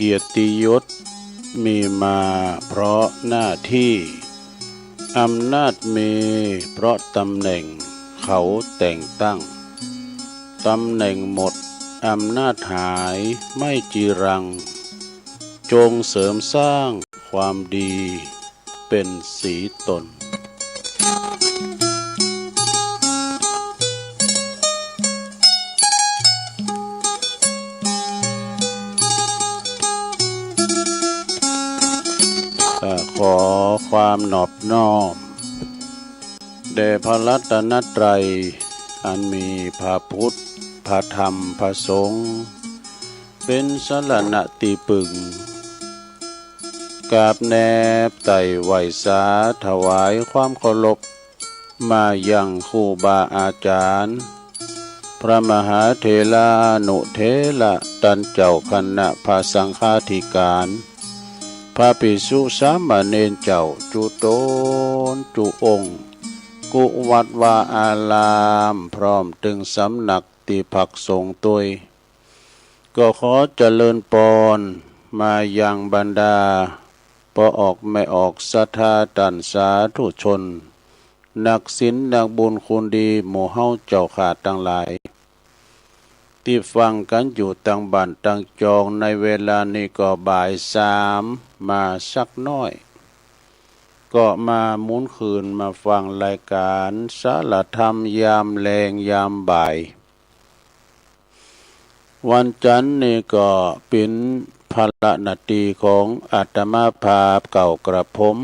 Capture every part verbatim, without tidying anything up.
เกียรติยศมีมาเพราะหน้าที่ อำนาจมีเพราะตำแหน่งเขาแต่งตั้ง ตำแหน่งหมด อำนาจหายไม่จีรัง จงเสริมสร้างความดีเป็นสีตน เอ่อ ขอความนอบน้อม แด่พระรัตนตรัย อันมีพระพุทธ พระธรรม พระสงฆ์ เป็นสรณะที่พึ่ง กราบแนบไต่ไหว้สา ถวายความเคารพ มายังครูบาอาจารย์ พระมหาเถรานุเถระ ต้านเจ้าคณะพระสังฆาธิการ พระภิกษุสามเณรเจ้า จุ๊ต๋นจุ๊องค์ กู้วัดวาอาราม พร้อมตึงสำนักตี้พักสงฆ์ตวย ก็ขอเจริญปอนมายังบรรดา ป้อออกแม่ออกศรัทธา ต้านสาธุชน นักศีลนักบุญคุณดี หมู่เฮาเจ้าข้าตังหลาย ตี้ฟังกั๋นอยู่ตังบ้านตังจอง ในเวลานี้ก็บ่ายสามมาสักหน้อย ก็มาหมุนคืนมาฟังรายการสารธรรมยามแลงยามบ่าย วันจันทร์นี้ก็เป๋นภาระหน้าตี้ของอาตมาภาพเก่ากระผม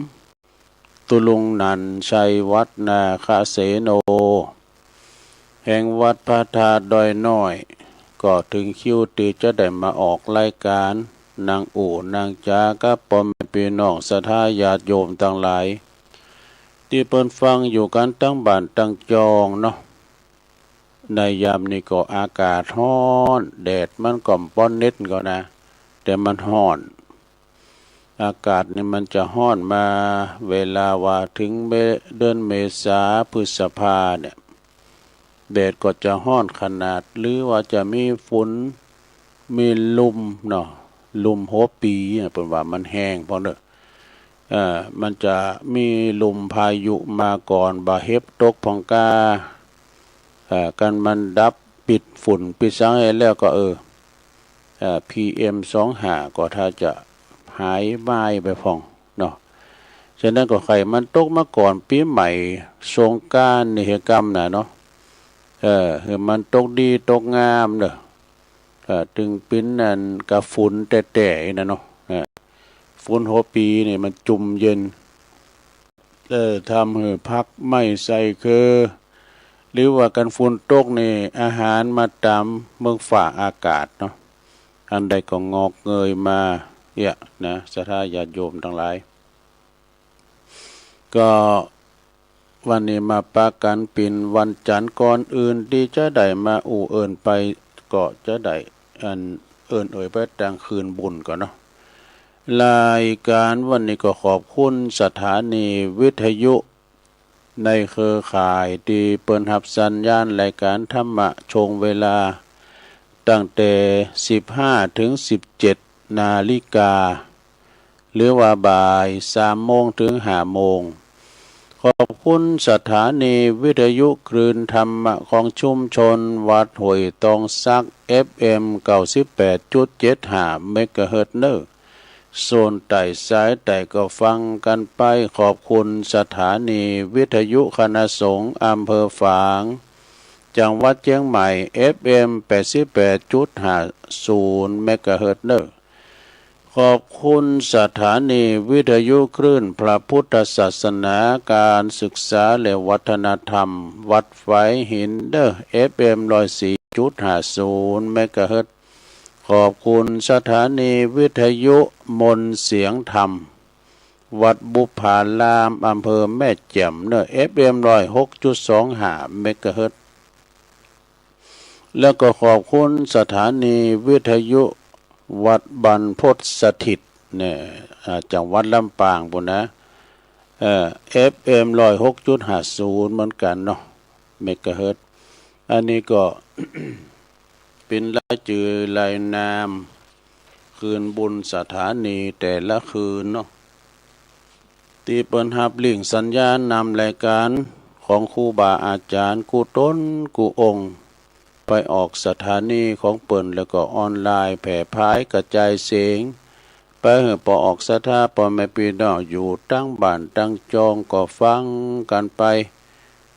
ตุลุงนันท์ ชัยวัฒน์ นาคเสโน แห่งวัดพระธาตุดอยน้อย ก็เถิงคิวตี้จะได้มาออกรายการ นั่งอู้นั่งจ๋ากับป้อแม่ปี้น้องศรัทธาญาติโยมตังหลาย ตี้เปิ้นฟังอยู่กั๋นตังบ้านตังจองเนาะ ในยามนี้ก็อากาศฮ้อน แดดมันก็บ่เน็ดก็นะ แต่มันฮ้อน อากาศนี่มันจะฮ้อนมา เวลาว่าเถิงเม เดือนเมษา พฤษภาเนี่ย แดดก็จะฮ้อนขนาด หรือว่าจะมีฝุ่น มีลุ่มเนาะ ลุ่มหัวปีเนี่ย เปิ้นว่ามันแฮงพ่องเน่อ เอ่อ มันจะมีลุ่มพายุมาก่อน บ่าเห็บตกพ่องก้า เอ่อ กันมันดับ ปิดฝุ่น ปิดสังให้แล้วก็ เออ เอ่อ พีเอ็มสองห้า ก็ถ้าจะหายบายไปพ่องเนาะ ฉะนั้นก็ใค่มันตกมาก่อนปี๋ใหม่ สงกรานต์นี่หื้อกำน่ะเนาะ เออ หื้อมันตกดีตกงามเน่อ เอ่อ เถิงเป๋นอันกาฝุ่นแต๊ๆ น่ะเนาะ เออ ฝุ่นหัวปีนี่มันจุ่มเย็น เอ่อ ทำหื้อผักไม่ใส่เคอ หรือว่ากันฝุ่นตกนี่ อาหารมาต๋ามเมืองฟ้าอากาศเนาะ อันใดก็งอกเงยมา เอี้ยะ นะ ศรัทธาญาติโยมตังหลาย ก็วันนี้มาปะกั๋นเป๋นวันจันทร์ ก่อนอื่นตี้จะได้มาอู้เอิ้นไป ก็จะได้อันเอิ้นเอ่ยไปตังคืนบุญก่อนเนาะ รายการวันนี้ก็ขอบคุณสถานีวิทยุในเครือข่ายตี้เปิ้นฮับสัญญาณรายการธรรมะช่วงเวลาตั้งแต่สิบห้าเถิงสิบเจ็ดนาฬิกา หรือว่าบ่ายสามโมงเถิงห้าโมง ขอบคุณสถานีวิทยุคลื่นธรรมะของชุมชนวัดห้วยตองสัก เอฟเอ็ม เก้าสิบแปดจุดเจ็ดห้า เมกะเฮิรตซ์เน่อ โซนใต้สายใต้ก็ฟังกั๋นไป ขอบคุณสถานีวิทยุคณะสงฆ์อำเภอฝาง จังหวัดเจียงใหม่ เอฟเอ็ม แปดสิบแปดจุดห้าศูนย์ เมกะเฮิรตซ์เน่อ ขอบคุณสถานีวิทยุคลื่นพระพุทธศาสนา การศึกษาและวัฒนธรรม วัดฝายหินเน่อ เอฟเอ็ม ร้อยสี่จุดห้าศูนย์ เมกะเฮิรตซ์ ขอบคุณสถานีวิทยุมนต์เสียงธรรม วัดบุพพาราม อำเภอแม่แจ่มเน่อ เอฟเอ็ม ร้อยหกจุดสองห้า เมกะเฮิรตซ์ แล้วก็ขอบคุณสถานีวิทยุวัดบรรพตสถิตเนี่ย อ่า จังหวัดลำปางปู้นนะ เอ่อ เอฟเอ็ม ร้อยหกจุดห้าศูนย์ เหมือนกั๋นเนาะ เมกะเฮิรตซ์ อันนี้ก็ เป๋นรายจื่อรายนาม คืนบุญสถานีแต่ละคืนเนาะ ที่เปิ้นฮับเลี้ยงสัญญาณนำรายการของครูบาอาจารย์กู้ตนกู้องค์ ไปออกสถานีของเปิ้น แล้วก็ออนไลน์แผ่พายกระจายเสียง ไปหื้อปอออกศรัทธาพ่อแม่พี่น้องอยู่ตั้งบ้านตั้งจองก็ฟังกันไป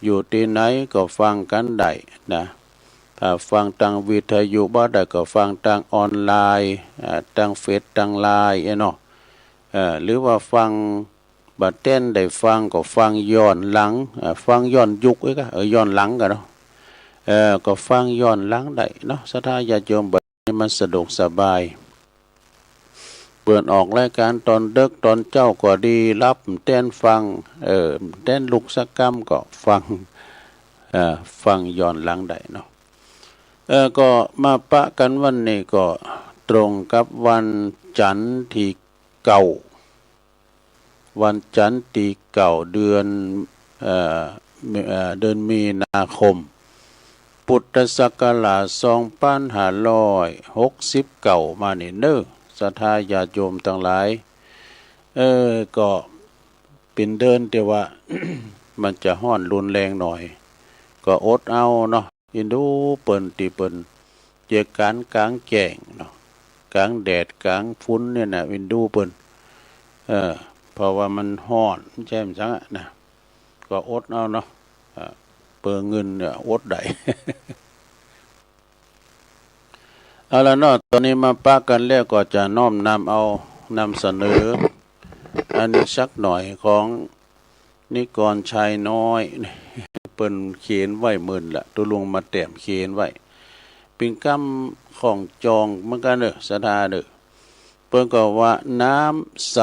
อยู่ตี้ไหนก็ฟังกันได้นะ ถ้าฟังตางวิทยุบ่ได้ก็ฟังตางออนไลน์ อ่า ตางเฟซตางไลน์เนาะ เอ่อ หรือว่าฟังบ่แต้นได้ฟังก็ฟังย้อนหลัง อ่า ฟังย้อนยุคอีกอะ เออ ย้อนหลังก็เนาะ เออ ก็ฟังย้อนหลังได้เนาะ ศรัทธาญาติโยม บัดนี้มันสะดวกสบาย เปิ้นออกรายการตอนดึกตอนเจ๊าก็ดี หลับแต้นฟัง เออ แต้นลุกสักกำก็ฟัง เอ่อ ฟังย้อนหลังได้เนาะ เออ ก็มาปะกันวันนี้ก็ตรงกับวันจันทร์ที่เก้า วันจันทร์ที่เก้า เดือน เอ่อ เอ่อ เดือนมีนาคม พุทธศักราชสองพันห้าร้อยหกสิบเก้า มานี่เน้อ ศรัทธาญาติโยมตังหลาย เออ ก็เป๋นเดือนตี้ว่า มันจะฮ้อนรุนแรงหน่อย ก็อดเอาเนาะ เอ็นดูเปิ้นตี้เปิ้นเจียก๋านก๋างแจ้งเนาะ ก๋างแดดก๋างฝุ่นเนี่ยนะ เอ็นดูเปิ้น เออ เพราะว่ามันฮ้อน มันใช่มันสังอะนะ ก็อดเอาเนาะ เออ เปื้องเงินเนี่ยอดได้ เอาละเนาะ ตอนนี้มาปะกันแล้วก็จะน้อมนำเอา นำเสนอ อันนี้สักหน่อยของนิกรชัยน้อย เปิ้นเขียนไว้เมินละ ตกลงมาแต้มเขียนไว้ เป๋นกำของจองเหมือนกันเน้อ ศรัทธาเน้อ เปิ้นก็ว่าน้ำใส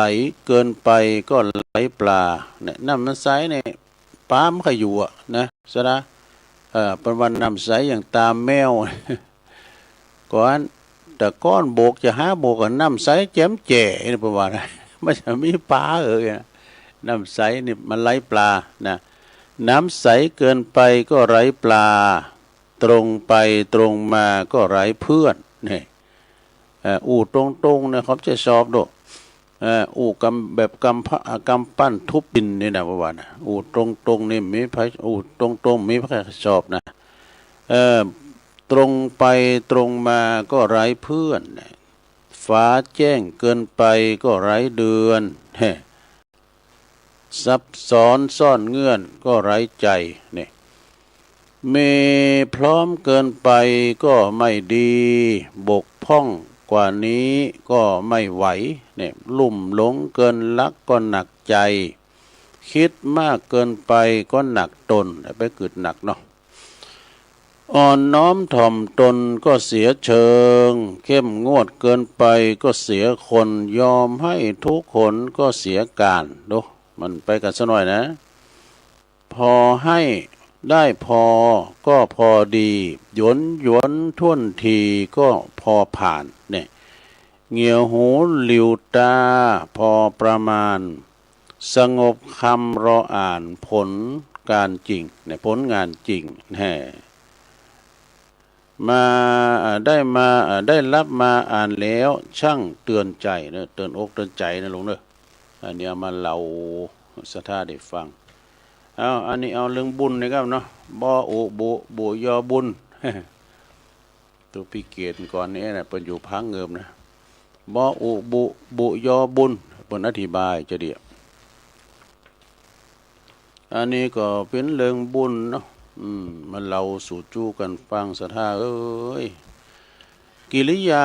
เกินไปก็ไหลปลา เนี่ย น้ำมันใสเนี่ย ปลามันก็อยู่อะนะ ศรัทธา เออ เปิ้นว่าน้ำใสอย่างตาแมว ก่อน แต่ก่อนโบกจะหาโบกกับน้ำใสแจ่มแจ้งนี่เปิ้นว่านะ มันจะมีปลาเอ่ยนะ น้ำใสนี่มันไร้ปลานะ น้ำใสเกินไปก็ไร้ปลา ตรงไปตรงมาก็ไร้เพื่อน นี่ เอ่อ อู้ตรงๆ เนี่ย เขาจะชอบโด เอ่อ อู้กำ แบบกำพะ กำปั้นทุบดินนี่นะ เปิ้นว่านะ อู้ตรงๆ นี่มีไผ อู้ตรงๆ มีไผชอบนะ เอ่อ ตรงไปตรงมาก็ไร้เพื่อน ฟ้าแจ้งเกินไปก็ไร้เดือน เฮ้ ซับซ้อนซ่อนเงื่อนก็ไร้ใจ นี่ มีพร้อมเกินไปก็ไม่ดี บกพร่องกว่านี้ก็ไม่ไหว นี่ ลุ่มหลงเกินหลักก็หนักใจ คิดมากเกินไปก็หนักตน ไปกึ๊ดหนักเนาะ อ่อนน้อมถ่อมตนก็เสียเชิง เข้มงวดเกินไปก็เสียคน ยอมให้ทุกหนก็เสียการ ดู มันไปกันซะหน่อยนะ พอให้ได้พอก็พอดี หยวนหยวนถ้วนทีก็พอผ่าน เนี่ย เหงียวหูหลิวตาพอประมาณ สงบคำรออ่านผลการจริง เนี่ย ผลงานจริง แหม มา อ่า ได้มา อ่า ได้รับมาอ่านแล้วช่างเตือนใจเนอะ เตือนอกเตือนใจนะลุงเนอะ อันนี้เอามาเล่าศรัทธาได้ฟัง เอา อันนี้เอาเรื่องบุญนะครับเนาะ บออุบุ บุยอบุญ ตัวพี่เกดก่อนนี่นะ เปิ้นอยู่พังเงิมนะ บออุบุ บุยอบุญ เปิ้นอธิบายจะเดียว อันนี้ก็เป็นเรื่องบุญเนาะ อืม มาเล่าสู่จู้กันฟังศรัทธาเอ้ย กิริยา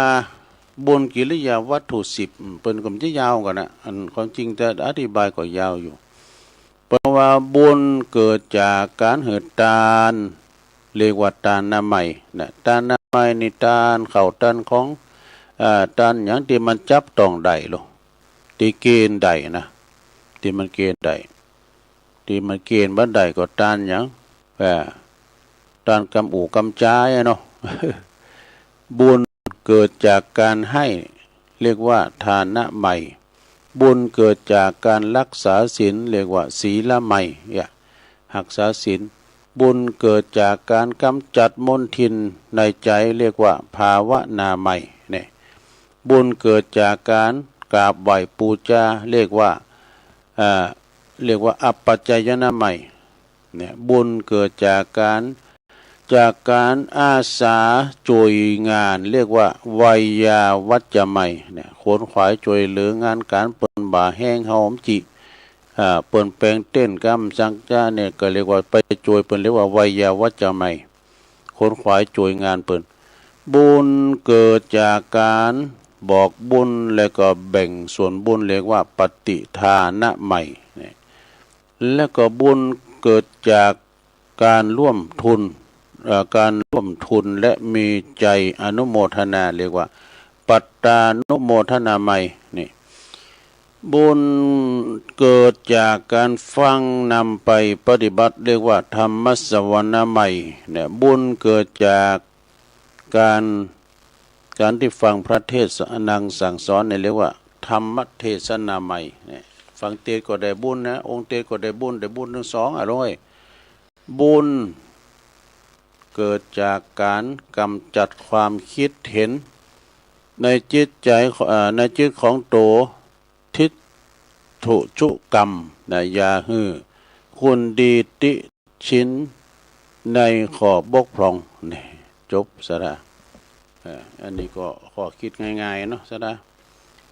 บุญกิริยาวัตถุสิบ อืม เปิ้นก็มันจะยาวกันนะ อันความจริงจะอธิบายก็ยาวอยู่ เพราะว่าบุญเกิดจากการหื้อตาน เรียกว่าตานามัยนะ ตานามัยนี่ตานข้าวตานของ อ่า ตานหยังตี้มันจับต้องได้โล ตี้เกณฑ์ได้นะ ตี้มันเกณฑ์ได้ ตี้มันเกณฑ์บ่ได้ก็ตานหยัง อ่า ตานกำอู้กำจายอะเนาะ บุญเกิดจากการให้ เรียกว่าทานะมัย บุญเกิดจากการรักษาศีล เรียกว่าศีลมัย เนี่ย รักษาศีล บุญเกิดจากการกำจัดมลทินในใจ เรียกว่าภาวนามัย เนี่ย บุญเกิดจากการกราบไหว้ปูจา เรียกว่า เอ่อ เรียกว่าอัปปัจจายนามัย เนี่ย บุญเกิดจากการ จากการอาสาช่วยงาน เรียกว่าไวยาวัจจะไมย เนี่ย ขวนขวายช่วยเหลืองานการเปิ้นบ่าแฮงเฮาจิ อ่า เปิ้นแป๋งเต้นกำสังจา เนี่ย ก็เรียกว่าไปช่วยเปิ้น เรียกว่าไวยาวัจจะไมย ขวนขวายช่วยงานเปิ้น บุญเกิดจากการบอกบุญ และก็แบ่งส่วนบุญ เรียกว่าปฏิทานะไมย เนี่ย และก็บุญเกิดจากการร่วมทุน เอ่อ การร่วมทุนและมีใจอนุโมทนา เรียกว่าปัตตานุโมทนาไมย นี่ บุญเกิดจากการฟังนำไปปฏิบัติ เรียกว่าธรรมสวนาไมย เนี่ย บุญเกิดจากการ การที่ฟังพระเทศน์สั่งสอน เนี่ย เรียกว่าธรรมเทศนาไมย เนี่ย ฟังเตศน์ก็ได้บุญนะ องค์เตศน์ก็ได้บุญ ได้บุญทั้งสอง อ่ะ ลองเอ้ย บุญเกิดจากการกำจัดความคิดเห็น ในจิตใจ เอ่อ ในจิตของโต ทิฏฐุชุกรรม นะ อย่าหื้อคุณดีติชินในข้อบกพร่อง นี่ จบซะละ เอ่อ อันนี้ก็ข้อคิดง่ายๆ เนาะ ซะละ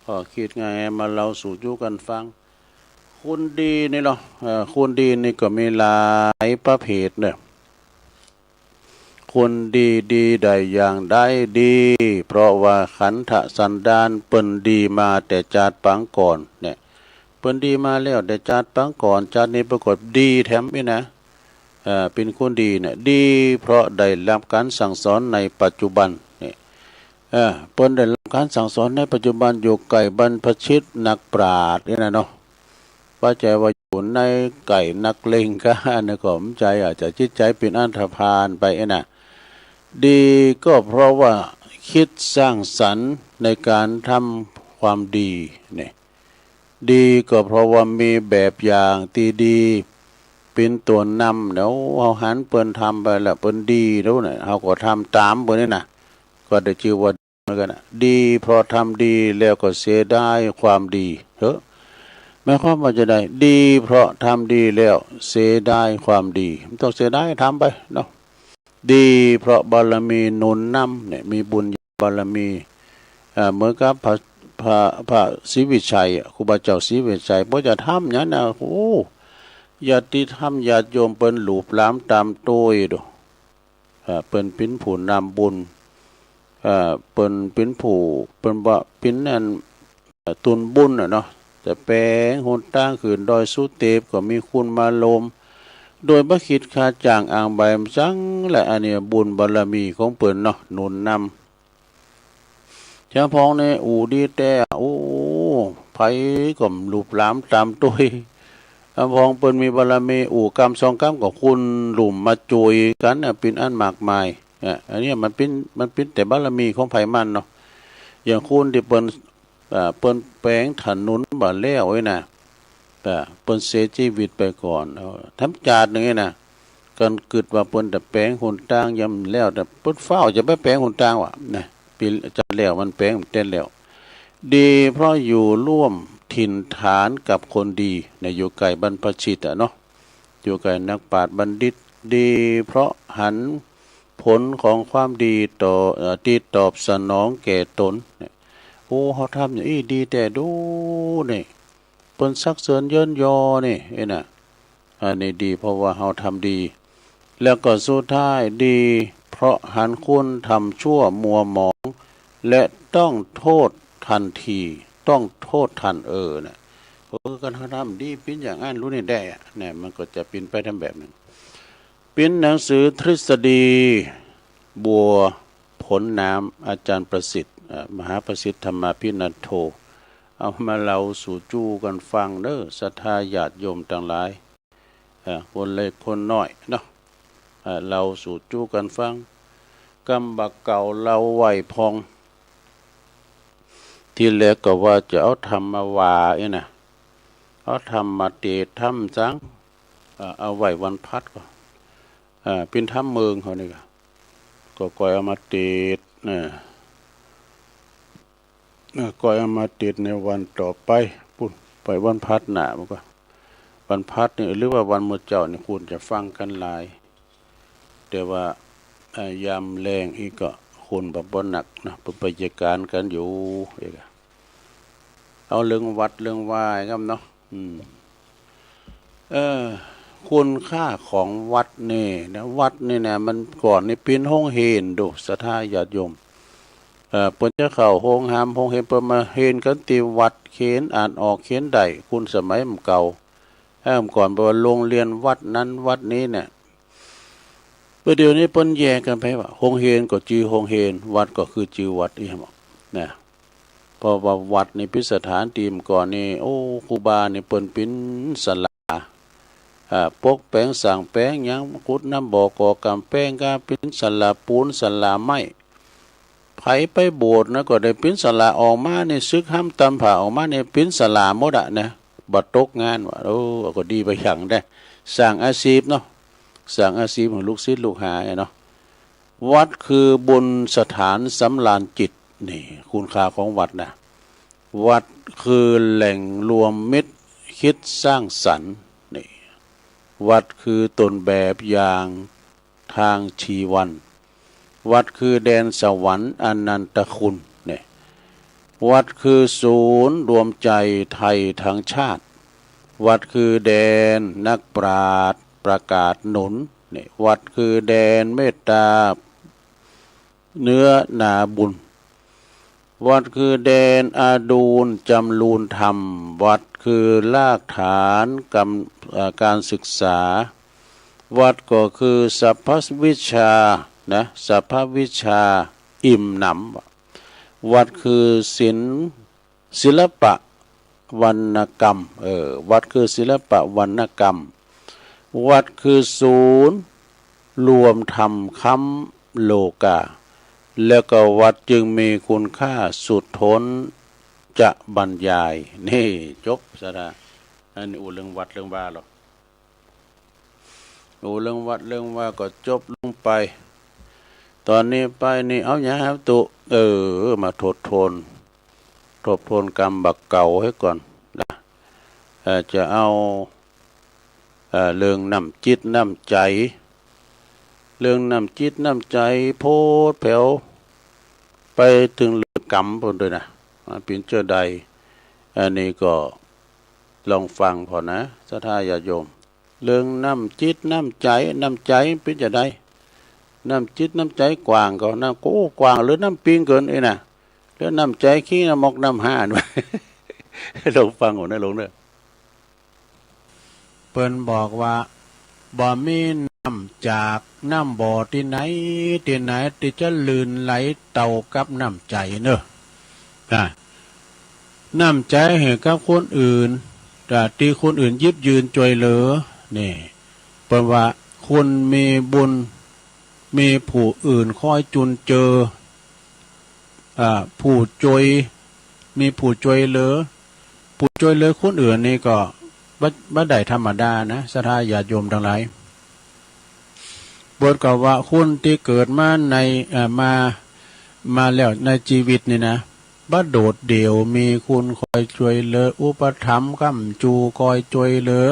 ข้อคิดง่ายๆ มาเล่าสู่จู้กันฟัง คุณดีนี่เนาะ เอ่อ คุณดีนี่ก็มีหลายประเภทเนาะ คุณดี ดีได้อย่างใด ดี เพราะว่าขันธสันดานเปิ้นดีมาแต่จาติปางก่อน เนี่ย เปิ้นดีมาแล้วแต่จาติปางก่อน จาตินี้เปิ้นก็ดีแถมอีกนะ เอ่อ เป็นคนดีเนี่ย ดีเพราะได้รับการสั่งสอนในปัจจุบัน เนี่ย เอ่อ เปิ้นได้รับการสั่งสอนในปัจจุบัน อยู่ใก้บรรพชิตนักปราชญ์นี่นะเนาะ บ่ใจ้ว่าอยู่ในใก้นักเลงกา อันนั้นก็บ่ใจ้ อาจจะจิตใจเป็นอันธพาลไปเองนะ ดีก็เพราะว่าคิดสร้างสรรค์ในการทำความดี เนี่ย ดีก็เพราะว่ามีแบบอย่างที่ดีเป็นตัวนำ เนี่ย เฮาหันเปิ้นทำไปแล้วเปิ้นดีแล้วเนี่ย เฮาก็ทำตามเปิ้นนี่นะ ก็ได้จื้อว่า เหมือนกันนะ ดีเพราะทำดีแล้วก็เสียดายความดี เฮ้อ หมายความว่าจะใด ดีเพราะทำดีแล้วเสียดายความดี บ่ต้องเสียดาย ทำไปเนาะ ดีเพราะบารมีหนุนนำ เนี่ย มีบุญบารมี เอ่อ เหมือนกับพระ พระ พระศรีวิชัยอะ ครูบาเจ้าศรีวิชัย เปิ้นจะทำหยังนะ โอ้ ญาติธรรมญาติโยมเปิ้นหลูบหลามต๋ามโตยโด เอ่อ เปิ้นเป๋นผู้นำบุญ เอ่อ เปิ้นเป๋นผู้ เปิ้นว่าเป๋นอัน เอ่อ ตูนบุญน่ะเนาะ แต่แป๋งหนตางขึ้นดอยสุเตปก็มีคุณมาลม โดยบ่คิดค่าจ้างอ้างใบมะจัง และอันนี้บุญบารมีของเปิ้นเนาะ หนุนนำ เฉพาะในอู่ดีแต่ โอ้ ไผก็หลูบหลามต๋ามโตย เฉพาะเปิ้นมีบารมี อู่กำสองกำก็คุณหลุ่มมาโจยกั๋นน่ะ เป๋นอันมากมาย เนี่ย อันนี้มันเป๋น มันเป๋นแต่บารมีของไผมันเนาะ อย่างคุณตี้เปิ้น เอ่อ เปิ้นแป๋งถนนบ่แล้วเอ้ยนะ เอ่อ เปิ้นเสียชีวิตไปก่อน เอ่อ ทำจาติหนึ่งเอ้ยนะ กึ๊ดว่าเปิ้นจะแป๋งหนตางยังแล้ว แต่เปิ้นฟ้าวจะไปแป๋งหนตางว่ะ นะ ปีจะแล้วมันแป๋งเต้นแล้ว ดีเพราะอยู่ร่วมถิ่นฐานกับคนดี เนี่ย อยู่ใก้บรรพชิตอะเนาะ อยู่ใก้นักปราชญ์บัณฑิต ดีเพราะหันผลของความดีต่อ เอ่อ ที่ตอบสนองแก่ตน เนี่ย โอ้ เฮาทำอย่างอี้ดีแต่โด เนี่ย เปิ้นสรรเสริญเยินยอ เนี่ย เอ้ยนะ อันนี้ดีเพราะว่าเฮาทำดี แล้วก็สุดท้ายดีเพราะหันคุณทำชั่วมัวหมอง และต้องโทษทันที ต้องโทษทัน เออ เนี่ย เออ การทำดีเป๋นอย่างอั้น ฮู้นี่แต๊อะ เนี่ย มันก็จะเป๋นไปต๋ามแบบนั้น เป๋นหนังสือทฤษฎีบัวผลน้ำ อาจารย์ประสิทธิ์ เอ่อ มหาประสิทธิ์ธรรมาภินันโท เอามาเล่าสู่จู้กั๋นฟังเน้อ ศรัทธาญาติโยมตังหลาย เอ่อ คนเล็กคนน้อยเนาะ เอ่อ เล่าสู่จู้กั๋นฟัง กำบ่าเก่าเล่าไว้พ่อง ทีแรกก็ว่าจะเอาธรรมมาว่าเอ้ยนะ เอาธรรมมาเตศน์ธรรมจัง เอ่อ เอาไว้วันพัดก่อ เอ่อ เป๋นธรรมเมิงเฮานี่ก่อ ก็ก่อยเอามาเตศน์ เอ่อ ก็เอามาติดในวันต่อไป ปุ้น ไปวันพัดหน้ามันก็ วันพัดนี่ หรือว่าวันมื้อเจ้านี่ คุณจะฟังกันหลาย แต่ว่า เอ่อ ยามแลงอีกก็ คุณบ่บ่หนักนะ เปิ้นไปจัดการกันอยู่ เอกอะ เอาเรื่องวัดเรื่องวาครับเนาะ อืม เออ คุณค่าของวัดนี่นะ วัดนี่นะ มันก่อนนี่เปิ้นโฮงเฮียน ดูศรัทธาญาติโยม เอ่อ เปิ้นจะเข้าโฮงฮามโฮงเฮียน เปิ้นมาเฮียนกันตี้วัด เขียนอ่านออกเขียนได้ คุณสมัยมันเก่า เออ ก่อนเปิ้นว่าโรงเรียนวัดนั้นวัดนี้เนี่ย เปิ้นเดี๋ยวนี้เปิ้นแยกกันไปว่า โฮงเฮียนก็จื้อโฮงเฮียน วัดก็คือจื้อวัดอีกหมดนะ เพราะว่าวัดนี่เปิ้นสถานตี้มันก่อนนี่ โอ้ ครูบานี่เปิ้นเป๋นศาลา อ่า ปกแป๋งสร้างแป๋งหยัง ขุดน้ำบ่อก่อกำแพงก็เป๋นศาลาปูนศาลาไม้ ไผไปโบสถ์นะก็ได้เป๋นศาลา ออกมานี่ สึกฮำตำผ้าออกมานี่ เป๋นศาลาหมดอะนะ บ่ตกงานว่า โอ้ ก็ดีไปอย่างได้ สร้างอาชีพเนาะ สร้างอาชีพให้ลูกศิษย์ลูกหาเนาะ วัดคือบุญสถานสำราญจิต นี่ คุณค่าของวัดนะ วัดคือแหล่งรวมมิตรคิดสร้างสรรค์ นี่ วัดคือต้นแบบอย่างทางชีวัน วัดคือแดนสวรรค์อนันตคุณ นี่ วัดคือศูนย์รวมใจไทยทั้งชาติ วัดคือแดนนักปราชญ์ประกาศหนุน นี่ วัดคือแดนเมตตา เนื้อนาบุญ วัดคือแดนอดูลจำรูนธรรม วัดคือรากฐานกำ เอ่อ การศึกษา วัดก็คือสรรพวิชานะ สรรพวิชาอิ่มหนำ วัดคือศิล ศิลปะวรรณกรรม เออ วัดคือศิลปะวรรณกรรม วัดคือศูนย์รวมธรรมค้ำโลกา แล้วก็วัดจึงมีคุณค่าสุดท้นจะบรรยาย นี่ จบศรัทธา อันนี้อู้เรื่องวัดเรื่องวาหรอก อู้เรื่องวัดเรื่องวาก็จบลงไป ตอนนี้ไปนี่เอาหยังครับตุ๊ เออ มาทบทวน ทบทวนกำบักเก่าให้ก่อนนะ เอ่อ จะเอา เอ่อ เรื่องน้ำจิตน้ำใจ เรื่องน้ำจิตน้ำใจโพดแผว ไปเถิงเรื่องกำพู้นด้วยนะ มันเป๋นเจ้าใด อันนี้ก็ลองฟังพอนะ ศรัทธาญาติโยม เรื่องน้ำจิตน้ำใจ น้ำใจเป๋นจะใด น้ำจิตน้ำใจกว้างก็ น้ำก็กว้าง หรือน้ำปิงเกินเอ้ยนะ หรือน้ำใจขี้น้ำมกน้ำห่าน ลองฟังหัวนะหลวงเด้อ เปิ้นบอกว่า บ่มีน้ำจากน้ำบ่อตี้ไหนตี้ไหนตี้จะลื่นไหลเต้ากับน้ำใจเนอะ อ่ะ น้ำใจหื้อกับคนอื่น อ่ะ ตี้คนอื่นหยิบยื่นจ้วยเหลือ นี่ เปิ้นว่าคนมีบุญ มีผู้อื่นคอยจุนเจือ อ่า ผู้จ้วย มีผู้จ้วยเหลือ ผู้จ้วยเหลือคนอื่นนี่ก็บ่ บ่ได้ธรรมดานะ ศรัทธาญาติโยมตังหลาย เปิ้นก็ว่าคนตี้เกิดมาใน เอ่อ มา มาแล้วในชีวิตนี่นะ บ่โดดเดี่ยว มีคนคอยจ้วยเหลือ อุปถัมภ์ค้ำจู คอยจ้วยเหลือ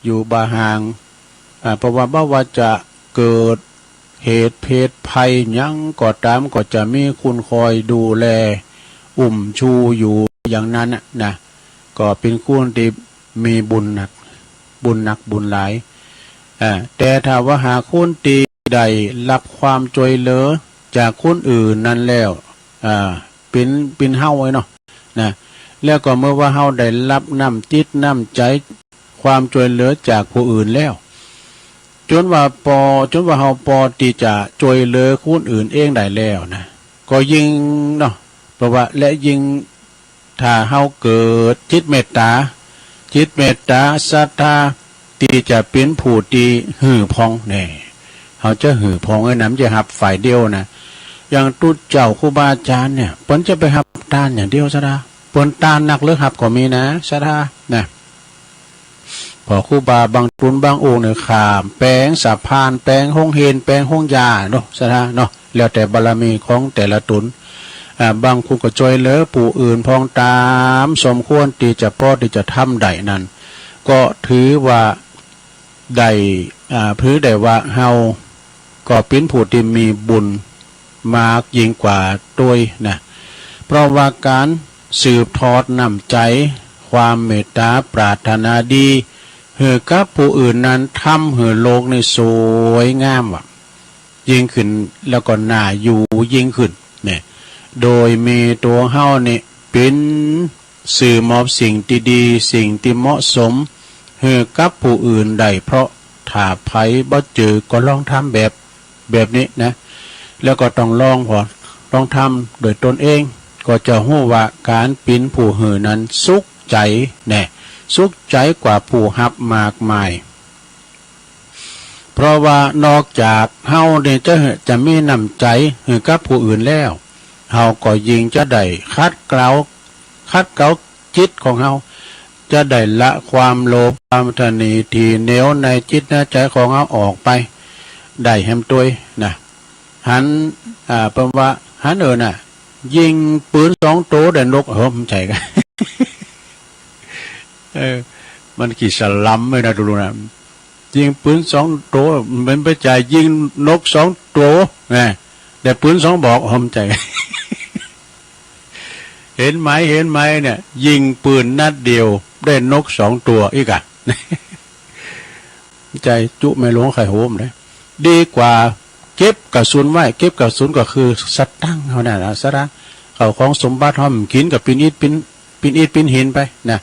อยู่บ่ห่าง อ่า เพราะว่าบ่ว่าจะเกิดเหตุเพศภัยหยังก็ตาม ก็จะมีคนคอยดูแล อุ้มชูอยู่อย่างนั้นน่ะนะ ก็เป๋นคนตี้มีบุญนัก บุญนักบุญหลาย อ่า แต่ถ้าว่าหากคนตี้ได้รับความจ้วยเหลือจากคนอื่นนั้นแล้ว อ่า เป๋น เป๋นเฮาไอ้เนาะ นะ แล้วก็เมื่อว่าเฮาได้รับน้ำจิตน้ำใจ ความจ้วยเหลือจากผู้อื่นแล้ว จ๋นว่าปอ จ๋นว่าเฮาปอตี้จะจ้วยเหลือคนอื่นเองได้แล้วนะ ก็ยิ่งเนาะ เพราะว่าและยิ่ง ถ้าเฮาเกิดจิตเมตตา จิตเมตตาศรัทธา ตี้จะเป๋นผู้ตี้หื้อผ่องแน่ เฮาจะหื้อผ่องไอ้น้ำ จะฮับฝ่ายเดียวนะ อย่างตุ๊เจ้าครูบาอาจารย์เนี่ย เปิ้นจะไปฮับตานอย่างเดียวซะนะ เปิ้นตานนักเลือกฮับก็มีนะ ศรัทธานะ พอครูบาบางตนบางองค์เนี่ยข้ามแป๋งสะพาน แป๋งโฮงเฮียน แป๋งโฮงยาเนาะ ศรัทธาเนาะ แล้วแต่บารมีของแต่ละตน อ่า บางคนก็ช่วยเหลือผู้อื่นพองตามสมควรที่จะพอที่จะทำได้นั้น ก็ถือว่าได้ อ่า ถือได้ว่าเฮาก็เป็นผู้ที่มีบุญมากยิ่งกว่าด้วยนะ เพราะว่าการสืบทอดน้ำใจ ความเมตตาปรารถนาดี หื้อกับผู้อื่นนั้นทำหื้อโลกนี้สวยงามว่ะ ยิ่งขึ้น แล้วก็น่าอยู่ยิ่งขึ้นเนี่ย โดยมีตัวเฮาเนี่ยเป็นสื่อมอบสิ่งที่ดี สิ่งที่เหมาะสม หื้อกับผู้อื่นได้ เพราะถ้าไผบ่เจอก็ลองทำแบบ แบบนี้นะ แล้วก็ต้องลองพอ ลองทำโดยตนเอง ก็จะรู้ว่าการเป็นผู้หื้อนั้นสุขใจแน่ สุขใจกว่าผู้ฮับมากมาย เพราะว่านอกจากเฮาเนี่ยจะ จะมีน้ำใจหื้อกับผู้อื่นแล้ว เฮาก็ยิ่งจะได้ขัดเกลา ขัดเกลาจิตของเฮา จะได้ละความโลภความตระหนี่ที่เหนียวในจิตในใจของเฮาออกไป ได้แหมตวยนะ หัน อ่า เปิ้นว่า หันเออน่ะ ยิงปืนสองโตได้นก เออ มันใช่กัน เออ มันขี้สลัมเลยนะ ดูๆ นะ ยิงปืนสองโต มันไปจ่ายยิงนกสองโตนะ ได้ปืนสองบอก เออ มันใช่กัน เห็นไหม เห็นไหมเนี่ย ยิงปืนนัดเดียวได้นกสองตัวอีกอะ ใจจุแม่หลวงไข่โหมเลย ดีกว่าเก็บกระสุนไว้ เก็บกระสุนก็คือสตังค์เฮานั่นนะ สตังค์ เข้าของสมบัติเฮามันกินกับปินอิฐปิน ปินอิฐปินหินไปนะ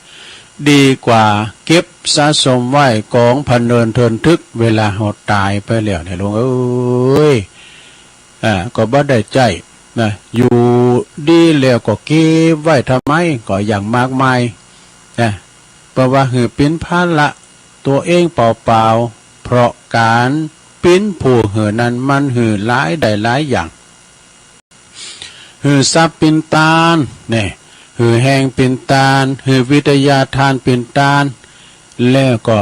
ดีกว่าเก็บสะสมไว้กองพะเนินเทินทึก เวลาเฮาตายไปแล้วเนี่ย หลวงเอ้ย อ่า ก็บ่ได้ใช้นะ อยู่ดีแล้วก็เก็บไว้ทำไม ก็อย่างมากมายนะ เพราะว่าหื้อเป็นภาระตัวเองเปล่าๆ เพราะการเป็นผู้หื้อนั้นมันหื้อหลายได้หลายอย่าง หื้อทรัพย์เป็นตานเนี่ย หื้อแฮงเป็นตาน หื้อวิทยาทานเป็นตาน แล้วก็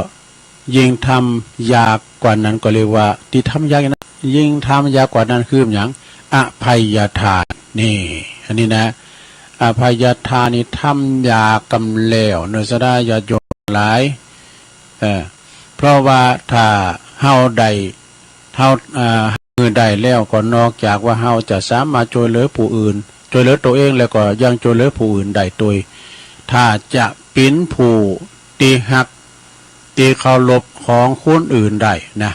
ยิ่งทำยากกว่านั้นก็เรียกว่า ที่ทำยากนะ ยิ่งทำยากกว่านั้นคืออย่าง อภัยทาน นี่ อันนี้นะ อภัยทานนี่ทำยากกำแล้วเนอะ ศรัทธาญาติโยมหลาย เออ เพราะว่าถ้าเฮาได้ เฮา เอ่อ หื้อได้แล้วก็นอกจากว่าเฮาจะสามารถช่วยเหลือผู้อื่น ช่วยเหลือตัวเองแล้วก็ยังช่วยเหลือผู้อื่นได้ด้วย ถ้าจะเป็นผู้ที่ฮัก ที่เคารพของคนอื่นได้นะ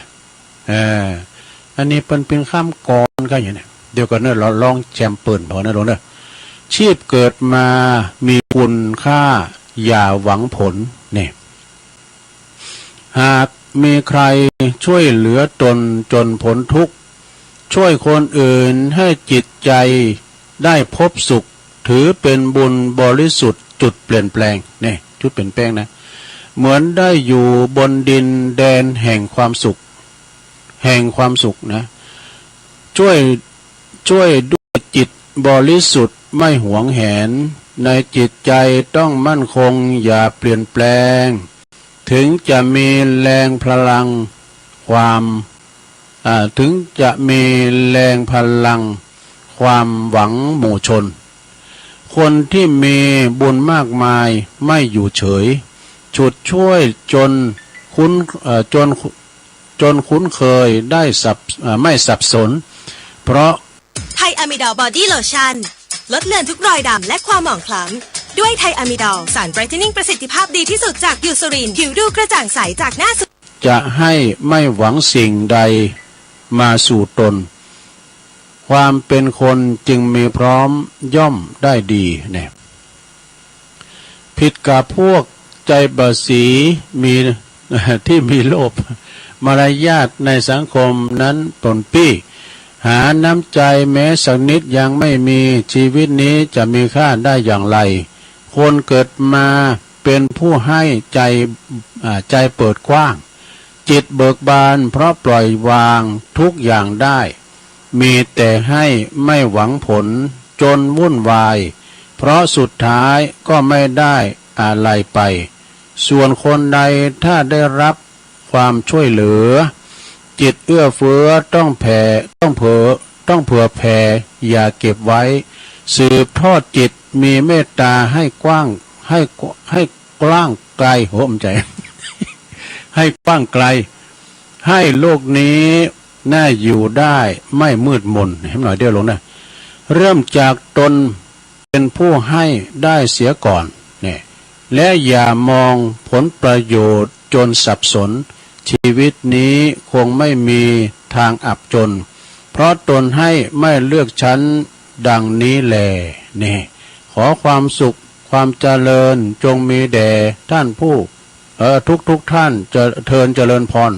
เออ อันนี้เปิ้นเป็นคำกลอนก็อย่างเนี้ย เดี๋ยวก่อนเนอะ เราลองแจมเปิ้นพอนะหลวงเนอะ ชีพเกิดมามีคุณค่าอย่าหวังผล เนี่ย หากมีใครช่วยเหลือตนจนพ้นทุกข์ ช่วยคนอื่นให้จิตใจได้พบสุข ถือเป็นบุญบริสุทธิ์จุดเปลี่ยนแปลง เนี่ย จุดเปลี่ยนแปลงนะ เหมือนได้อยู่บนดินแดนแห่งความสุข แห่งความสุขนะ ช่วย ช่วยด้วยจิตบริสุทธิ์ไม่หวงแหน ในจิตใจต้องมั่นคงอย่าเปลี่ยนแปลง ถึงจะมีแรงพลังความ อ่า ถึงจะมีแรงพลังความหวังหมู่ชน คนที่มีบุญมากมายไม่อยู่เฉย ฉุดช่วยจนคุ้น เอ่อ จน จนคุ้นเคยได้สับ เอ่อ ไม่สับสน เพราะ ไทยอะมิดอลบอดี้โลชั่น ลดเลือนทุกรอยดำและความหมองคล้ำ ด้วยไทยอะมิดอล สารไบรท์เทนนิ่งประสิทธิภาพดีที่สุดจากยูซูริน ผิวดูกระจ่างใสจากหน้าสู่ จะให้ไม่หวังสิ่งใดมาสู่ตน ความเป็นคนจึงมีพร้อมย่อมได้ดี เนี่ย ผิดกับพวกใจบ่ดีมี ที่มีโลภ มารยาทในสังคมนั้นปนปี้ หาน้ำใจแม้สักนิดยังไม่มี ชีวิตนี้จะมีค่าได้อย่างไร คนเกิดมาเป็นผู้ให้ใจ อ่า ใจเปิดกว้าง จิตเบิกบานเพราะปล่อยวางทุกอย่างได้ มีแต่ให้ไม่หวังผลจนวุ่นวาย เพราะสุดท้ายก็ไม่ได้อะไรไป ส่วนคนใดถ้าได้รับความช่วยเหลือ จิตเอื้อเฟื้อต้องแผ่ ต้องเผื่อ ต้องเผื่อแผ่ อย่าเก็บไว้ สืบทอดจิตมีเมตตาให้กว้างให้กว- ให้กว้างไกล โห ไม่ใช่ ให้กว้างไกล ให้โลกนี้น่าอยู่ได้ไม่มืดมน เห็นหน่อยเดียวลงนะ เริ่มจากตนเป็นผู้ให้ได้เสียก่อนเนี่ย และอย่ามองผลประโยชน์จนสับสน ชีวิตนี้คงไม่มีทางอับจน เพราะตนให้ไม่เลือกชั้นดังนี้แล นี่ ขอความสุขความเจริญจงมีแด่ท่านผู้ เออ ทุกทุกท่าน เจ- เทินเจริญพร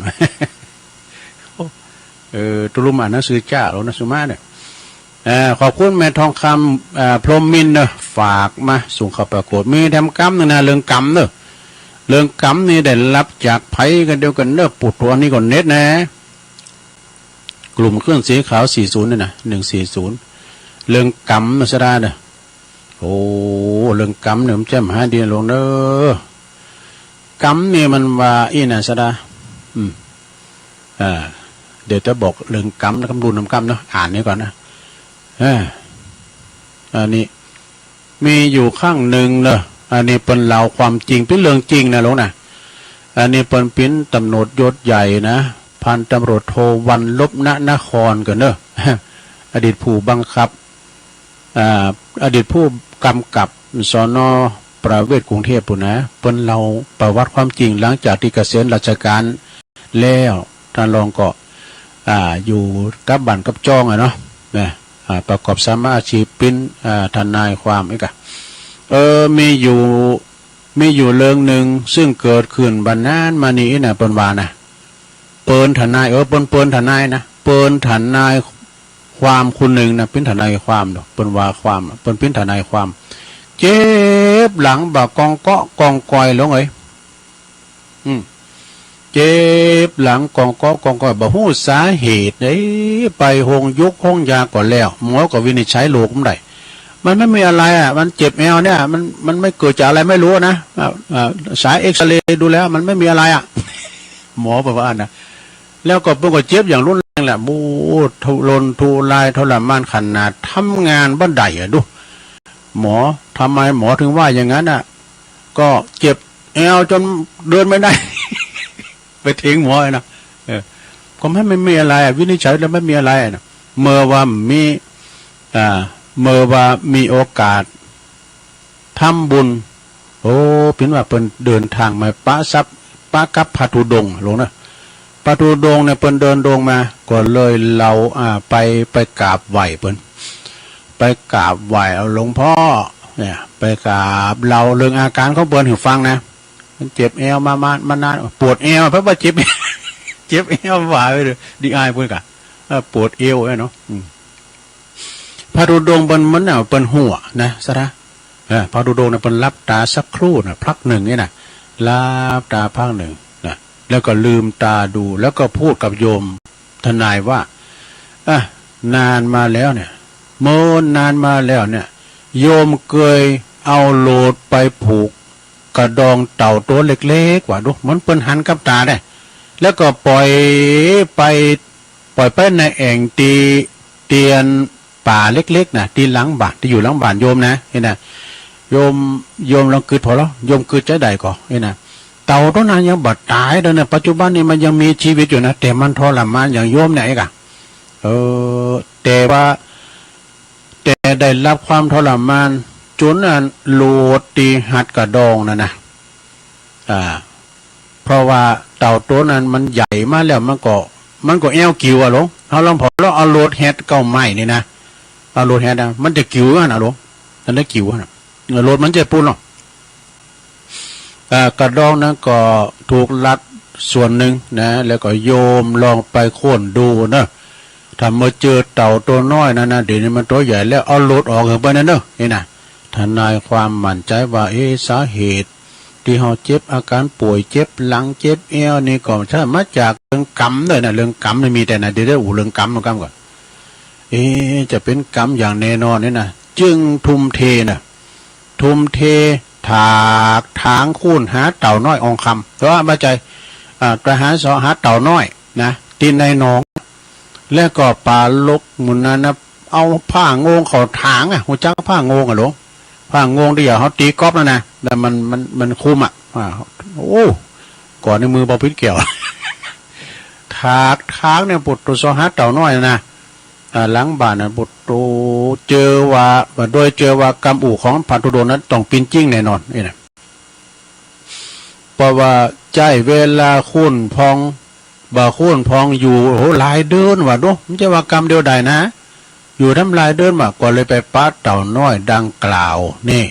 เออ ตุลุมอ่านหนังสือจ้าแล้วนะ สุมาเนี่ย เอ่อ ขอบคุณแม่ทองคำ เอ่อ พรหมมินทร์เนอะ ฝากมาส่งเข้าประกวด มีแถมกำหนึ่งนะ เรื่องกำเนอะ เรื่องกำนี่ได้รับจากไผกันเดียวกันเนอะ ปวดตัวนี่ก่อนเน็ตนะ กลุ่มเครื่องสีขาว สี่ศูนย์ นี่นะ หนึ่งสี่ศูนย์ เรื่องกำนะสดาเนอะ โอ้ เรื่องกำเนี่ยมันแจ่มหาดีลงเนอะ กำนี่มันว่าอีน่ะสดา อืม อ่า เดี๋ยวจะบอกเรื่องกำนะ กำรุนกำเนาะ อ่านนี่ก่อนนะ เออ อันนี้ มีอยู่ครั้งหนึ่งเนอะ อันนี้เปิ้นเล่าความจริง เป็นเรื่องจริงนะหลวงนะ อันนี้เปิ้นเป็นตำรวจยศใหญ่นะ พันตำรวจโทวันลบณนครกันเนอะ อดีตผู้บังคับ อ่า อดีตผู้กำกับ สน.ประเวศ กรุงเทพฯ พู้นนะ เปิ้นเล่าประวัติความจริง หลังจากที่เกษียณราชการแล้ว ท่านรองก็ อ่า อยู่กับบ้านกับจ้องอะเนาะ นะ อ่า ประกอบสมาอาชีพเป็น อ่า ทนายความอีกอะ เออ มีอยู่ มีอยู่เรื่องหนึ่ง ซึ่งเกิดขึ้นบ่นานมานี้นะ เปิ้นว่านะ เปิ้นทนาย เออ เปิ้น เปิ้นทนายนะ เปิ้นทนายความคนหนึ่งนะ เป็นทนายความเนาะ เปิ้นว่าความ เปิ้นเป็นทนายความ เจ็บหลังบ่ากองเกาะกองกอยหลวงเอ้ย อืม เจ็บหลังกองเกาะกองกอย บ่ฮู้สาเหตุ เอ้ย ไปโฮงยกโฮงยาก็แล้ว หมอก็วินิจฉัยโรคบ่ได้ มันไม่มีอะไรอ่ะ มันเจ็บแอวเนี่ย มัน มันไม่เกิดจากอะไรไม่รู้นะ อ่า อ่า สายเอ็กซเรย์ดูแล้ว มันไม่มีอะไรอ่ะ หมอบอกว่านะ แล้วก็เปิ้นก็เจ็บอย่างรุนแรงแหละ โอ้ ทุรนทุรายทรมานขนาด ทำงานบ่ได้อะดู หมอ ทำไมหมอถึงว่าอย่างนั้นอ่ะ ก็เจ็บแอวจนเดินไม่ได้ ไปเถียงหมอนะ เออ ก็ไม่ ไม่มีอะไรอะ วินิจฉัยแล้วไม่มีอะไรนะ เมื่อว่ามี อ่า เมื่อว่ามีโอกาสทำบุญ โอ้ เป็นว่าเปิ้นเดินทางมาปะซับ ปะกับพระธุดงค์หลวงนะ พระธุดงค์เนี่ยเปิ้นเดินดงมา ก็เลยเล่า อ่า ไป ไปกราบไหว้เปิ้น ไปกราบไหว้เอาหลวงพ่อ เนี่ย ไปกราบเล่าเรื่องอาการของเปิ้นให้ฟังนะ มันเจ็บแอวมา มา มานาน ปวดแอว เพราะว่าเจ็บ เจ็บแอวว่าไปเลย ดีอายเปิ้นกะ เออ ปวดแอวเนาะ อืม พระธุดงค์เปิ้น มันน่ะ เปิ้นฮู้นะ สะดา เออ พระธุดงค์น่ะ เปิ้นหลับตาสักครู่น่ะ พักหนึ่งนี่น่ะ หลับตาพักหนึ่งนะ แล้วก็ลืมตาดู แล้วก็พูดกับโยมทนายว่า อ่ะ นานมาแล้วเนี่ย เมินนานมาแล้วเนี่ย โยมเกยเอาโหลดไปผูกกระดองเต่าตัวเล็กๆ ว่าดู เหมือนเปิ้นหันกับตาได้ แล้วก็ปล่อยไป ปล่อยไปในแอ่งตี้ เตียนป่าเล็กๆ นะ ตี้หลังบ้าน ตี้อยู่หลังบ้านโยมนะ เห็นนะ โยม โยมลองกึดผ่อลอ โยมกึดจะได้ก่อ เห็นนะ เต่าตัวนั้นยังบ่ตายเลยนะ ปัจจุบันนี้มันยังมีชีวิตอยู่นะ แต่มันทรมานอย่างโยมเนี่ยเองอะ เออ แต่ว่า แต่ได้รับความทรมาน จนอันโหลดตี้หัดกระดองนั่นนะ อ่า เพราะว่าเต่าตัวนั้นมันใหญ่มาแล้ว มันก็ มันก็แอวกิ่วอะหลวง เฮาลองผ่อลอ เอาโหลดแหดเก๊าไม้นี่นะ เอาโหลดแหดอะ มันจะกิ่วอะนะหลวง มันจะกิ่วอะนะ โหลดมันจะปูนเนาะ อ่า กระดองนั้นก็ถูกรัดส่วนหนึ่งนะ แล้วก็โยมลองไปค้นดูนะ ถ้ามาเจอเต่าตัวน้อยนั่นนะ เดี๋ยวนี้มันตัวใหญ่แล้ว เอาโหลดออกให้เปิ้นนะเนอะ นี่นะ ทนายความมั่นใจว่า เอ๊ะ สาเหตุที่เฮาเจ็บ อาการป่วย เจ็บหลัง เจ็บแอวนี่ก็ใช่มาจากเรื่องกรรมด้วยนะ เรื่องกรรมนี่มีแต่นะ เดี๋ยวได้อู้เรื่องกรรม เรื่องกรรมก่อน เอ๊ะ จะเป็นกรรมอย่างแน่นอนนี่นะ จึงทุ่มเทนะ ทุ่มเทถากถางคูนหาเต่าน้อยอองคำ แต่ว่าบ่ใจ้ อ่า ไปหาเสาะหาเต่าน้อยนะ ตี้ในหนอง แล้วก็ปาลกหมู่นั้นนะ เอาผ้างงเขาถางอ่ะ ฮู้จักผ้างงอ่ะหลวง ผ้างงที่อยากเขาตีกอล์ฟนั่นนะ แต่มัน มัน มันคุมอ่ะ อ่า โอ้ ก่อนในมือเบาพิษเกี่ยว ถาก ถากเนี่ย ปุตตุสหัสเต่าน้อยนะ อ่า หลังบ้านนะ ปุตตุ เจอว่า โดยเจอว่ากำอู่ของพระธุดงค์นั้นต้องเป็นจริงแน่นอน นี่นะ เพราะว่าใช้เวลาคุ้นพอง บ่าคุ้นพองอยู่ โอ้โห หลายเดือนว่ะ ดู ไม่ใช่ว่ากำเดียวได้นะ อยู่ทำหลายเดือนว่ะ ก็เลยไปปะเต่าน้อยดังกล่าว นี่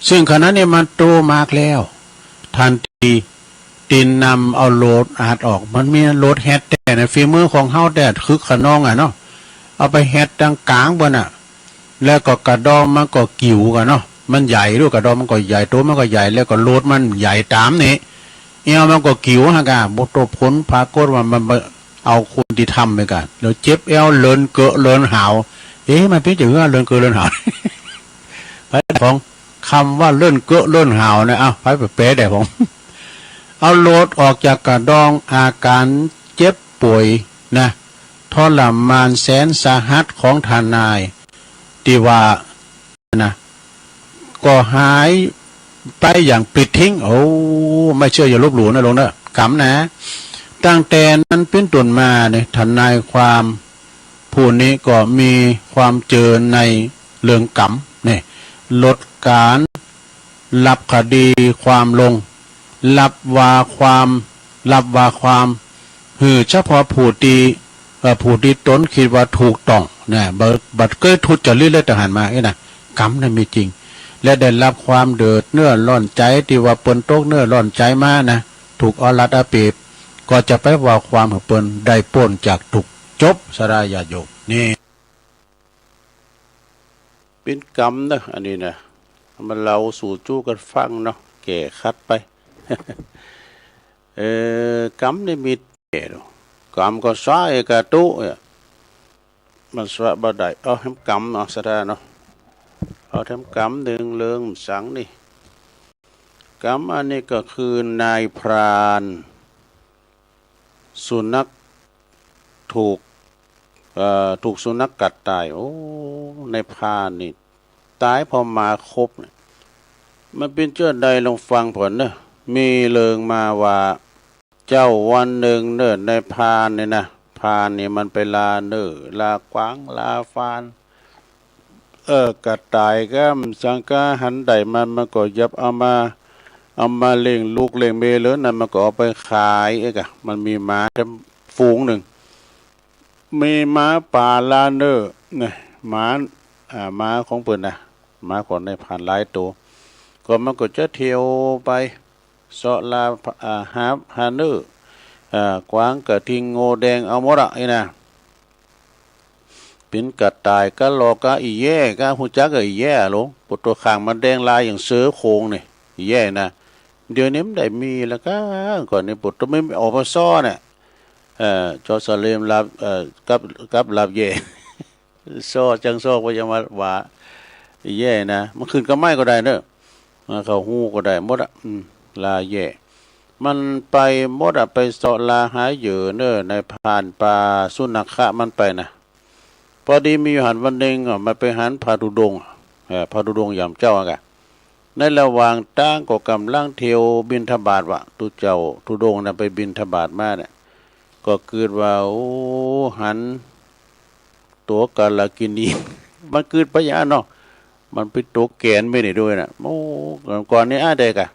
ซึ่งขณะนี้มันโตมากแล้ว ทันที ตินนำเอาโหลดอัดออก มันมีโหลดแฮดแต่นะ ฝีมือของเฮาแต่คึกขนองอ่ะเนาะ เอาไปแฮดดังกลางเปิ้นน่ะ แล้วก็กระดองมันก็กิ่วกันเนาะ มันใหญ่ด้วย กระดองมันก็ใหญ่ ตัวมันก็ใหญ่ แล้วก็โหลดมันใหญ่ต๋ามนี่ เอวมันก็กิ่วฮะกะ บ่ตบผลปรากฏว่ามันไปเอาคนที่ทำไปกะ แล้วเจ็บเอวเลินเกอะเลินหาว เอ๊ะ มันเป็นจั่งหื้อเลินเกอะเลินหาว ไปของคำว่าเลินเกอะเลินหาวเนี่ย เอ้า ไปแปลได้ผม เอาโหลดออกจากกระดอง อาการเจ็บป่วยนะ ทรมานแสนสาหัสของทนาย ที่ว่านะ ก็หายไปอย่างปลิดทิ้ง โอ้ ไม่เชื่ออย่าลบหลู่นะหลวงนะ กำนะ ตั้งแต่นั้นเป็นต้นมาเนี่ย ทนายความผู้นี้ก็มีความเจอในเรื่องกำเนี่ย ลดการรับคดีความลง รับว่าความ รับว่าความ หื้อเฉพาะผู้ที่ เอ่อ ผู้ที่ตนคิดว่าถูกต้องนะ บ่ บ่เกยทุจริตเลย ทหารมาเอ้ยนะ กำนั้นมีจริง และได้รับความเดือดเนื้อร้อนใจที่ว่าเปิ้นตกเนื้อร้อนใจมานะ ถูกเอารัดเอาเปรียบ ก็จะไปว่าความให้เปิ้นได้ป๊นจากทุกข์ จบ สาราญาติโยม นี่ เป็นกำเนอะ อันนี้นะ มาเล่าสู่จู้กันฟังเนาะ แก้ขัดไป เออ กำนี่มีแก่เนาะ กำก็สาเอกาตุเนี่ย มันสะบ่ได้ เอาแถมกำเนาะ สาราเนาะ เอาแถมกำหนึ่งเรื่องสังนี่ กำอันนี้ก็คือนายพราน สุนัขถูก เอ่อ ถูกสุนัขกัดตาย โอ้ นายพรานนี่ ตายเพราะหมาขบเนี่ย มันเป็นเจ้าใดลองฟังเปิ้นเนอะ มีเรื่องมาว่า เจ้าวันหนึ่งเนอะ นายพรานนี่นะ พรานนี่มันไปล่าเนอะ ล่ากวาง ล่าฟาน เออ กระต่ายก็มันสังกะหันได้มัน มันก็หยับเอามา เอามาเลี้ยงลูกเลี้ยงเมียเลยนะ มันก็เอาไปขายเอ้ยกะ มันมีหมาฝูงหนึ่ง มีหมาป่าล่าเนอะ เนี่ย หมา อ่า หมาของเปิ้นนะ หมาของนายพรานหลายตัว ก็มันก็จะเที่ยวไป เซาะล่า อ่า หา หาเนอะ อ่า กวางกระทิง โง่แดง เอาหมดอะ ไอ้นะ เป็นกระต่ายกะรอกกะอีแย่กะ ฮู้จักกะอีแย่หลง ปวดตัวข้างมันแดงลายอย่างเสือโคร่งนี่ อีแย่นะ เดี๋ยวนี้มันได้มีแล้วกะ ก่อนนี้ปวดตัวไม่ออกมาซ่อเนี่ย เอ่อ จอสะเลมลาบ เอ่อ กับ กับลาบแย่ ซ่อจังซ่อก็ยังมาว่า อีแย่นะ มันขึ้นกะไม้ก็ได้เนอะ มาเข้าหูก็ได้หมดอะ อืม ล่าแย่ มันไปหมดอะ ไปเซาะล่าหาเหยื่อเนอะ นายพรานป่าสุนัขะมันไปนะ พอดีมีอยู่หันวันหนึ่งอะ มันไปหันพระธุดงค์ เอ่อ พระธุดงค์ยามเจ๊าอะกะ ในระหว่างตางก็กำลังเที่ยวบิณฑบาตว่ะ ตุ๊เจ้าธุดงค์นะไปบิณฑบาตมาเนี่ย ก็กึ๊ดว่า โอ้ หัน ตั๋วกาลกิณี มันกึ๊ดไปอย่างนั้นเนาะ มันเป็นตั๋วแกนไปนี่ด้วยนะ โอ้ ก่อนนี้อ้ายได้กะ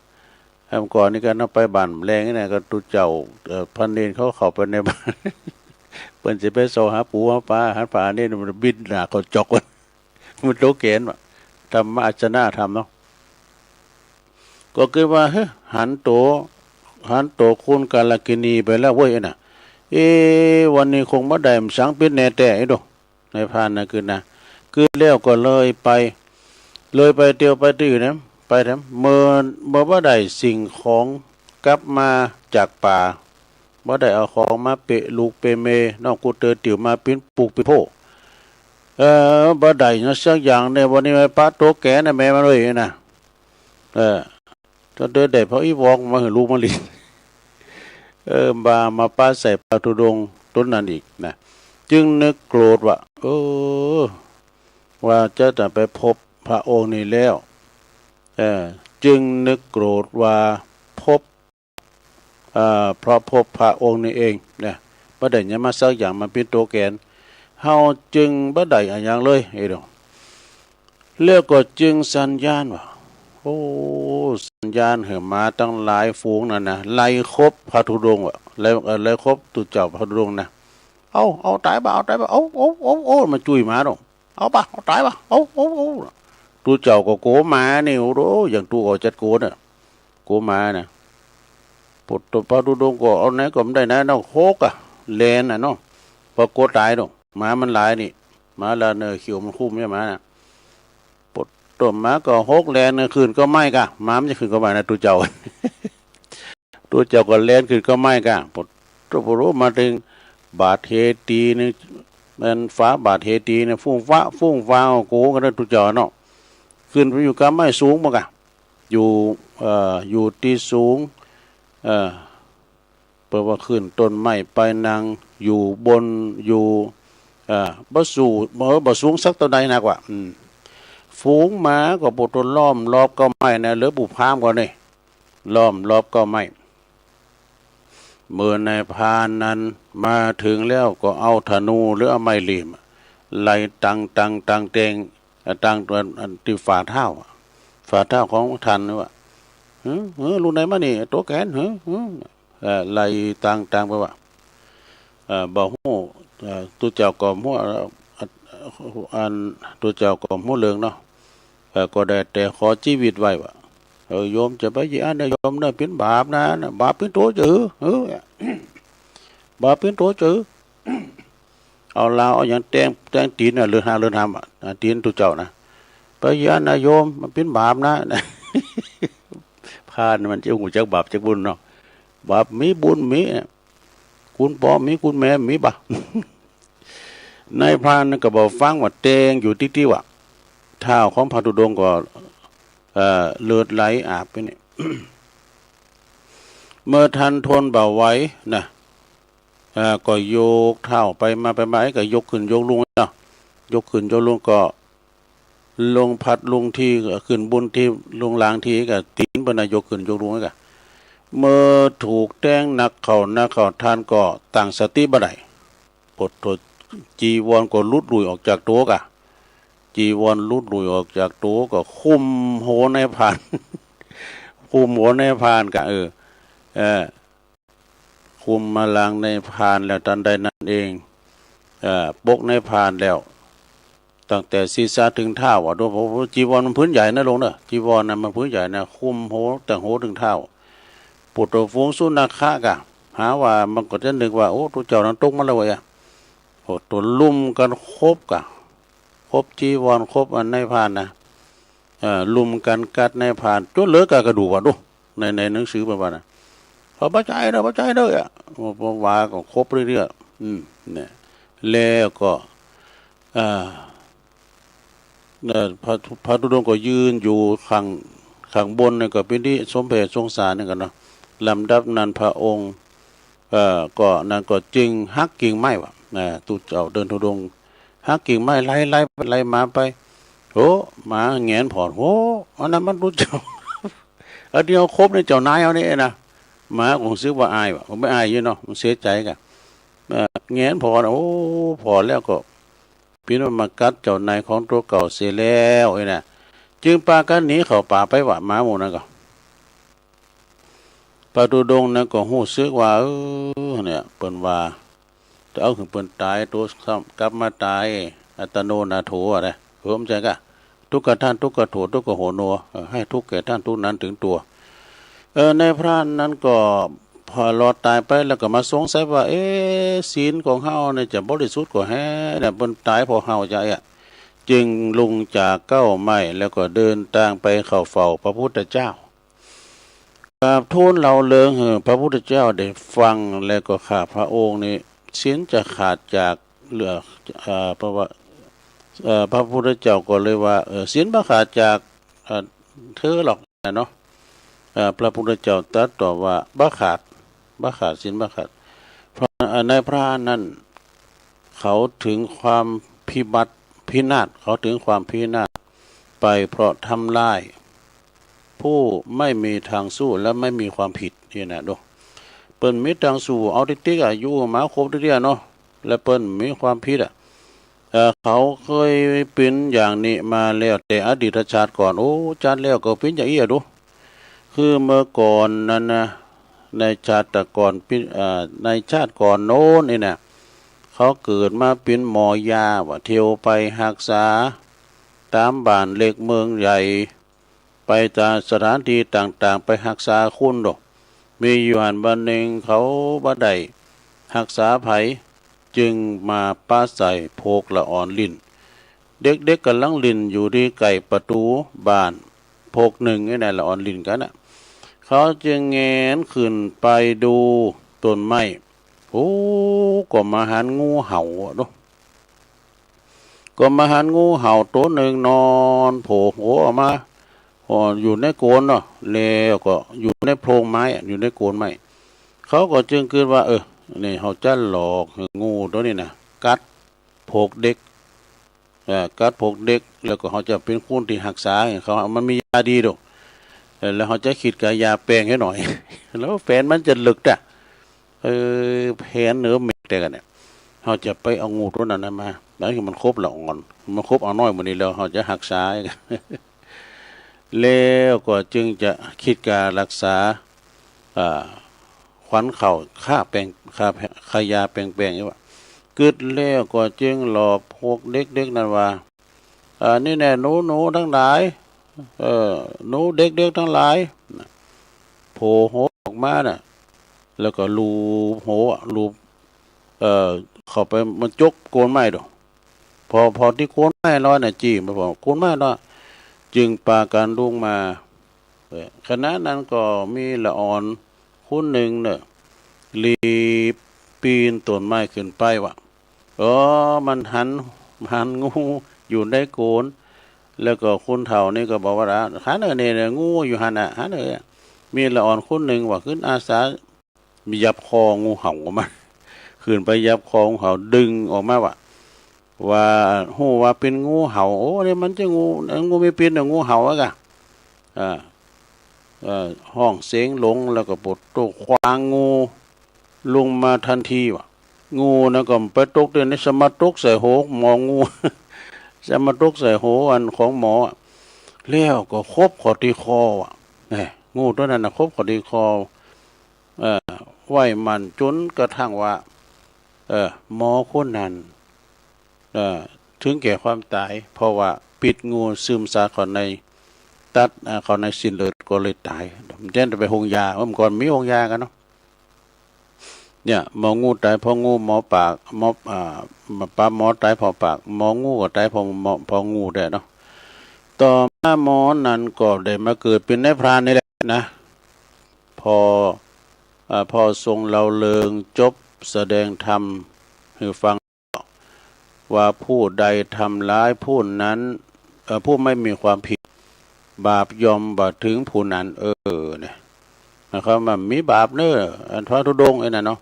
เมื่อก่อนนี้ก็นับไปบ้านแรงนี่นะ ก็ตุ๊เจ้า เอ่อ พระเณรเขาเข้าไปในบ้าน เปิ้นจะไปเซาะหาปูหาปลา หันพระเณรมันบินหน้าเขาจอก มันตั๋วแกนว่ะ ธรรมะอาชนะธรรมเนาะ ก็กึ๊ดว่า เฮ้ย หันตั๋ว หันตั๋วคุณกาลกิณีไปแล้วเว้ยนะ เอ๊ะ วันนี้คงบ่ได้มันสังปิดแน่แต่ไอ้ดอก นายพรานนะกึ๊ดนะ กึ๊ดแล้วก็เลยไป เลยไปเตียวไปตี้นะ ไปแถม เมื่อ เมื่อบ่ได้สิ่งของกลับมาจากป่า บ่ได้เอาของมาเปะลูกเปะเมย น้องกูเตอร์ติ๋วมาปิ้นปลูกปิ้นโพ เออ บ่ได้หยังสักอย่างเนี่ย วันนี้มาปะตั๋วแกนนะแม่มันเว้ยนะ เออ จนเดินได้เพราะอีวอกมาหื้อลูกมาหลี เออ บ่ามาปะใส่พระธุดงค์ต๋นนั้นอีกนะ จึงนึกโกรธว่า เออ ว่าจะได้ไปพบพระองค์นี้แล้ว เอ่อ จึงนึกโกรธว่าพบ เอ่อ เพราะพบพระองค์นี้เองนะ บ่ได้หยังมาสักอย่าง มันเป็นตัวแกน เฮาจึงบ่ได้อะหยังเลย เอ้ยเด้อ แล้วก็จึงสัญญาณว่า โอ้ สัญญาณหื้อหมาตั้งหลายฝูงนั่นนะ ไล่ขบพระธุดงค์ว่ะ ไล่ เอ่อ ไล่ขบตุ๊เจ้าพระธุดงค์นะ เอา เอาต๋ายบ่า เอาต๋ายบ่า เอา เอา เอา เอา มาจุ้ยหมาดอก เอาบ่า เอาต๋ายบ่า เอา เอา เอา ตุ๊เจ้าก็โกหมานี่ โอ้โห อย่างตุ๊ก็จัดโกเนี่ย โกหมานะ ปวดตัวพระธุดงค์ก็เอาไหนก็ไม่ได้นะ เนาะ หกอะ แลนน่ะเนาะ เพราะโกต๋ายดอก หมามันหลายนี่ หมาละเนอ เขี้ยวมันคุ้มใช่ไหมนะ ปวดตัวหมาก็หกแลนน่ะ ขึ้นก็ไม่กะ หมามันจะขึ้นก็ไม่นะ ตุ๊เจ้า ตุ๊เจ้าก็แลนขึ้นก็ไม่กะ ปวดตัว ปวดตัวมาถึงบาทเฮตีนี่ มันฝาบาทเฮตีนี่ ฟุ้งฟ้า ฟุ้งฟ้า โกกันนะ ตุ๊เจ้าเนาะ ขึ้นไปอยู่กะไม่สูงบ่กะ อยู่ เอ่อ อยู่ที่สูง เอ่อ เปิดว่าขึ้นต้นไม้ไปนั่งอยู่บน อยู่ เอ่อ บ่สูง เออ บ่สูงสักเต้าใดนักว่ะ อืม ฝูงหมาก็ปวดตัวล้อมรอบก็ไม่นะ เหลือปู่พราหมณ์ก่อนนี่ ล้อมรอบก็ไม่ เมื่อนายพรานนั้นมาถึงแล้วก็เอาธนูหรือเอาไม้เหล็กไล่ตังตังตังแตง เอ่อ ตังตัวอันที่ฝ่าเท้าอะ ฝ่าเท้าของท่านนี่ว่า หือ หือ ลูกไหนมานี่ ตัวแกน หือ หือ เอ่อ ไล่ตังตังไปว่า เอ่อ บ่ฮู้ เอ่อ ตุ๊เจ้าก็ฮู้ เอ่อ อัน ตุ๊เจ้าก็ฮู้เรื่องเนาะ เอ่อ ก็ได้แต่ขอชีวิตไว้ว่า เออ โยมจะไปเยียะนะ โยมเนอะ เป็นบาปนะ บาปเป็นตัวจือ เออ บาปเป็นตัวจือ เอาลาวเอาหยังแตง แตงตีนน่ะ เลือดหา เลือดหามอะ อ่า ตีนตุ๊เจ้านะ ไปเยียะนะโยม มันเป็นบาปนะ พรานมันจะฮู้จักบาปจักบุญเนาะ บาปมีบุญมี คุณพ่อมีคุณแม่มีบ่ะ นายพรานนั่นก็บ่ฟังว่าแตงอยู่ติดๆ ว่ะ เท้าของพระธุดงค์ก็ เอ่อ เลือดไหลอาบไปนี่ เมื่อท่านทนบ่ไหวนะ เอ่อ ก็ยกเท้าไปมาไปมา ก็ยกขึ้นยกลงเนาะ ยกขึ้นยกลงก็ ลงพัดลงที ขึ้นบนที ลงล่างที ก็ตีนเปิ้นน่ะยกขึ้นยกลงก็ เมื่อถูกแตงหนักเข้าหนักเข้า ท่านก็ตั้งสติบ่ได้ ปวดตัว จีวรก็หลุดลุ่ยออกจากตัวกะ จีวรหลุดลุ่ยออกจากตัวก็คุมหัวนายพราน คุมหัวนายพรานกะ เออ เออ คุมมาหลังนายพรานแล้วทันใดนั้นเอง เอ่อ ปกนายพรานแล้ว ตั้งแต่ศีรษะถึงเท้าอะ ดู จีวรมันผืนใหญ่นะลุงเนอะ จีวรน่ะมันผืนใหญ่นะ คุมหัว ตั้งหัวถึงเท้า ปวดตัวฝูงสุนัขกะ หาว่ามันก็จะนึกว่า โอ้ ตุ๊เจ้านั้นตกมาแล้วเว้ยอะ โอ้ ตัวลุ่มกันขบกะ ขบจีวร ขบอันนายพรานนะ เอ่อ ลุ่มกันกัดนายพราน จนเหลือกะกระดูกอะดู ใน ในหนังสือเปิ้นว่านะ เขาบ่ใจเด้อ บ่ใจเด้ออะ เพราะว่าก็ขบเรื่อยๆ อืม เนี่ย แล้วก็ เอ่อ เอ่อ พระ พระธุดงค์ก็ยืนอยู่ข้าง ข้างบนนี่ก็เป็นที่สมเพชสงสารเหมือนกันเนาะ ลำดับนั้นพระองค์ เอ่อ ก็ นั้นก็จึงหักกิ่งไม้ว่ะ อ่า ตุ๊เจ้าเดินธุดงค์ หักกิ่งไม้ไล่ ไล่ไปไล่มาไป โห หมาแหงนผ่อน โห อันนั้นมันตุ๊เจ้า อันเดียวครบในเจ้านายเอานี่นะ หมาคงซื้อว่าอายว่ะ ผมไม่อายอยู่เนาะ มันเสียใจกะ เอ่อ แหงนผ่อน โอ้ ผ่อนแล้วก็ เปิ้นว่ามากัดเจ้านายของตัวเก่าเสียแล้วนี่นะ จึงปากันหนีเข้าป่าไปว่ะ หมาหมู่นั้นก็ พระธุดงค์นั้นก็ฮู้สึกว่า เออ เนี่ย เปิ้นว่า จะเอาหื้อเปิ้นต๋าย ตัวซ้ำกลับมาต๋าย อัตโนนาโถอะนะ เออ มันใจ้กะ ทุกขะท่าน ทุกขะโถ ทุกขะโหโน เออ ให้ทุกข์แก่ท่านทุกนั้นถึงตัว เออ นายพรานนั้นก็พอรอดต๋ายไปแล้วก็มาสงสัยว่า เอ๊ะ ศีลของเฮาเนี่ยจะบริสุทธิ์ก่อแฮะเนี่ย เปิ้นต๋ายเพราะเฮาจะอะ จึงลงจากเก๊าไม้แล้วก็เดินตางไปเข้าเฝ้าพระพุทธเจ้า กราบทูลเล่าเรื่องหื้อพระพุทธเจ้าได้ฟัง แล้วก็ข้าพระองค์นี้ศีลจะขาดจากเหลือ เอ่อ เพราะว่า เอ่อ พระพุทธเจ้าก็เลยว่า เอ่อ ศีลบ่ขาดจาก เอ่อ เธอหรอกนะเนาะ เอ่อ พระพุทธเจ้าตรัสตอบว่า บ่ขาด บ่ขาด ศีลบ่ขาด เพราะ เอ่อ นายพรานนั้น เขาถึงความพิบัติ พินาศ เขาถึงความพินาศ ไปเพราะทำลาย ผู้ไม่มีทางสู้และไม่มีความผิด นี่นะดู เปิ้นมีตังสู้เอาติ๊กๆ อ่ะ อยู่มาครบเตี้ยๆ เนาะ และเปิ้นมีความผิดอ่ะ เอ่อ เขาเคยเป็นอย่างนี้มาแล้ว แต่อดีตชาติก่อน โอ้ จัดแล้วก็เป็นอย่างอี้อ่ะดู คือเมื่อก่อนนั้นนะ ในชาติก่อน เอ่อ ในชาติก่อนโน้นนี่นะ เขาเกิดมาเป็นหมอยา ว่าเที่ยวไปฮักษา ตามบ้านเล็กเมืองใหญ่ ไปตามสถานที่ต่างๆ ไปฮักษาคนดอก มีอยู่หั้นวันหนึ่งเขาบ่ได้ฮักษาไผ จึงมาปะใส่พวกละอ่อนหลิ้น เด็กๆ ก่ำลังหลิ้นอยู่ตี้ใก้ประตูบ้าน พวกหนึ่งนี่นะ ละอ่อนหลิ้นกั๋นน่ะ เขาจึงแงนขึ้นไปดูต้นไม้ โอ้ ก็มาหันงูเห่าอ่ะดู ก็มาหันงูเห่าตั๋วหนึ่งนอนโผล่หัวออกมา อ๋อ อยู่ในโคนเนาะ แล้วก็อยู่ในโพรงไม้อะ อยู่ในโคนไม้ เขาก็จึงคิดว่า เออ นี่เฮาจะหลอกหื้องูตั๋วนี้นะ กัดพวกเด็ก เอ่อ กัดพวกเด็ก แล้วก็เฮาจะเป็นคนตี้ฮักษาหื้อเขา มันมียาดีดอก เออ แล้วเฮาจะคิดก๋ายาแปลงหื้อหน่อย แล้วแผนมันจะเลิกอ่ะ เออ แผนเนอแหมกแต่กั๋นเนี่ย เฮาจะไปเอางูตั๋วนั้นน่ะมา แล้วมันครบละอ่อน มันครบเอาน้อยหมดนี้แล้ว เฮาจะฮักษา แล้วก็จึงจะคิดก๋าฮักษา อ่า ขวัญข้าว ค่าแปลง ค่า ค่ายาแปลงๆ นี่ว่า กึ๊ดแล้วก็จึงหลอกพวกเด็กๆ นั้นว่า อ่า นี่แน่ หนูๆ ทั้งหลาย เอ่อ หนูเด็กๆ ทั้งหลาย โผล่หัวออกมาน่ะ แล้วก็ลูบหัว ลูบ เอ่อ เข้าไป มาจกโคนไม้ดอก พอ พอตี้โคนไม้ลอยน่ะ จี้มาพอโคนไม้ลอย จึงปากั๋นลุกมา เอ่อ ขณะนั้นก็มีละอ่อนคนหนึ่งเน่อ รีบปีนต้นไม้ขึ้นไปว่ะ เออ มันหัน หันงูอยู่ในโคน แล้วก็คนเฒ่านี่ก็บอกว่า หันเน่อ นี่เน่อ งูอยู่หั้นน่ะ หันเน่อ มีละอ่อนคนหนึ่งว่ะ ขึ้นอาสา มียับคองูเห่าออกมา ขึ้นไปยับคองูเห่า ดึงออกมาว่ะ ว่า ฮู้ว่าเป็นงูเห่า โอ้ นี่มันจะงู งูมีพิษน่ะ งูเห่าอะกะ อ่า เอ่อ ฮ้องเสียงหลง แล้วก็ปวดตัว ขว้างงูลงมาทันทีว่ะ งูนั้นก็ไปตกตี้ใน สะมาตกใส่โหหมองู สะมาตกใส่โหอันของหมออะ แล้วก็ขบเข้าตี้คอว่ะ แหม งูตั๋วนั้นน่ะ ขบเข้าตี้คอ เอ่อ ไว้มั่นจนกระทั่งว่า เอ่อ หมอคนนั้น เอ่อ ถึงแก่ความตาย เพราะว่าพิษงูซึมซาเข้าในตับ อ่า เข้าในเส้นเลือดก็เลยตาย มันจะไปโฮงยา เมื่อก่อนมีโฮงยากั๋นเนาะ เนี่ย หมองูตายเพราะงู หมอปาก หมอ อ่า ปลาหมอตายเพราะปาก หมองูก็ตายเพราะหมอ เพราะงูได้เนาะ ต่อมาหมอนั้นก็ได้มาเกิดเป็นนายพรานนี่แหละนะ พอ อ่า พอทรงเล่าเรื่องจบแสดงธรรมหื้อฟัง ว่าผู้ใดทำร้ายผู้นั้น เอ่อ ผู้ไม่มีความผิด บาปย่อมบ่ถึงผู้นั้น เออ เนี่ย หมายความว่ามีบาปเน่อ อันพระธุดงค์ไอ้นั่นเนาะ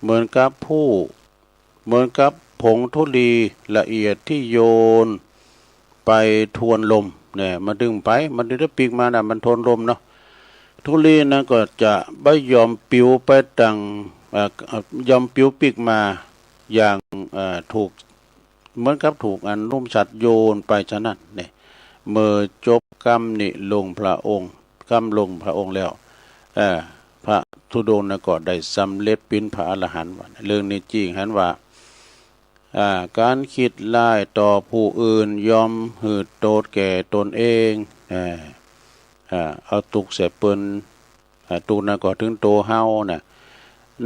เหมือนกับผู้ เหมือนกับผงธุลีละเอียดที่โยนไปทวนลม เนี่ย มันดึงไป มันดึงได้ปีกมาน่ะ มันทวนลมเนาะ ธุลีนั้นก็จะบ่ยอมปลิวไปตัง เอ่อ เอ่อ ย่อมปลิวปีกมาอย่าง เอ่อ ถูก เหมือนกับถูกอันลุ่มสัตว์โยนไปฉะนั้นเนี่ย เมื่อจบกำนี้ลงพระองค์ กำลงพระองค์แล้ว เอ่อ พระธุดงค์นั้นก็ได้สำเร็จเป็นพระอรหันต์ว่า เรื่องนี้จริงหันว่า อ่า ก๋านคิดร้ายต่อผู้อื่นย่อมหื้อโต้ษแก่ตนเอง เอ่อ อ่า เอาตุ๊กข์ใส่เปิ้น อ่า ตุ๊กข์นั้นก็ถึงตั๋วเฮาน่ะ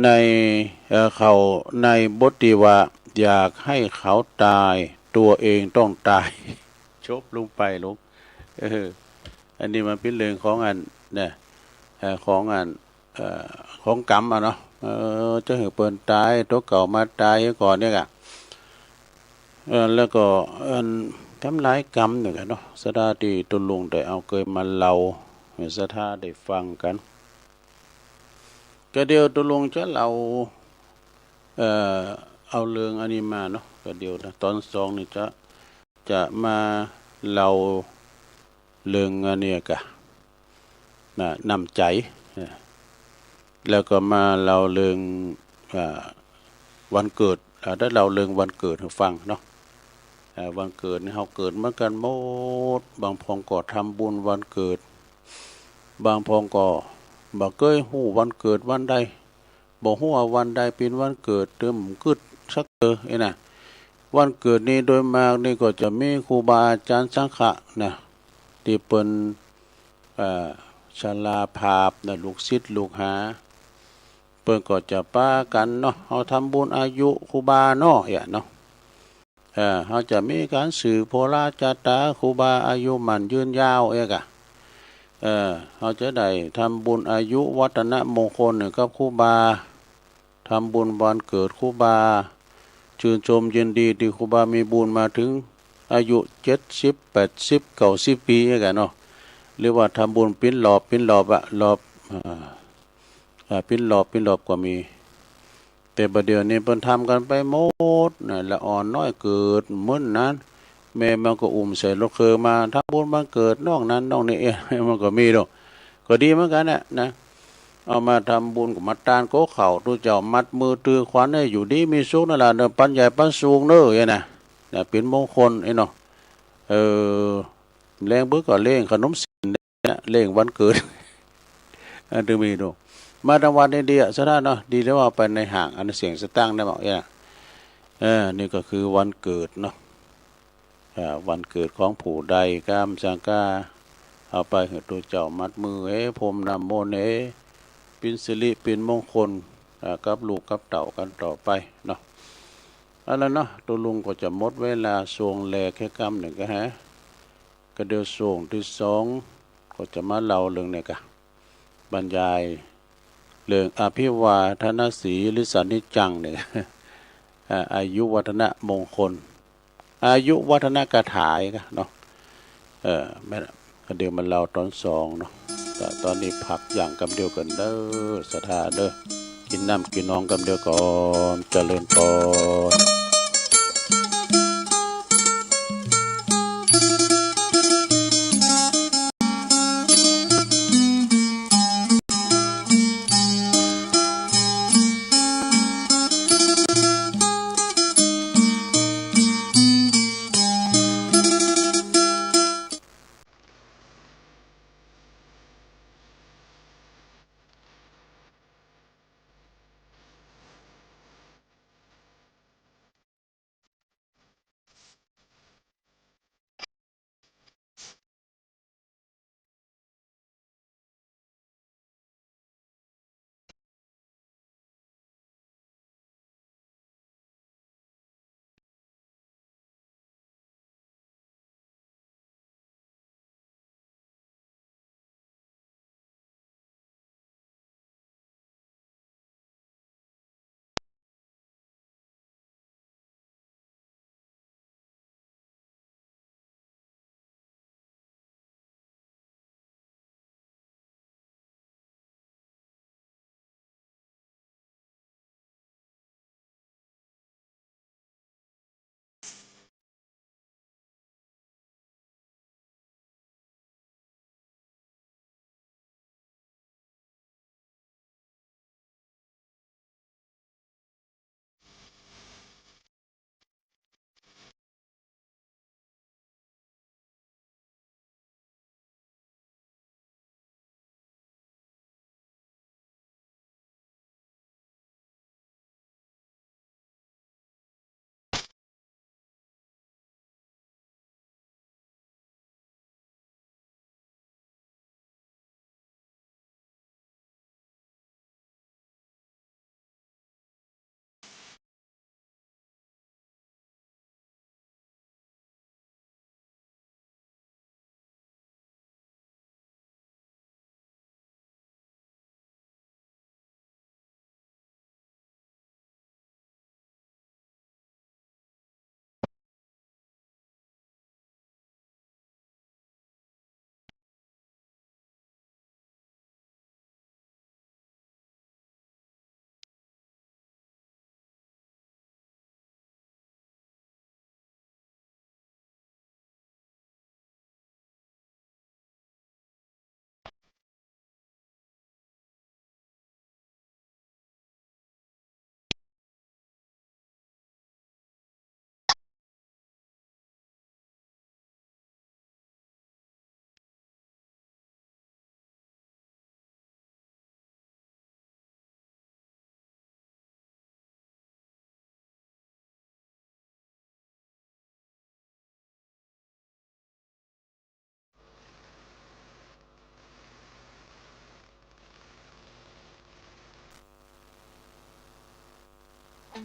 ใน เอ่อ เขา ในบทตี้ว่า อยากให้เขาตาย ตัวเองต้องตาย จบลงไปลูก เออ อันนี้มันเป็นเรื่องของอัน เนี่ย เอ่อ ของอัน เอ่อ ของกรรมอะเนาะ เออ จะหื้อเปิ้นตาย ตั๋วเก่ามาตายก่อนเนี่ยกะ เอ่อ แล้วก็ อัน ทำลายกรรมเนี่ยกะเนาะ ศรัทธาตี้ตุ๊ลุงได้เอาเกยมาเล่า หื้อศรัทธาได้ฟังกั๋น ก็เดี๋ยวตุ๊ลุงจะเล่า เอ่อ เอาเรื่องอันนี้มาเนาะ ก็เดี๋ยวนะ ตอนสองนี่จะ จะมาเล่าเรื่องอันนี้กะนะ น้ำใจนะ แล้วก็มาเล่าเรื่อง อ่า วันเกิด อ่า ได้เล่าเรื่องวันเกิดให้ฟังเนาะ อ่า วันเกิดนี่เฮาเกิดเหมือนกันหมด บางพองก็ทำบุญวันเกิด บางพองก็บ่เคยฮู้วันเกิดวันใด บ่ฮู้ว่าวันใดเป็นวันเกิด เติมกึดสักเตอ เอ้ยนะ วันเกิดนี้โดยมากนี่ก็จะมีครูบาอาจารย์สังฆะนะ ที่เปิ้น เอ่อ ชราภาพนะ ลูกศิษย์ลูกหา เปิ้นก็จะปากันเนาะ เฮาทำบุญอายุครูบาเนาะ เอ้ยเนาะ เออ เฮาจะมีการสืบโหราชะตาครูบาอายุมั่นยืนยาว เอ้ยกะ เออ เฮาจะได้ทำบุญอายุวัฒนมงคลให้กับครูบา ทำบุญวันเกิดครูบา ชื่นชมยินดีที่ครูบามีบุญมาถึงอายุเจ็ดสิบ แปดสิบ เก้าสิบ ปี เอ้ยกะเนาะ หรือว่าทำบุญปิ้นรอบ ปิ้นรอบอะ รอบ อ่า อ่า ปิ้นรอบ ปิ้นรอบก็มี แต่บัดเดี๋ยวนี้เปิ้นทำกันไปหมดนะ ละอ่อนน้อยเกิดมื้อนั้น แม่มันก็อุ้มใส่รถเคืองมาทำบุญวันเกิดน้องนั้นน้องนี้ เอ้ย มันก็มีดอก ก็ดีเหมือนกันนะ นะ เอามาทำบุญก็มาตานโกข้าว ตุ๊เจ้ามัดมือถือขวัญให้อยู่ดีมีสุขนั่นล่ะเนอะ ปันใหญ่ปันสูงเนอะ เอ้ยนะ นะ เป็นมงคล เอ้ยเนาะ เออ แลงเบิดก็เลี้ยงขนมศีล เนี่ย เลี้ยงวันเกิด อันที่มีดู มาทางวัดนี่ดีอะ สะท้านเนาะ ดีแล้วว่าไปในห้าง อันเสียงสตางค์ได้บอกเนี่ย เออ นี่ก็คือวันเกิดเนาะ อ่า วันเกิดของผู้ใด กามสังกา เอาไปให้ตุ๊เจ้ามัดมือ เอ้ย พรมน้ำมนต์ เอ้ย เป็นสิริเป็นมงคล อ่า กับลูกกับเต้ากันต่อไปเนาะ เอาละเนาะ ตุ๊ลุงก็จะหมดเวลาส่วงแรกแค่กำหนึ่งก็ฮะ ก็เดี๋ยวส่วงที่สองก็จะมาเล่าเรื่องเนี่ยกะ บรรยายเรื่องอภิวาทนสีลิสานิจังเนี่ย อ่า อายุวัฒนมงคล อายุวัฒนคาถาอีกอะเนาะ เออ แม่นละ ก็เดี๋ยวมาเล่าตอนสองเนาะ แต่ตอนนี้พักอย่างกำเดียวกันเด้อ ศรัทธาเด้อ กินน้ำกินนองกำเดียวก่อน เจริญพร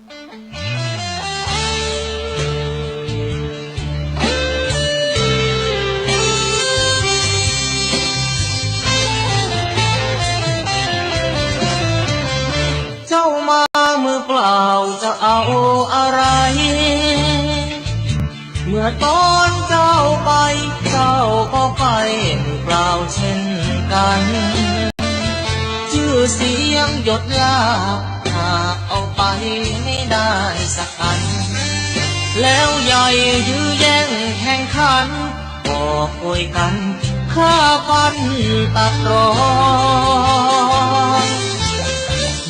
เจ้ามามือเปล่าจะเอาอะไร เมื่อตอนเจ้าไป เจ้าก็ไปมือเปล่าเช่นกัน ชื่อเสียงยศลาภ หากเอาไปไม่ได้สักอัน แล้วใหญ่ยื้อแย่งแข่งขัน บอกอวยกันฆ่าฟันตัดรอน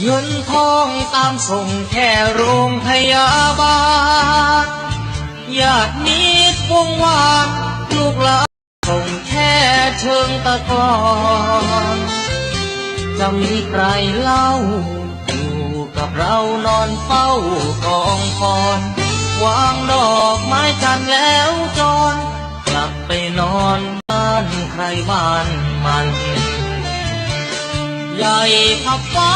เงินทองตามส่งแค่โรงพยาบาล ญาติมิตรวงวาน ลูกหลานส่งแค่เชิงตะกอน จะมีใครเล่า อยู่กับเรานอนเฝ้ากองฟอน วางดอกไม้จันทร์แล้วจร กลับไปนอนบ้านใครบ้านมัน ใหญ่ขับฟ้า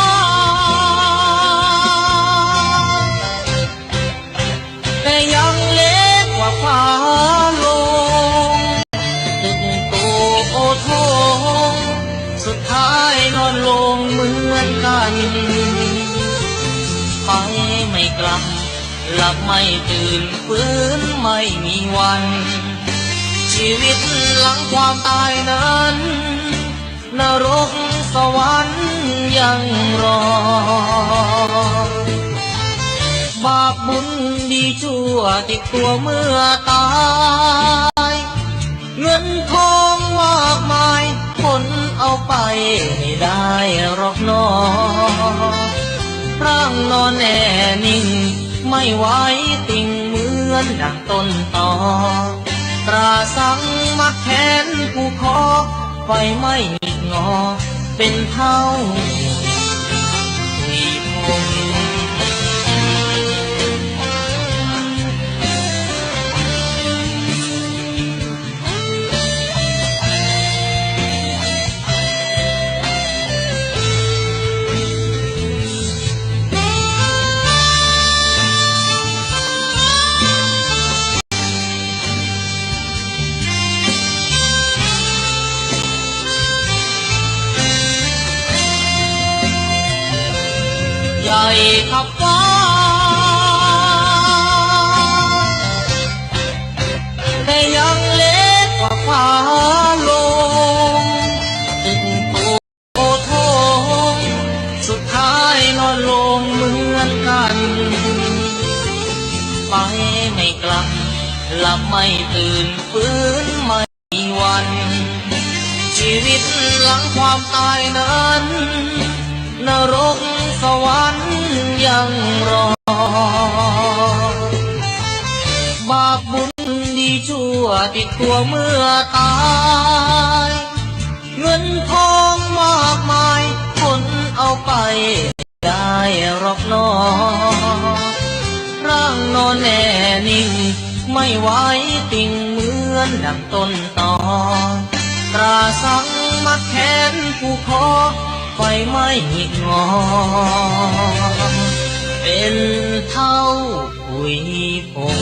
แต่ยังเล็กกว่าฟ้าลง ตึกโตโอโถง สุดท้ายนอนลงเหมือนกัน ไปไม่กลับ หลับไม่ตื่น ฟื้นไม่มีวัน ชีวิตหลังความตายนั้น นรกสวรรค์ยังรอ บาปบุญดีชั่วติดตัวเมื่อตาย เงินทองมากมาย คนเอาไปไม่ได้หรอกหนอ ร่างนอนแน่นิ่ง ไม่ไหวติ่งเหมือนดังต้นตอ ตราสังมัดแขนผูกคอ ไฟไหม้หงิกงอ เป็นเท่า ใหญ่ขับฟ้า แต่ยังเล็กกว่าฟ้าลง ตึกโตโถง สุดท้ายนอนลงเหมือนกัน ไปไม่กลับ หลับไม่ตื่น ฟื้นไม่ วัน ชีวิตหลังความตายนั้น นรกสวรรค์ยังรอ บาปบุญดีชั่วติดตัวเมื่อตาย เงินทองมากมาย คนเอาไป ได้หรอกหนอ ร่างนอนแน่นิ่ง ไม่ไหวติ่งเหมือนดังต้นตอ ตราสังมัดแขนผูกคอ ไฟไหม้หงิกงอ เป็นเท่าผุยผง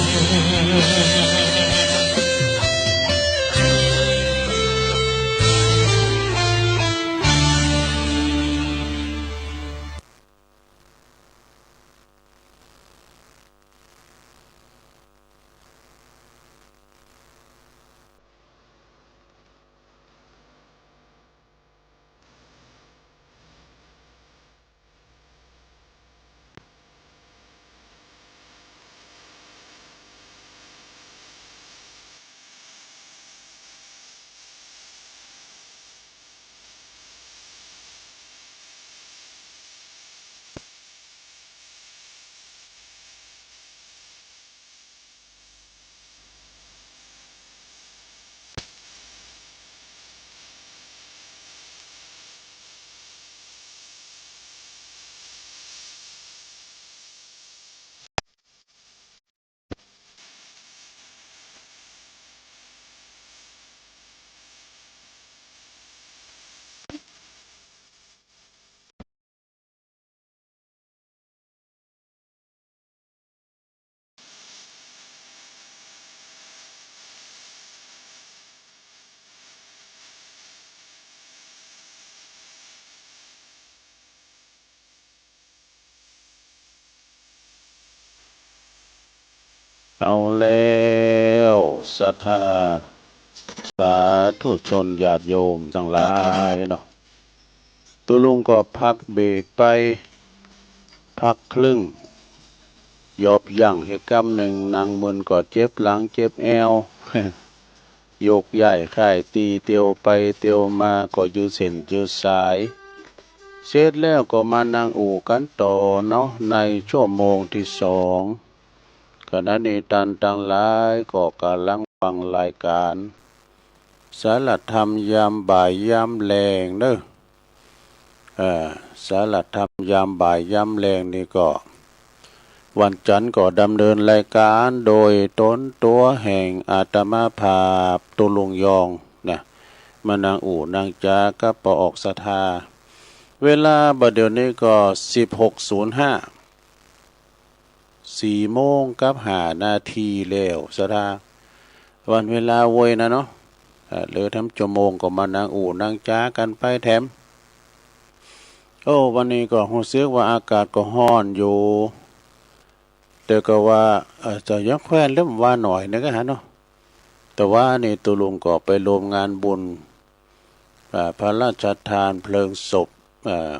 เอาแล้วศรัทธาสาธุชนญาติโยมทั้งหลายเนาะ ตุ๊ลุงก็พักเบรกไป พักครึ่ง หยอบยั้งเหตุกรรมหนึ่ง นั่งมึนก็เจ็บหลังเจ็บแอว โยกย้ายค่ายตี เตียวไปเตียวมาก็ยืดเส้นยืดสาย เสร็จแล้วก็มานั่งอู้กันต่อเนาะ ในชั่วโมงที่สอง ขณะนี้ท่านทั้งหลายก็กำลังฟังรายการ สารธรรมยามบ่ายยามแลงเนอะ เอ่อ สารธรรมยามบ่ายยามแลงนี่ก็ วันจันทร์ก็ดำเนินรายการโดยตนตัวแห่งอาตมาภาพตุ๊ลุงยองนะ มานั่งอู้นั่งจากับป้อออกศรัทธา เวลาบ่าเดี๋ยวนี้ก็สิบหกศูนย์ห้า สี่โมงกับห้านาทีแล้วศรัทธา วันเวลาเว้ยนะเนาะ เอ่อ เหลือแถมชั่วโมงก็มานั่งอู้นั่งจากันไปแถม โอ้ วันนี้ก็รู้สึกว่าอากาศก็ร้อนอยู่ แต่ก็ว่า เอ่อ จะยังแควนเริ่มว่าหน่อยนึงอะฮะเนาะ แต่ว่านี่ตุ๊ลุงก็ไปร่วมงานบุญ อ่า พระราชทานเพลิงศพ อ่า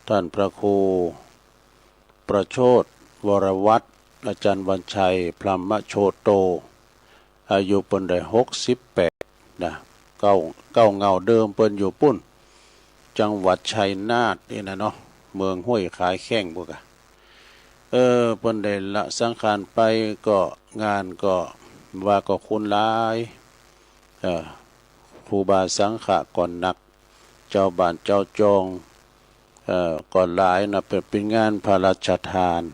ท่านพระครูประโชติวรวัฒน์ อาจารย์วันชัย พรหมโชโต อายุเปิ้นได้หกสิบแปดนะ เก้า เก้าเหง้าเดิมเปิ้นอยู่ปุ้น จังหวัดชัยนาทนี่นะเนาะ เมืองห้วยขาแข้งพวกอะ เออ เปิ้นได้ละสังขารไปก็งานก็ว่าก็คนหลาย เออ ครูบาสังฆะก็นัก เจ้าบ้านเจ้าจอง เอ่อ ก็หลายนะ เป็น เป็นงานพระราชทาน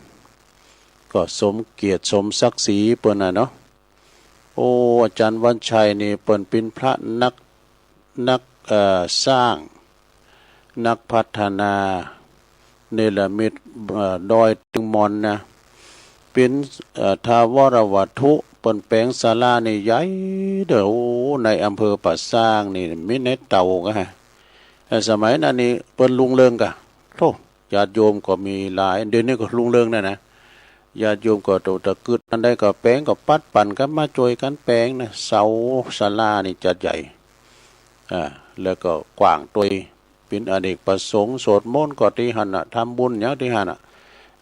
ก็สมเกียรติสมศักดิ์ศรีเปิ้นน่ะเนาะ โอ้ อาจารย์วันชัยนี่เปิ้นเป็นพระนัก นัก เอ่อ สร้าง นักพัฒนา เนรมิต เอ่อ ดอยตึงมอนนะ เป็น เอ่อ ถาวรวัตถุ เปิ้นแปลงศาลานี่ใหญ่เด้อ โอ้ ในอำเภอป่าซางนี่ มีในเต่าก็ฮะ เอ่อ สมัยนั้นนี่เปิ้นรุ่งเรืองกะ โธ่ ญาติโยมก็มีหลาย เดี๋ยวนี้ก็รุ่งเรืองนะนะ ญาติโยมก็โตตะกึดอันใดก็แปลงก็ปัดปั่นกันมาช่วยกันแปลงนะ เสาศาลานี่จัดใหญ่ อ่า แล้วก็กว้างตวย เป็นอเนกประสงค์ สวดมนต์ก็ตี้หั้นน่ะ ทำบุญหยังตี้หั้นน่ะ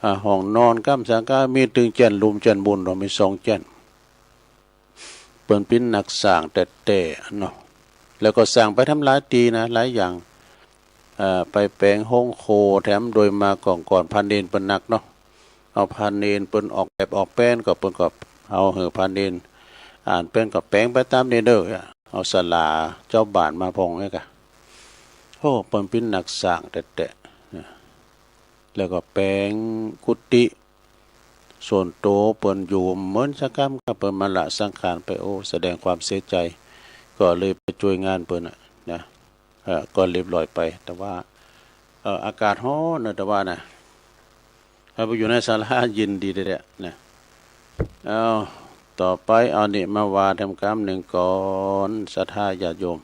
อ่า ห้องนอนกำสังกา มีตึงแจ่นหลุมแจ่นบุญ เรามีสองแจ่น เปิ้นเป็นนักสร้างแต๊ๆเนาะ แล้วก็สร้างไปทำหลายตี้นะ หลายอย่าง อ่า ไปแปลงโฮงโคแถม โดยมากก่อนๆ พระเณรเปิ้นนักเนาะ เอาพระเณรเปิ้นออกแบบออกแปลน ก็เปิ้นก็เอาหื้อพระเณรอ่านแปลน ก็แปลงไปตามนี้เด้อ เอาศาลาเจ้าบ้านมาพ่องนี่กะ โอ้ เปิ้นเป็นนักสร้างแต๊ๆนะ แล้วก็แปลงกุฏิส่วนตัวเปิ้นอยู่เหมือนสักกำ ก็เปิ้นมาละสังขารไป โอ้ แสดงความเสียใจ ก็เลยไปช่วยงานเปิ้นน่ะนะ เอ่อ ก็เรียบร้อยไป แต่ว่า เอ่อ อากาศร้อนนะ แต่ว่านะ เอาไปอยู่ในศาลาเย็นดีเลยแหละนะ เอา ต่อไปเอานี่มาว่าทำกำหนึ่งก่อน ศรัทธาญาติโยม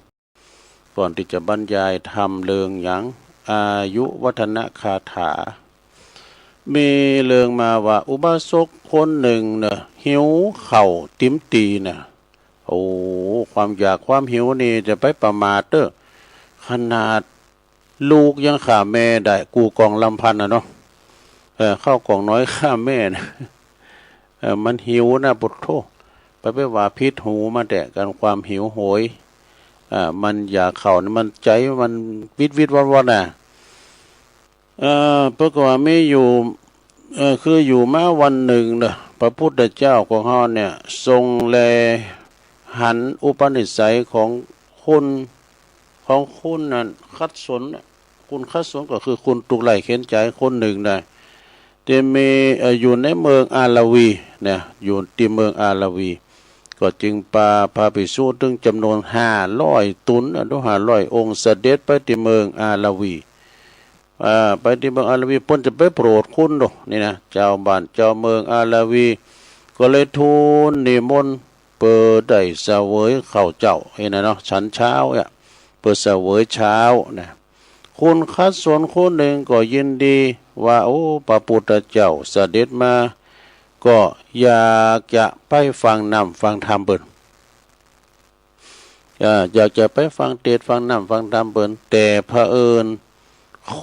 ก่อนที่จะบรรยายธรรมเรื่องหยัง อายุวัฒนคาถา มีเรื่องมาว่าอุบาสกคนหนึ่งเน่ะ หิวข้าวติมตีน่ะ โอ้ ความอยากความหิวนี่จะไปประมาทเด้อ ขนาดลูกยังฆ่าแม่ได้ กูกองลำพันธ์น่ะเนาะ เออ ข้าวกล่องน้อยฆ่าแม่นะ เออ มันหิวนะ ปุโธ่ ไป ไปว่าผิดหูมาแต่กัน ความหิวโหย อ่า มันอยากข้าวนี่ มันใจมันวิดวิดวัดวัดน่ะ เอ่อ เปิ้นก็ว่ามีอยู่ เอ่อ คืออยู่มาวันหนึ่งเน่ะ พระพุทธเจ้าของเฮาเนี่ย ทรงแลหันอุปนิสัยของคน ของคนนั้นขัดสนน่ะ คนขัดสนก็คือคนทุกข์ไร้เข็ญใจคนหนึ่งนะ ที่มี เอ่อ อยู่ในเมืองอาราวีนะ อยู่ที่เมืองอาราวี ก็จึงปาพระภิกษุถึงจำนวนห้าร้อยตนน่ะ หรือห้าร้อยองค์ เสด็จไปที่เมืองอาราวี อ่า ไปที่เมืองอาราวี เปิ้นจะไปโปรดคนดอกนี่นะ เจ้าบ้านเจ้าเมืองอาราวี ก็เลยทูลนิมนต์ เปิ้นได้เสวยข้าวเจ้า เห็นนะเนาะ ฉันเช้าเนี่ย เปิ้นเสวยเช้านะ คนขัดสนคนหนึ่งก็ยินดีว่า โอ้ พระพุทธเจ้าเสด็จมา ก็อยากจะไปฟังนำฟังธรรมเปิ้น อ่า อยากจะไปฟังเทศน์ฟังนำฟังธรรมเปิ้น แต่เผอิญโค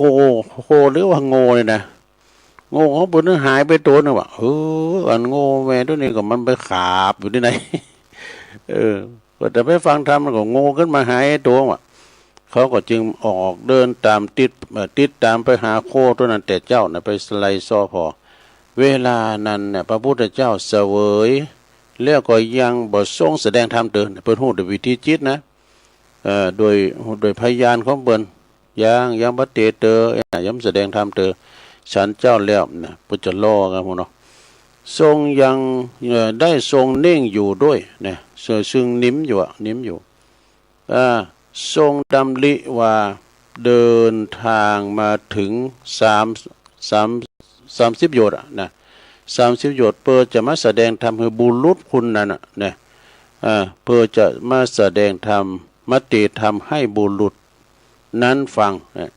โคหรือว่าโง่เนี่ยนะ โง่ของเปิ้นนี่หายไปตัวหนึ่งว่ะ เออ อันโง่แม่ตัวนี้ก็มันไปขาบอยู่ที่ไหน เออ ก็จะไปฟังธรรมมันก็โง่ขึ้นมาหายตัวว่ะ เขาก็จึงออกเดินตามติด เอ่อ ติดตามไปหาโคตัวนั้นแต่เจ๊านะ ไปสไลด์ซ้อพอ เวลานั้นเนี่ย พระพุทธเจ้าเสวย แล้วก็ยังบ่ทรงแสดงธรรมเตอ เปิ้นฮู้ด้วยวิธีจิตนะ เอ่อ โดย โดยพยานของเปิ้น ยัง ยังบ่เตเตอ ยังแสดงธรรมเตอ ฉันเจ้าแล้วนะ เปิ้นจะรอกันพู้นเนาะ ทรงยัง เอ่อ ได้ทรงนิ่งอยู่ด้วยนะ ซึ่ง ซึ่งนิ่มอยู่อะ นิ่มอยู่ อ่า ทรงดำริว่าเดินทางมาถึงสาม สาม สามสิบโยชน์อะนะ สามสิบโยชน์ เพื่อจะมาแสดงธรรมให้บุรุษคนนั้นอะนะ อ่า เพื่อจะมาแสดงธรรม มาเทศน์ธรรมให้บุรุษนั้นฟังนะ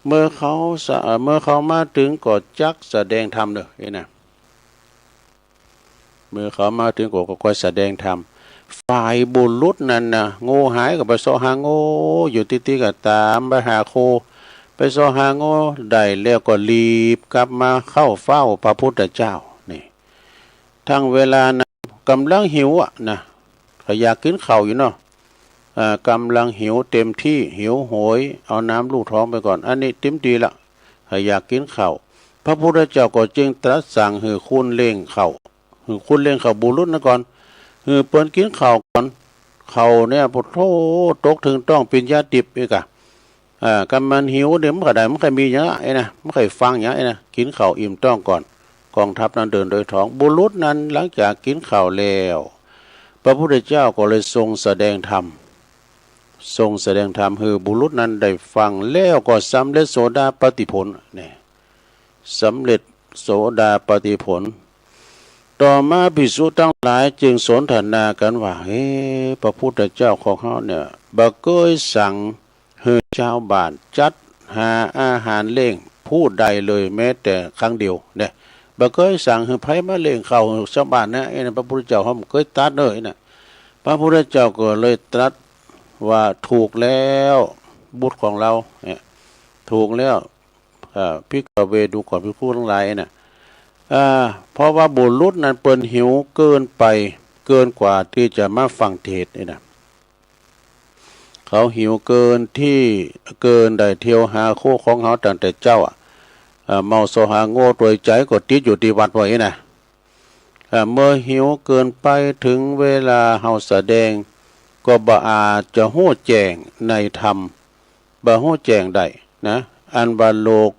เมื่อเขาสะ เอ่อ เมื่อเขามาถึงก็จักแสดงธรรมเด้อ เอ้ยนะ เมื่อเขามาถึงก็ ก็ค่อยแสดงธรรม ฝ่ายบุรุษนั้นนะ โง่หายก็ไปเซาะหาโง่ อยู่ตี้ๆ ก็ตามไปหาโค ไปเซาะหาโง่ได้แล้วก็รีบกลับมาเข้าเฝ้าพระพุทธเจ้า นี่ ทั้งเวลานั้นกำลังหิวอะนะ ก็อยากกินข้าวอยู่เนาะ อ่า กำลังหิวเต็มที่ หิวโหย เอาน้ำลู่ท้องไปก่อน อันนี้เต็มที่ละ ก็อยากกินข้าว พระพุทธเจ้าก็จึงตรัสสั่งหื้อคนเลี้ยงข้าว หื้อคนเลี้ยงข้าวบุรุษนั้นก่อน หื้อเปิ้นกินข้าวก่อน ข้าวเนี่ย โผดโธ่ ตกเถิงต้องปิญญาทิพย์เอกอะ อ่า กำมันหิวเนี่ย มันก็ได้ มันก็มีอย่างนั้นเองนะ มันก็ฟังอย่างนั้นเองนะ กินข้าวอิ่มท้องก่อน กองทัพนั้นเดินโดยท้อง บุรุษนั้นหลังจากกินข้าวแล้ว พระพุทธเจ้าก็เลยทรงแสดงธรรม ทรงแสดงธรรมหื้อบุรุษนั้นได้ฟัง แล้วก็สำเร็จโสดาปัตติผล เนี่ย สำเร็จโสดาปัตติผล ต่อมาภิกษุทั้งหลายจึงสนทนากันว่า เฮ้ พระพุทธเจ้าของเฮาเนี่ย บ่เกยสั่งหื้อชาวบ้านจัดหาอาหารเลี้ยงผู้ใดเลยแม้แต่ครั้งเดียวเนี่ย บ่เกยสั่งหื้อไผมาเลี้ยงข้าวหื้อชาวบ้านนะ ไอ้นั่นพระพุทธเจ้าเฮาบ่เกยตรัสเลยนะ พระพุทธเจ้าก็เลยตรัสว่า ถูกแล้วบุตรของเราเนี่ย ถูกแล้ว เอ่อ ภิกขเว ดูก่อนภิกขุทั้งหลายนะ อ่า เพราะว่าบุรุษนั้นเปิ้นหิวเกินไป เกินกว่าที่จะมาฟังเทศน์นี่นะ เขาหิวเกินที่ เกินได้เที่ยวหาโคของเฮาตั้งแต่เจ๊าอะ เอ่อ เมาเซาะหาโง่ ตัวใจ๋ก็ติดอยู่ตี้วัดไว้นะ เอ่อ เมื่อหิวเกินไป ถึงเวลาเฮาแสดง ก็บ่อาจจะฮู้แจ้งในธรรม บ่ฮู้แจ้งได้นะ อันว่าโรค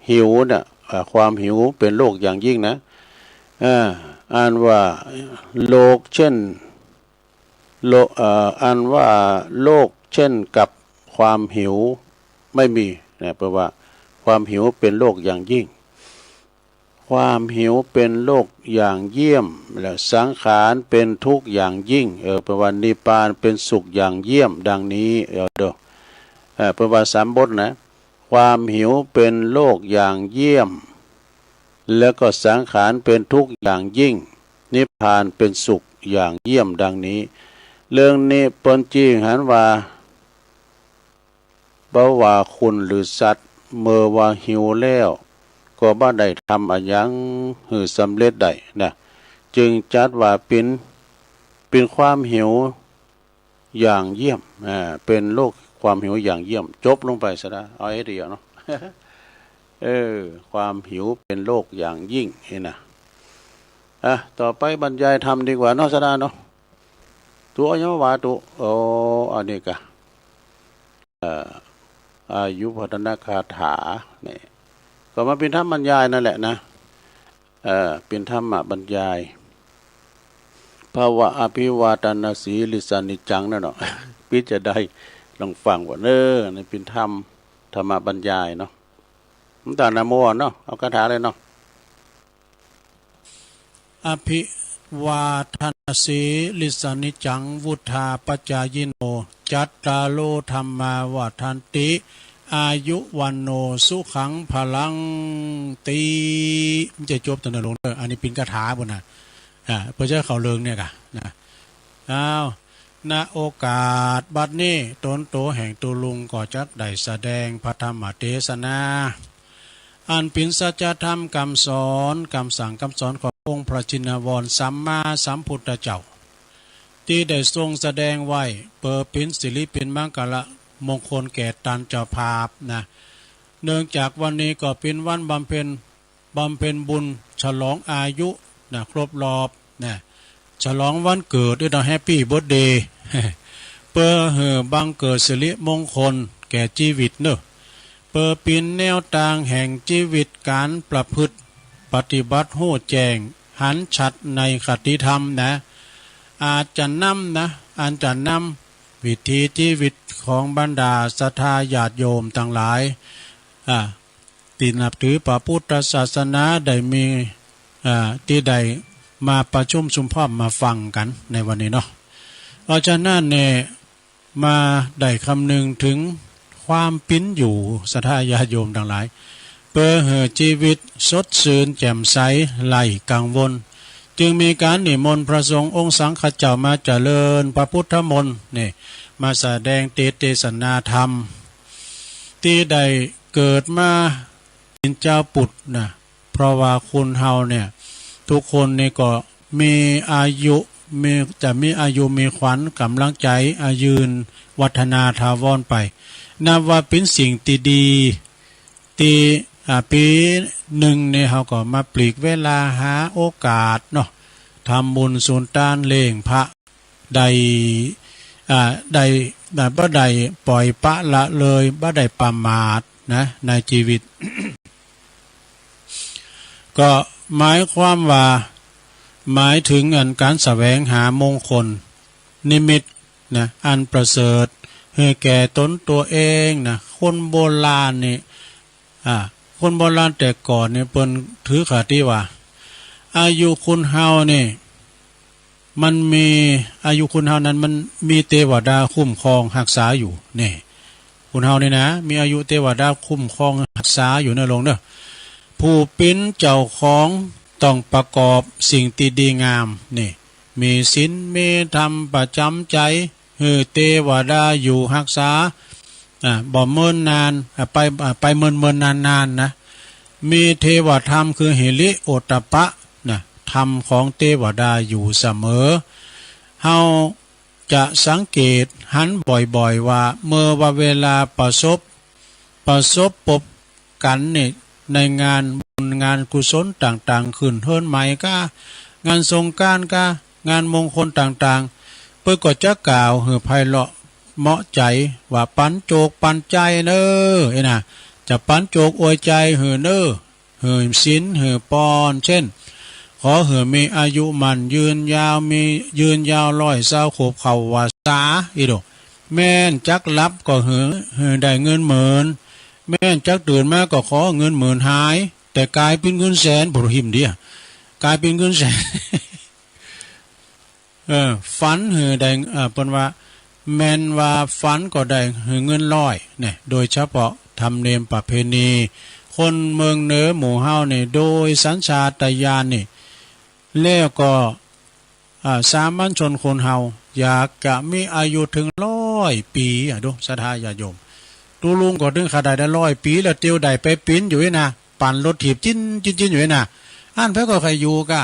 หิวน่ะ เอ่อ ความหิวเป็นโรคอย่างยิ่งนะ เอ่อ อันว่าโรคเช่น โรค เอ่อ อันว่าโรคเช่นกับความหิวไม่มีนะ แปลว่าความหิวเป็นโรคอย่างยิ่ง ความหิวเป็นโรคอย่างเยี่ยม และสังขารเป็นทุกข์อย่างยิ่ง เออ แปลว่านิพพานเป็นสุขอย่างเยี่ยม ดังนี้ เออ เด้อ เออ แปลว่าสามบทนะ ความหิวเป็นโรคอย่างเยี่ยม แล้วก็สังขารเป็นทุกข์อย่างยิ่ง นิพพานเป็นสุขอย่างเยี่ยม ดังนี้ เรื่องนี้เปิ้นจึงหันว่า บ่ว่าคนหรือสัตว์ เมื่อว่าหิวแล้ว ก็บ่ได้ทำอะหยังหื้อสำเร็จได้นะ จึงจัดว่าเป็น เป็นความหิวอย่างเยี่ยม อ่า เป็นโรคความหิวอย่างเยี่ยม จบลงไปซะนะ เอาไอ้เดียวเนาะ เออ ความหิวเป็นโรคอย่างยิ่งนี่นะ อ่ะ ต่อไปบรรยายธรรมดีกว่าเนาะ สดาเนาะ ตัวยังว่าตัว โอ้ อันนี้กะ เอ่อ อายุวัฒนคาถาเนี่ย ก็มาเป็นธรรมบรรยายนั่นแหละนะ เอ่อ เป็นธรรมบรรยาย ภวะอภิวาทนสีลิสานิจังนั่นเนาะ พี่จะได้ลองฟังว่า เออ นี่เป็นธรรม ธรรมบรรยายเนาะ น้ำตาลนะโมเนาะ เอาคาถาเลยเนาะ อภิวาทนสีลิสานิจัง วุธาปจายิโน จัตตาโรธัมมาวัฒนติ อายุ วันโณ สุขัง พลัง ติ มันจะจบตอนนั้นลงเด้อ อันนี้เป็นคาถาบุญนะ อ่า เพื่อจะเข้าเรื่องเนี่ยกะนะ อ้าว ณ โอกาสบัดนี้ ตนโตแห่งตูลุงก็จักได้แสดงพระธรรมเทศนา อันเป็นสัจธรรมคำสอน คำสั่งคำสอนขององค์พระชินวรสัมมาสัมพุทธเจ้า ที่ได้ทรงแสดงไว้ เปิดเป็นสิริเป็นมังคละมงคลแก่ตันเจ้าภาพนะ เนื่องจากวันนี้ก็เป็นวันบำเพ็ญ บำเพ็ญบุญฉลองอายุนะ ครบรอบนะ ฉลองวันเกิดด้วยนะ Happy Birthday เพื่อหื้อบังเกิดสิริมงคลแก่ชีวิตเนอะ เพื่อเป็นแนวทางแห่งชีวิตการประพฤติปฏิบัติฮู้แจ้งหันชัดในคติธรรมนะ อาจจะนำนะ อาจจะนำวิถีชีวิตของบรรดาศรัทธาญาติโยมทั้งหลาย อ่า ที่นับถือพระพุทธศาสนาได้มี อ่า ที่ได้มาประชุมสุมพร้อมมาฟังกันในวันนี้เนาะ เพราะฉะนั้นเนี่ย มาได้คำนึงถึงความเป็นอยู่ศรัทธาญาติโยมทั้งหลาย เพื่อหื้อชีวิตสดชื่นแจ่มใสไร้กังวล จึงมีการนิมนต์พระสงฆ์องค์สังฆเจ้ามาเจริญพระพุทธมนต์เนี่ย มาแสดงเทศน์เทศนาธรรม ที่ได้เกิดมาเป็นเจ้าปุตตะนะ เพราะว่าคนเฮาเนี่ย ทุกคนนี่ก็มีอายุ มี จะมีอายุ มีขวัญ กำลังใจ อายืน วัฒนาถาวรไป นับว่าเป็นสิ่งที่ดี ที่ อ่า ปีหนึ่งเนี่ย เฮาก็มาปลีกเวลาหาโอกาสเนาะ ทำบุญสุนทานเลี้ยงพระ ได้ อ่า ได้ ได้ บ่ได้ปล่อยปละเลย บ่ได้ประมาทนะ ในชีวิต ก็หมายความว่า หมายถึงอันการแสวงหามงคล นิมิตนะ อันประเสริฐ ให้แก่ตนตัวเองนะ คนโบราณนี่ อ่า คนโบราณแต่ก่อนนี่เปิ้นถือคติว่า อายุคนเฮานี่ มันมี อายุคนเฮานั้นมันมีเทวดาคุ้มครองฮักษาอยู่ นี่ คนเฮานี่นะ มีอายุเทวดาคุ้มครองฮักษาอยู่เนอะโยมเนอะ ผู้เป็นเจ้าของต้องประกอบสิ่งที่ดีงาม นี่ มีศีล มีธรรมประจำใจ หื้อเทวดาอยู่ฮักษา อ่า บ่เมินนาน อ่า ไป อ่า ไปเมินเมินนานๆ นะ มีเทวธรรมคือหิริโอตตัปปะนะ ธรรมของเทวดาอยู่เสมอ เฮาจะสังเกตหันบ่อยๆ ว่าเมื่อว่าเวลาประสบ ประสบพบกันนี่ ในงานบุญงานกุศลต่างๆ ขึ้นเฮือนใหม่กะ งานสงกรานต์กะ งานมงคลต่างๆ เปิ้นก็จะกล่าวหื้อไพเราะเหมาะใจว่าปันโจกปันใจเน้อ เอ้ยนะ จะปันโจกอวยใจหื้อเน้อ หื้อศีลหื้อปอน เช่น ขอหื้อมีอายุมั่นยืนยาว มียืนยาวร้อยซาวขวบเข้าพรรษา อีโด แม่นจักหลับก็หื้อ หื้อได้เงินหมื่น แม่นจักตื่นมาก็ขอเงินหมื่นหาย แต่กลายเป็นเงินแสน ผู้หิมเดีย กลายเป็นเงินแสน เออ ฝันหื้อได้ เออ เปิ้นว่า แม่นว่าฝันก็ได้หื้อเงินร้อยเนี่ย โดยเฉพาะธรรมเนียมประเพณี คนเมืองเหนือหมู่เฮาเนี่ย โดยสัญชาตญาณนี่ แล้วก็ อ่า สามัญชนคนเฮา อยากจะมีอายุถึงร้อยปี อ่ะ ดู ศรัทธาญาติโยม ตูลุงก็ถึงขนาดได้ร้อยปีแล้ว เตียวได้ไปปิ้นอยู่นี่นะ ปั่นรถถีบจิ้น จิ้น จิ้นอยู่นี่นะ อันเพิ่นก็ใครอยู่กะ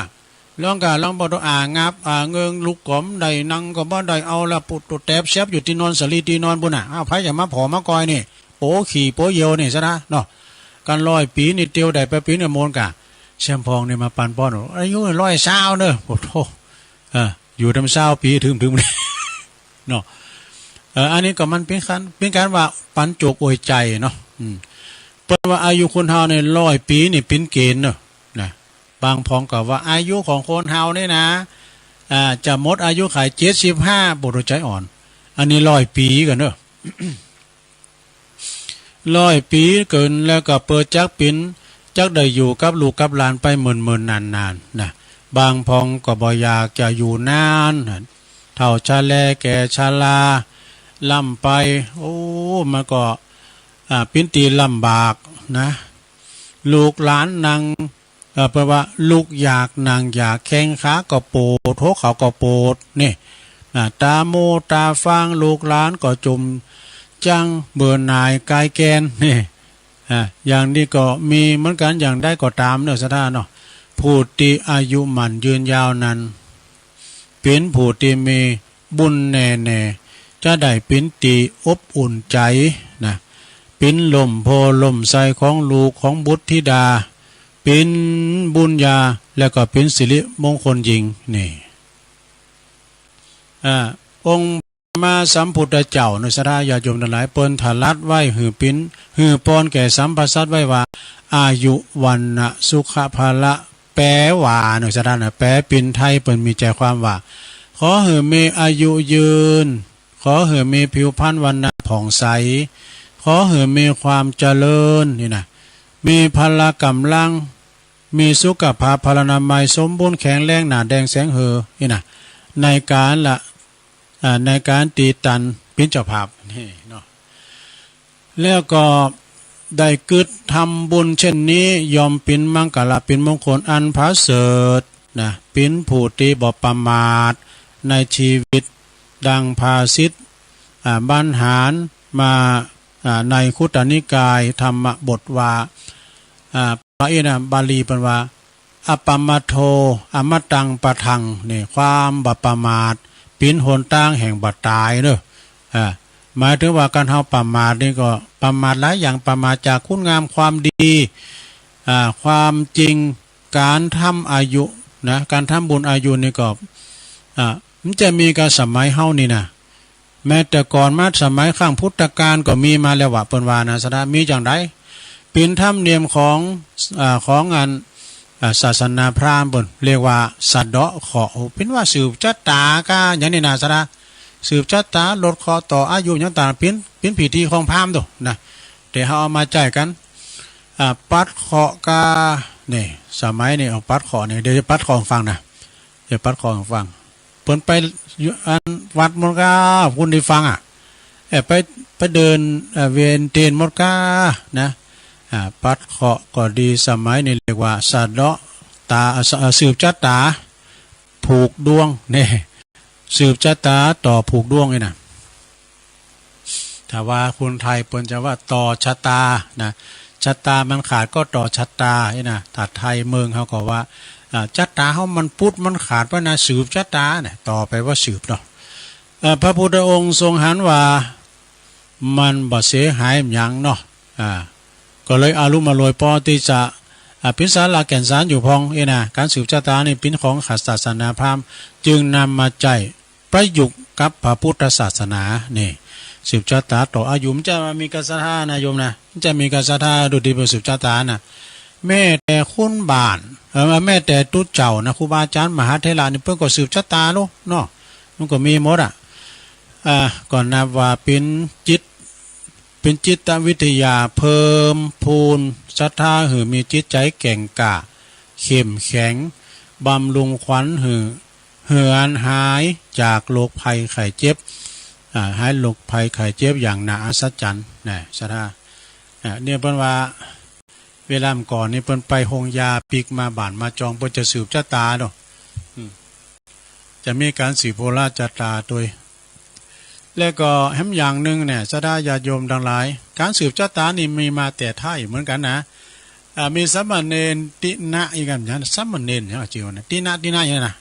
ลองกะ ลองบ่ต้องอ่างับ อ่าเงิงลุกก็บ่ได้ นั่งก็บ่ได้ เอาละ ปุดตัวแตบแซบอยู่ตี้นอน สลีตี้นอนปุ้นน่ะ อ้าว ไผจะมาผอมากอยนี่ โปขี่โปเยี่ยวนี่ซะนะ เนาะ กันร้อยปีนี่ เตียวได้ไปปิ้นเนี่ยมนกะ แซมพองนี่มาปันป้อน อายุร้อยซาวเนอะ โอ้โห เออ อยู่ทำซาวปีถึง ถึง เนาะ เออ อันนี้ก็มันเป็นการ เป็นการว่าปันโจกอวยใจเนาะ อืม เปิ้นว่าอายุคนเฮาเนี่ยร้อยปีนี่เป็นเกณฑ์เนาะ นะ บางพองก็ว่าอายุของคนเฮาเนี่ยนะ อ่า จะหมดอายุไขเจ็ดสิบห้า บ่รู้ใจอ่อน อันนี้ร้อยปีกันเนาะ ร้อยปีเกินแล้วก็เปิ้นจักปิ้น จักได้อยู่กับลูกกับหลานไปเมินๆ นานๆ นะ บางพองก็บ่อยากจะอยู่นานนะ เฒ่าชะแลแก่ชะลา ล้ำไป โอ้ มันก็ อ่า เป็นตี้ลำบากนะ ลูกหลานนั่ง เอ่อ แปลว่าลูกอยากนั่งอยาก แข้งขาก็ปวด หัวเข่าก็ปวด นี่นะ ตามัวตาฟาง ลูกหลานก็จุ่มจัง เบื่อหน่ายกายแกน นี่ อ่า อย่างนี้ก็มีเหมือนกัน อย่างใดก็ตามเนอะ ศรัทธาเนาะ ผู้ตี้อายุมั่นยืนยาวนั้น เป็นผู้ตี้มีบุญแน่ๆ จะได้เป็นตี้อบอุ่นใจนะ เป็นล่มโพล่มไทรของลูกของบุตรธิดา เป็นบุญญา แล้วก็เป็นสิริมงคลยิ่ง นี่ อ่า องค์สัมมาสัมพุทธเจ้าเนอะ ศรัทธาญาติโยมทั้งหลาย เปิ้นตรัสไว้หื้อเป็น หื้อปอนแก่สรรพสัตว์ไว้ว่า อายุ วรรณะ สุขะ พละ แปลว่าเนอะ ศรัทธาเนอะ แปลเป็นไทยเปิ้นมีใจความว่า ขอหื้อมีอายุยืน ขอหื้อมีผิวพรรณวรรณะผ่องใส ขอหื้อมีความเจริญ นี่นะ มีพละกำลัง มีสุขภาพพลานามัยสมบูรณ์แข็งแรง หน้าแดงแสงเหือ นี่นะ ในการละ อ่า ในการตี้ตันเป็นเจ้าภาพ นี่เนาะ แล้วก็ได้กึ๊ดทำบุญเช่นนี้ ย่อมเป็นมังคละ เป็นมงคลอันประเสริฐนะ เป็นผู้ตี้บ่ประมาทในชีวิต ดังภาษิต อ่า บรรหารมา อ่า ในคุตตนิกายธรรมบทว่า อ่า พระอินทร์บาลีเปิ้นว่า อัปปมาทโท อมตังปะทัง นี่ ความบ่ประมาท เป็นหนตางแห่งบ่ตายเนอะ อ่า หมายถึงว่าการเฮาประมาทนี่ก็ประมาทหลายอย่าง ประมาทจากคุณงามความดี อ่า ความจริง การทำอายุนะ การทำบุญอายุนี่ก็ อ่า มันจะมีกับสมัยเฮานี่นะ แม้แต่ก่อนมาสมัยครั้งพุทธกาลก็มีมาแล้วว่า เปิ้นว่านะ ศรัทธา มีจั่งใด เป็นธรรมเนียมของ อ่า ของอัน อ่า ศาสนาพราหมณ์เปิ้นเรียกว่าสะเดาะเคราะห์ โอ้ เป็นว่าสืบชะตากา อย่างนี้นะ ศรัทธา สืบชะตา ลดเคราะห์ ต่ออายุ อย่างต่าง เป็น เป็นพิธีของพราหมณ์โตนะ แต่เฮาเอามาใจ๊กั๋น อ่า ปัดเคราะห์กา นี่ สมัยนี้เอาปัดเคราะห์นี่ เดี๋ยวจะปัดเคราะห์ฟังนะ เดี๋ยวปัดเคราะห์ฟัง เปิ้นไปอยู่อันวัดหมดกา คนได้ฟังอ่ะ เอ่อ ไป ไปเดิน เอ่อ เวียนเตียนหมดกา นะ อ่า ปัดเคราะห์ก็ดี สมัยนี้เรียกว่าสะเดาะตา อ่า ส- อ่า สืบชะตา ผูกดวง นี่ สืบชะตาต่อผูกดวงนี่นะ ถ้าว่าคนไทยเปิ้นจะว่าต่อชะตานะ ชะตามันขาดก็ต่อชะตานี่นะ ถ้าไทยเมืองเฮาก็ว่า อ่า ชะตาเฮามันปุดมันขาดไปนะ สืบชะตาเนี่ย ต่อไปว่าสืบเนาะ เอ่อ พระพุทธองค์ทรงหันว่า มันบ่เสียหายหยังเนาะ อ่า ก็เลยอารมณ์อร่วยปอที่จะ อ่า เป็นสาระแก่นสารอยู่พองนี่นะ การสืบชะตานี่เป็นของศาสนาพราหมณ์ จึงนำมาใจ๊ ประยุกต์กับพระพุทธศาสนา นี่ สืบชะตาต่ออายุ มันจะมีกับศรัทธานะโยมนะ มันจะมีกับศรัทธาดูดีเปิ้นสืบชะตานะ แม้แต่คนบ้าน เอ่อ แม้แต่ตุ๊เจ้านะ ครูบาอาจารย์มหาเถระนี่เปิ้นก็สืบชะตาโลเนาะ มันก็มีหมดอ่ะ อ่า ก็นับว่าเป็นจิต เป็นจิตวิทยาเพิ่มพูนศรัทธาหื้อมีจิตใจ๋แก่งกล้า เข้มแข็ง บำรุงขวัญหื้อ หื้ออันหายจากโรคภัยไข้เจ็บ อ่า หายโรคภัยไข้เจ็บอย่างน่าอัศจรรย์นะ ศรัทธา อ่า เนี่ยเปิ้นว่า เวลาก่อนนี่เปิ้นไปโฮงยาปิ๊กมาบ้านมาจอง เปิ้นจะสืบชะตาเนาะ อืม จะมีการสืบโหราชะตาโดย และก็แหมอย่างหนึ่งเนี่ย ศรัทธาญาติโยมทั้งหลาย การสืบชะตานี่มีมาแต่ไทยเหมือนกันนะ อ่า มีสามเณรติณะอีกอันนะ สามเณรเนี่ยจื่อนะ ติณะ ติณะเนี่ยนะ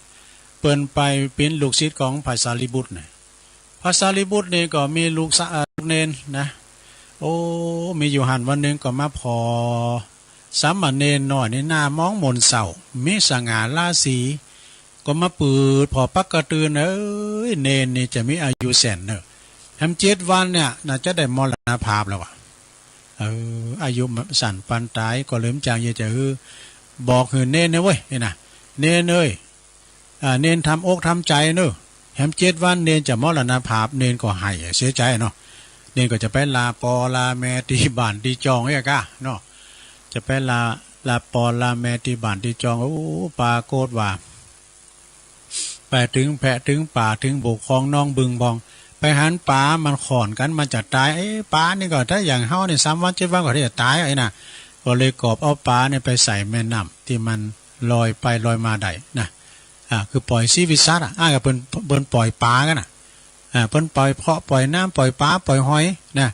เปิ้นไปเป็นลูกศิษย์ของพระสารีบุตรนะ พระสารีบุตรนี่ก็มีลูกสะ- เอ่อ ลูกเณรนะ โอ้ มีอยู่หั้นวันหนึ่งก็มาผ่อ สามเณรน้อยนี่หน้ามองมนเศร้า มีสง่าราศี ก็มาปืดผ่อปักกระตื่น เอ้ย เณรนี่จะมีอายุแสนเนอะ แหมเจ็ดวันเนี่ยน่าจะได้มรณภาพแล้วว่ะ เออ อายุสั้นปานต๋าย ก็เลยบ่จักจะหื้อ บอกหื้อเณรนะเว้ย นี่นะ เณรเอ้ย อ่า เณรทำอกทำใจ๋เนอะ แหมเจ็ดวันเณรจะมรณภาพ เณรก็ไห้เสียใจ๋เนาะ เณรก็จะไปลาปอลาแม่ตี้บ้านตี้จองเนี่ยกะเนาะ จะไปลา ลาปอลาแม่ตี้บ้านตี้จอง โอ้ ปรากฏว่า ไปเถิงแพะเถิงป่าเถิงบกคองหนองบึงพอง ไปหันป๋ามันข่อนกั๋น มันจะต๋าย เอ๊ะ ป๋านี่ก็ถ้าอย่างเฮานี่ สามวันเจ็ดวันก็จะต๋าย ไอ้น่ะ ก็เลยกอบเอาป๋าเนี่ยไปใส่แม่น้ำที่มันลอยไปลอยมาได้นะ อ่า คือปล่อยชีวิตสัตว์อ่ะ อ่า ก็เปิ้น เปิ้นปล่อยป๋ากั๋นน่ะ อ่า เปิ้นปล่อยเคราะห์ ปล่อยน้ำ ปล่อยป๋า ปล่อยหอยนะ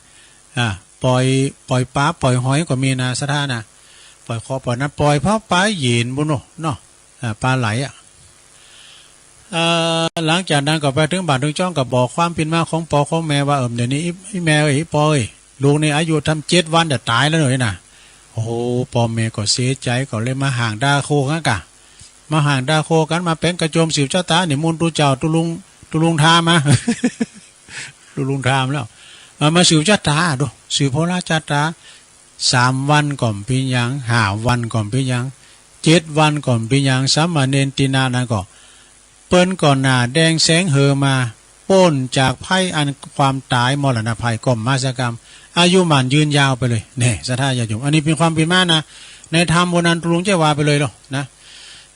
อ่า ปล่อย ปล่อยป๋า ปล่อยหอยก็มีนะ ศรัทธานะ ปล่อยเคราะห์ ปล่อยน้ำ ปล่อยเพราะป๋าเย็นบุญเนาะ เนาะ อ่า ป๋าไหลอ่ะ เอ่อ หลังจากนั้นก็ไปถึงบ้านถึงจ้องก็บอกความเป็นมาของป้อของแม่ว่า เออ เดี๋ยวนี้อี อีแม่เอ้ย อีป้อเอ้ย ลูกนี่อายุทำเจ็ดวันจะต๋ายแล้วเนาะ โอ้โห ป้อแม่ก็เสียใจ๋ ก็เลยมาห้างด่าโคกั๋นก่ะ มาห้างด่าโคกั๋น มาแป๋งกระโจมสืบชะตา นิมนต์ตุ๊เจ้าตุ๊ลุง ตุ๊ลุงทามา ตุ๊ลุงทามาแล้ว มา มาสืบชะตาดู สืบโหราชะตา สามวันก็บ่เป๋นหยัง ห้าวันก็บ่เป๋นหยัง เจ็ดวันก็บ่เป๋นหยัง สามเณรติณะนั้นก็ เปิ้นก็หน้าแดงแสงเหือมา ป๊นจากภัยอันความต๋าย มรณะภัยก็บ่มาสักกำ อายุหมั้นยืนยาวไปเลย แน่ ศรัทธาญาติโยม อันนี้เป๋นความเป๋นมานะ ในธรรมวันนั้นตุ๊ลุงจะว่าไปเลยหรอกนะ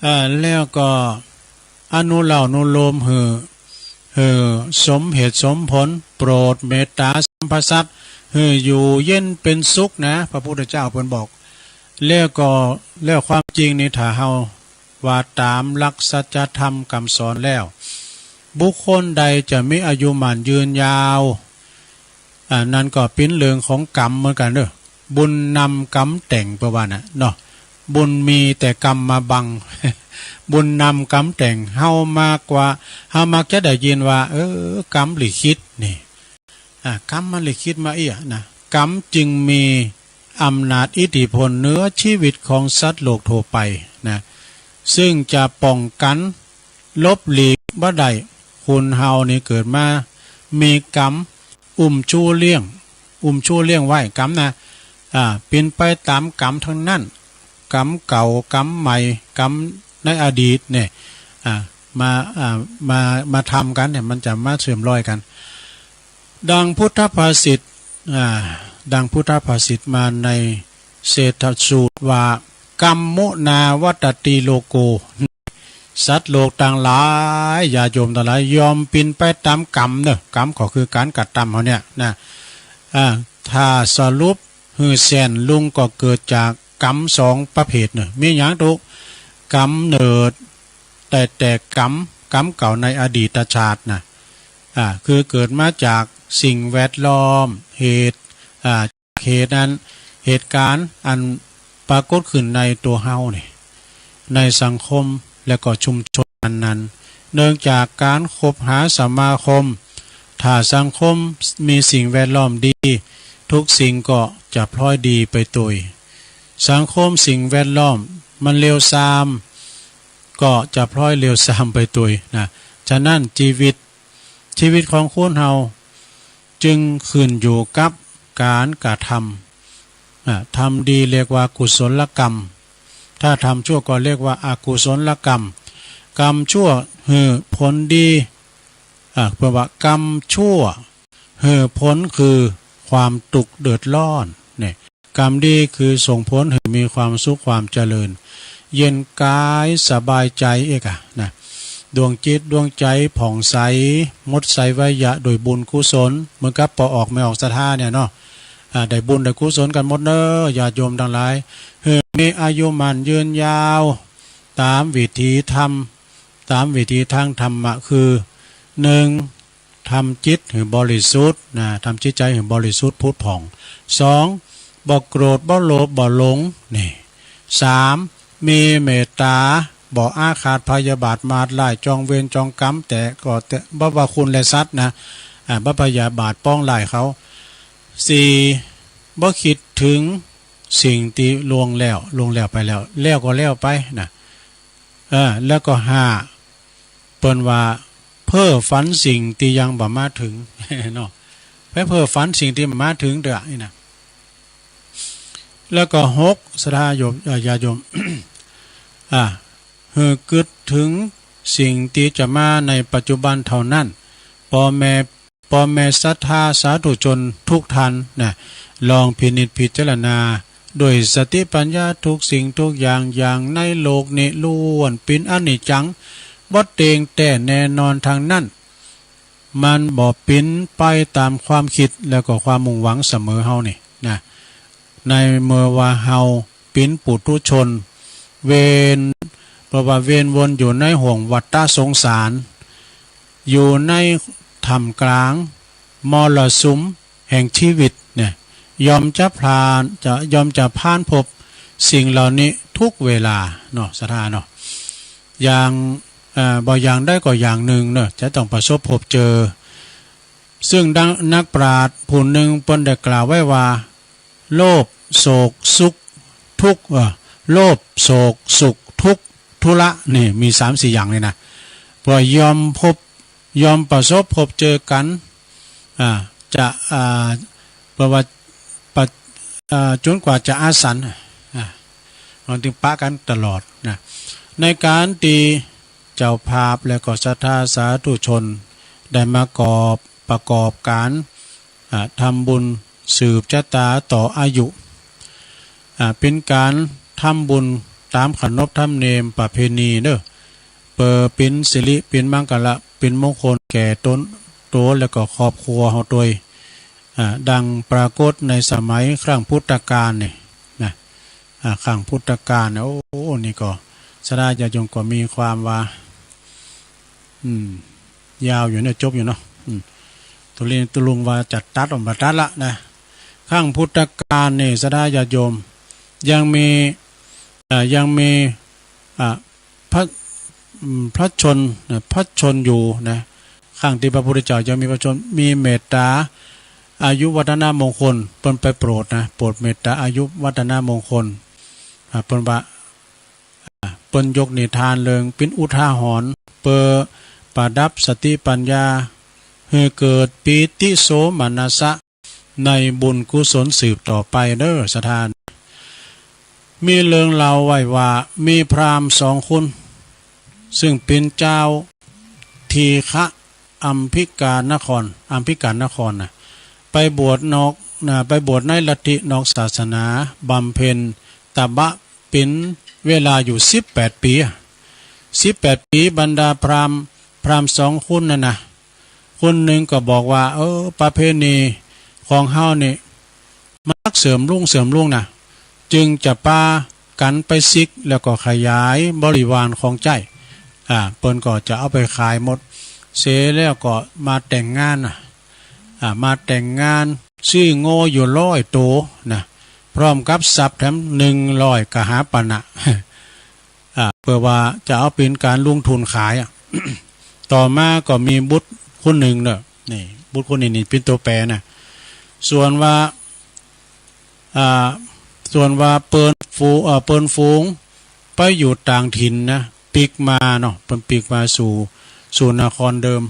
เอ่อ แล้วก็อนุเล่าอนุโลมหื้อ หื้อสมเหตุสมผล โปรดเมตตาสรรพสัตว์ หื้ออยู่เย็นเป็นสุขนะ พระพุทธเจ้าเปิ้นบอก แล้วก็ แล้วความจริงนี่ถ้าเฮาว่าต๋ามหลักสัจธรรมคำสอนแล้ว บุคคลใดจะมีอายุหมั้นยืนยาว อ่า นั้นก็เป๋นเรื่องของกรรมเหมือนกั๋นเด้อ บุญนำกรรมแต่ง เปิ้นว่าน่ะเนาะ บุญมีแต่กรรมมาบัง บุญนำกรรมแต่ง เฮามักว่า เฮามักจะได้ยินว่า เออ กรรมลิขิตนี่ อ่า กรรมมันลิขิตมาอี้อะนะ กรรมจึงมีอำนาจอิทธิพลเหนือชีวิตของสัตว์โลกทั่วไปนะ ซึ่งจะป้องกันหลบหลีกบ่ได้ คนเฮานี่เกิดมามีกรรม อุ้มชู้เลี้ยง อุ้มชู้เลี้ยงไว้ กรรมนะ อ่า เป๋นไปต๋ามกรรมทั้งนั้น กรรมเก่า กรรมใหม่ กรรมในอดีตเนี่ย อ่า มา อ่า มา มาทำกั๋นเนี่ย มันจะมาเสื่อมลอยกั๋น ดังพุทธภาษิต อ่า ดังพุทธภาษิตมาในเศรษฐสูตรว่า กรรมมุนาวัตติโลโก สัตว์โลกตังหลาย ญาติโยมตังหลาย ย่อมเป๋นไปต๋ามกรรมเนาะ กรรมก็คือก๋านกระตำเฮาเนี่ยนะ อ่า ถ้าสรุปหื้อแส้นลุงก็เกิดจากกรรมสองประเภทเนาะ มีหยังตุ๊ กรรมเนิด แต่ แต่กรรม กรรมเก่าในอดีตชาตินะ อ่า คือเกิดมาจากสิ่งแวดล้อม เหตุ อ่า เหตุนั้น เหตุการณ์อันปรากฏขึ้นในตัวเฮานี่ ในสังคมและก็ชุมชนนั้นๆ เนื่องจากการคบหาสมาคม ถ้าสังคมมีสิ่งแวดล้อมดี ทุกสิ่งก็จะพลอยดีไปตวย สังคมสิ่งแวดล้อมมันเลวทราม ก็จะพลอยเลวทรามไปตวยนะ ฉะนั้นชีวิต ชีวิตของคนเฮาจึงขึ้นอยู่กับการกระทำ อ่ะ ทำดีเรียกว่ากุศลกรรม ถ้าทำชั่วก็เรียกว่าอกุศลกรรม กรรมชั่วหื้อผลดี อ่ะ เปิ้นว่ากรรมชั่วหื้อผลคือความตุ๊กข์เดือดร้อนเนี่ย กรรมดีคือส่งผลหื้อมีความสุขความเจริญ เย็นกายสบายใจ๋เอกอะนะ ดวงจิตดวงใจ๋ผ่องใส หมดใสไวยะโดยบุญกุศล เหมือนกับป้อออกแม่ออกศรัทธาเนี่ยเนาะ อ่า ได้บุญได้กุศลกั๋นหมดเนาะ ญาติโยมตังหลาย หื้อมีอายุหมั้นยืนยาว ต๋ามวิถีธรรม ต๋ามวิถีทางธรรมะคือ หนึ่ง ทำจิตหื้อบริสุทธิ์นะ ทำจิตใจ๋หื้อบริสุทธิ์ผุดผ่อง สอง บ่โกรธ บ่โลภ บ่หลง นี่ สาม มีเมตตา บ่อาฆาตพยาบาทมาดร้าย จองเวรจองกรรม แต่ก็แต่ บ่ว่าคนและสัตว์นะ อ่า บ่พยาบาทปองร้ายเขา สี่ บ่คิดถึงสิ่งตี้ล่วงแล้ว ล่วงแล้วไปแล้ว แล้วก็แล้วไปนะ เออ แล้วก็ห้า เปิ้นว่าเพ้อฝันสิ่งตี้ยังบ่มาถึง เนาะ ไปเพ้อฝันสิ่งตี้บ่มาถึงเตื้อนี่นะ แล้วก็หก ศรัทธาโยม เอ่อ ญาติโยม อ่า หื้อกึ๊ดถึงสิ่งตี้จะมาในปัจจุบันเท่านั้น ป้อแม่ ป้อแม่ศรัทธาสาธุชนทุกท่านนะ ลองพินิจพิจารณา ด้วยสติปัญญา ทุกสิ่งทุกอย่าง อย่างในโลกนี้ล้วนเป๋นอนิจจัง บ่เที่ยงแต๊แน่นอนทั้งนั้น มันบ่เป็นไปตามความคิดแล้วก็ความมุ่งหวังเสมอเฮานี่นะ ในเมื่อว่าเฮาเป็นปุถุชน เวียน เพราะว่าเวียนวนอยู่ในห่วงวัฏสงสาร อยู่ในท่ามกลางมรสุมแห่งชีวิตเนี่ย ย่อมจะผ่าน จะ ย่อมจะผ่านพบสิ่งเหล่านี้ทุกเวลาเนาะ ศรัทธาเนาะ อย่าง เอ่อ บ่อย่างใดก็อย่างหนึ่งเนาะ จะต้องประสบพบเจอ ซึ่งดังนักปราชญ์ผู้หนึ่งเปิ้นได้กล่าวไว้ว่า โลภ โศก สุข ทุกข์ เอ่อ โลภ โศก สุข ทุกข์ ทุระ นี่มีสามสี่อย่างนี่นะ เพื่อย่อมพบ ย่อมประสบพบเจอกัน อ่า จะ อ่า เพื่อว่า ปะ อ่า จนกว่าจะอสัน อ่า มันถึงปะกันตลอดนะ ในการที่เจ้าภาพและก็ศรัทธาสาธุชน ได้มากอบ ประกอบการ อ่า ทำบุญสืบชะตาต่ออายุ อ่า เป็นการทำบุญตามขนบธรรมเนียมประเพณีเนอะ เพื่อเป็นสิริ เป็นมังคละ เป็นมงคลแก่ตน ตัวและก็ครอบครัวเฮาโดย อ่า ดังปรากฏในสมัยครั้งพุทธกาลนี่นะ อ่า ครั้งพุทธกาลเนี่ย โอ้ นี่ก็ ศรัทธาญาติโยมก็มีความว่า อืม ยาวอยู่เนี่ย จบอยู่เนาะ อืม ตุลินตุลุงว่าจะตัดออกมาตัดละนะ ครั้งพุทธกาลนี่ ศรัทธาญาติโยม ยังมี อ่า ยังมี อ่า พระ อืม พระชนม์นะ พระชนม์อยู่นะ ครั้งที่พระพุทธเจ้ายังมีพระชนม์ มีเมตตา อายุวัฒนมงคล เปิ้นไปโปรดนะ โปรดเมตตาอายุวัฒนมงคล อ่า เปิ้นว่า อ่า เปิ้นยกนิทานเรื่องเป็นอุทาหรณ์ เพื่อประดับสติปัญญา ให้เกิดปีติโสมนัสสะ ในบุญกุศลสืบต่อไปเด้อ ศรัทธา มีเรื่องเล่าไว้ว่า มีพราหมณ์สองคน ซึ่งเป็นเจ้าทีฆะอัมพิกานคร อัมพิกานครนะ ไปบวชนอกนะ ไปบวชในลัทธินอกศาสนา บำเพ็ญตบะเป็นเวลาอยู่สิบแปดปีอะ สิบแปดปี บรรดาพราหมณ์ พราหมณ์สองคนนั่นนะ คนหนึ่งก็บอกว่า เออ ประเพณีของเฮานี่ มันเสื่อมลุ่ง เสื่อมลุ่งนะ จึงจะปากันไปสิก แล้วก็ขยายบริวารของใจ๊ อ่า เปิ้นก็จะเอาไปขายหมด เสร็จแล้วก็มาแต่งงานนะ อ่า มาแต่งงาน ซื้อโง่อยู่ร้อยตัวนะ พร้อมกับทรัพย์แถมหนึ่งร้อยกหาปณะ อ่า เพื่อว่าจะเอาเป็นการลงทุนขายอะ ต่อมาก็มีบุตรคนหนึ่งเนอะ นี่ บุตรคนนี้นี่เป็นตัวแปรนะ ส่วนว่า อ่า ส่วนว่าเปิ้นฝู เอ่อ เปิ้นฝูงไปอยู่ต่างถิ่นนะ ปีกมาเนาะ เปิ้นปีกมาสู่ สู่นครเดิม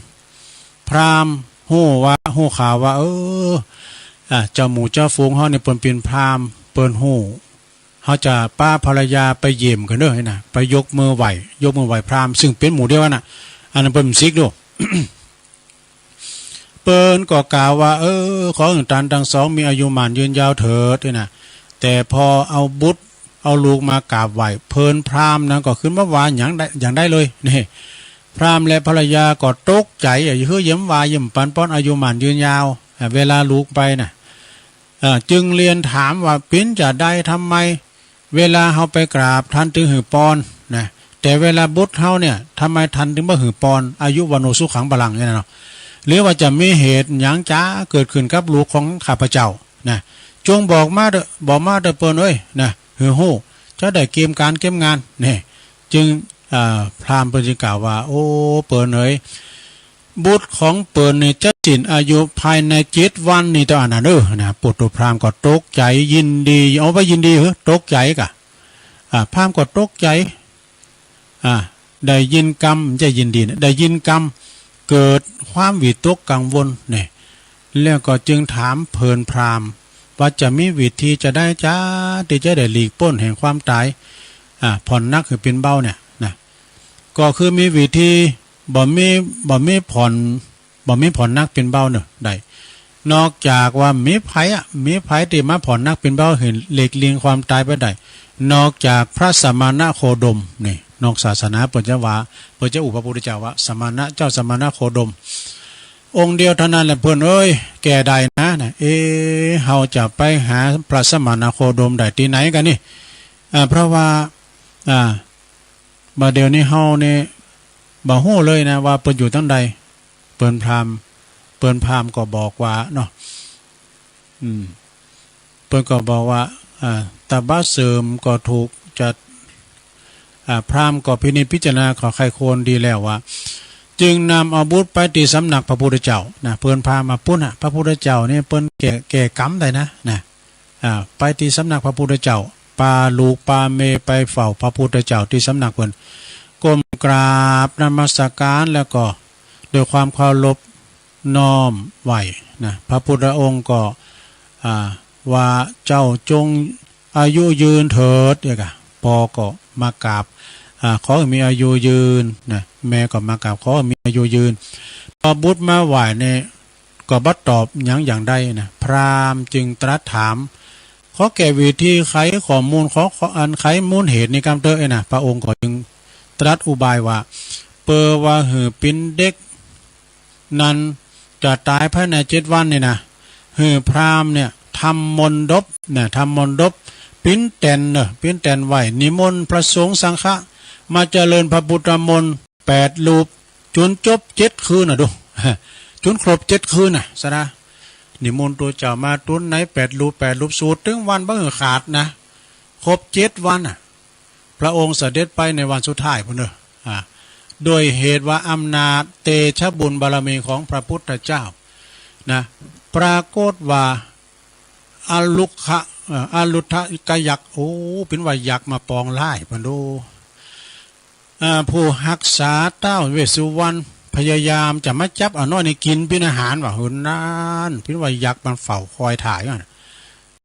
พราหมณ์ฮู้ว่า ฮู้ข่าวว่า เออ อ่า เจ้าหมู่เจ้าฝูงเฮานี่เปิ้นเป็นพราหมณ์ เปิ้นฮู้ เฮาจะปาภรรยาไปเยี่ยมกันเด้อนะ ไปยกมือไหว้ ยกมือไหว้พราหมณ์ ซึ่งเป็นหมู่เดียวกันน่ะ อันนั้นเปิ้นสิกดู เปิ้นก็กล่าวว่า เออ ขอให้ท่านทั้งสองมีอายุหมั้นยืนยาวเถิดนะ แต่พอเอาบุตร เอาลูกมากราบไหว้ เปิ้นพราหมณ์นั้นก็ขึ้นมาว่าอย่างใด อย่างใดเลย นี่ พราหมณ์และภรรยาก็ตกใจ๋ อ่ะ เฮ้ย เยี่ยมว่าเยี่ยมปันป้อนอายุหมั้นยืนยาว อ่ะ เวลาลูกไปนะ เอ่อ จึงเรียนถามว่า เป๋นจาใด ทำไมเวลาเฮาไปกราบท่านถึงหื้อปอนนะ แต่เวลาบุตรเฮาเนี่ย ทำไมท่านถึงบ่หื้อปอน อายุวัณโณสุขังพลังเนี่ยเนาะ หรือว่าจะมีเหตุหยังจ๋าเกิดขึ้นกับลูกของข้าพเจ้านะ จงบอกมาเถอะ บอกมาเถอะเปิ้นเอ้ยนะ หื้อฮู้ จะได้เกียมการเกียมงาน นี่ จึง อ่า พราหมณ์เปิ้นจึงกล่าวว่า โอ้ เปิ้นเอ้ย บุตรของเปิ้นนี่จะสิ้นอายุภายในเจ็ดวันนี่เต้าอั้นนะเด้อนะ ปุตตุพราหมณ์ก็ตกใจ๋ยินดี เอาไปยินดีเหรอ ตกใจ๋กะ อ่า พราหมณ์ก็ตกใจ๋ อ่า ได้ยินกำ บ่ใจ้ยินดีนะ ได้ยินกำ เกิดความวิตกกังวลนี่ แล้วก็จึงถามเปิ้นพราหมณ์ว่าจะมีวิธีจาใดจา ที่จะได้หลีกป๊นแห่งความต๋าย อ่า ผ่อนหนักหื้อเป๋นเบาเนี่ยนะ ก็คือมีวิธี บ่มี บ่มีผ่อน บ่มีผ่อนหนักเป๋นเบาเนอะ ได้ นอกจากว่ามีไผอะ มีไผที่มาผ่อนหนักเป๋นเบาหื้อหลีกเลี่ยงความต๋ายไปได้ นอกจากพระสมณโคดม นี่ นอกศาสนาเปิ้นจะว่า เปิ้นจะอู้พระพุทธเจ้าว่า สมณะ เจ้าสมณโคดม องค์เดียวเท่านั้นแหละเพื่อนเอ้ย แก่ได้นะนะ เอ เฮาจะไปหาพระสมณโคดมได้ที่ไหนกันนี่ อ่า เพราะว่า อ่า บ่าเดี๋ยวนี้เฮาเนี่ย บ่ฮู้เลยนะ ว่าเปิ้นอยู่ตังใด เปิ้นพราหมณ์ เปิ้นพราหมณ์ก็บอกว่าเนาะ อืม เปิ้นก็บอกว่า อ่า ตบะเสริมก็ถูกจัด อ่า พราหมณ์ก็พินิจพิจารณาขอใคร่ครวญดีแล้วว่า จึงนำเอาบุตรไปที่สำนักพระพุทธเจ้านะ เปิ้นพามาปุ้นน่ะ พระพุทธเจ้านี่เปิ้นแก่ แก่กำได้นะ นะ อ่า ไปที่สำนักพระพุทธเจ้า ปาลูกปาเมย์ไปเฝ้าพระพุทธเจ้าที่สำนักเปิ้น ก้มกราบนมัสการแล้วก็ด้วยความเคารพน้อมไหว้นะ พระพุทธองค์ก็ อ่า ว่าเจ้าจงอายุยืนเถิด เนี่ยกะ ปอก็มากราบ อ่า ขอให้มีอายุยืนนะ แม่ก็มากราบ ขอให้มีอายุยืน พอบุตรมาไหว้เนี่ย ก็บ่ตอบหยังอย่างใดนะ พราหมณ์จึงตรัสถาม ขอแก้วิธีไขข้อมูล ขอ ขออันไขมูลเหตุนี้กำเตอเอ้ยนะ พระองค์ก็จึงตรัสอุบายว่า เปิดว่าหื้อปินเด็กนั้นจะตายภายในเจ็ดวันนี่นะ หื้อพราหมณ์เนี่ยทำมนต์ดบนะ ทำมนต์ดบ ปิ้นแตนเนอะ ปิ้นแตนไหว้ นิมนต์พระสงฆ์สังฆะมาเจริญพระพุทธมนต์ แปดรูป จนจบเจ็ดคืนน่ะดู จนครบเจ็ดคืนน่ะ สะดา นิมนต์ตัวเจ้ามาตนไหน แปดรูป แปดรูป สูตรตึงวันบ่หื้อขาดนะ ครบเจ็ดวันน่ะ พระองค์เสด็จไปในวันสุดท้ายพุ้นเนอะ อ่า โดยเหตุว่าอำนาจเตชะบุญบารมีของพระพุทธเจ้า นะ ปรากฏว่า อลุกขะ เอ่อ อลุทกยักษ์ โอ้ เป็นว่ายักษ์มาปองร้ายพุ้นดู อ่า ผู้ฮักษาท้าวเวสสุวรรณ พยายามจะมาจับเอาน้อยนี่กินเป็นอาหารว่าหื้อนั้น เป็นว่ายักษ์มันเฝ้าคอยถ่ายว่าน่ะ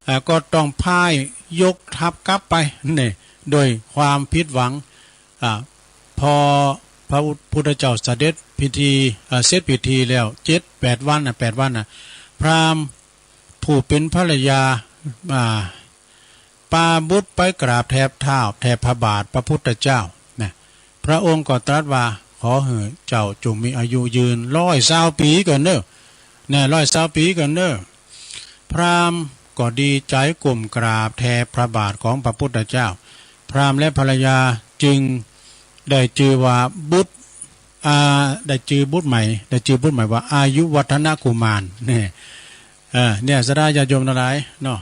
อ่า ก็ต้องพ่ายยกทัพกลับไป เนี่ย โดยความผิดหวัง อ่า พอพระพุทธเจ้าเสด็จพิธี อ่า เสร็จพิธีแล้ว เจ็ดแปดวันน่ะ แปดวันน่ะ พราหมณ์ผู้เป็นภรรยา อ่า ปาบุตรไปกราบแทบเท้า แทบพระบาทพระพุทธเจ้า นะ พระองค์ก็ตรัสว่า ขอหื้อเจ้าจงมีอายุยืนร้อยซาวปี๋ก่อนเนอะ นะ ร้อยซาวปี๋ก่อนเนอะ พราหมณ์ก็ดีใจ๋ก้มกราบแทบพระบาทของพระพุทธเจ้า พราหมณ์และภรรยาจึงได้จื่อว่าบุตร อ่า ได้จื่อบุตรใหม่ ได้จื่อบุตรใหม่ว่าอายุวัฒนกุมาร เนี่ย เออ เนี่ย ศรัทธาญาติโยมทั้งหลายเนาะ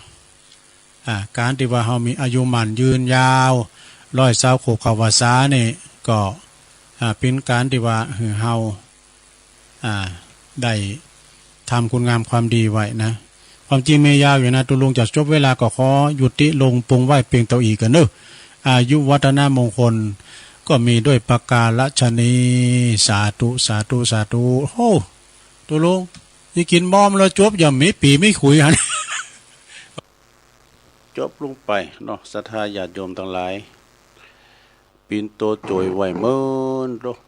อ่า ก๋านตี้ว่าเฮามีอายุหมั้นยืนยาว ร้อยซาวขวบเข้าพรรษานี่ ก็ อ่า เป๋นก๋านตี้ว่าหื้อเฮา อ่า ได้ทำคุณงามความดีไว้นะ ความจริงมียาวอยู่นะ ตุ๊ลุงจะจบเวลาก็ขอยุติลงปงไว้เปียงเต้าอี้ก่อนเนอะ อายุวัฒนมงคลก็มีด้วยประการฉะนี้ สาธุ สาธุ สาธุ โอ้ ตุ๊ลุง นี่กิ๋นมอมแล้วจบ อย่ามีปี๋มีขุยหัน จบลงไปเนาะ ศรัทธาญาติโยมทั้งหลาย ปิ่นโตโจยไหว้เมินโลก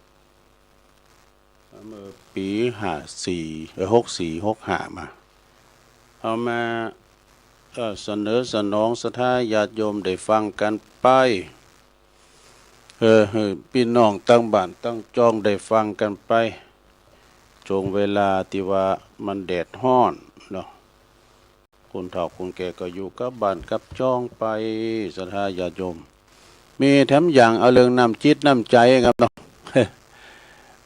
เมื่อปี๋ห้าสี่ เอ่อ หกสี่ หกห้า มา เอามา เอ่อ เสนอสนองศรัทธาญาติโยมได้ฟังกันไป เออ หื้อปี้น้องตังบ้านตังจองได้ฟังกันไป ช่วงเวลาตี้ว่ามันแดดฮ้อนเนาะ คนเฒ่าคนแก่ก็อยู่กับบ้านกับจองไป ศรัทธาญาติโยม มีแถมอย่างเอาเรื่องน้ำจิตน้ำใจ๋ครับเนาะ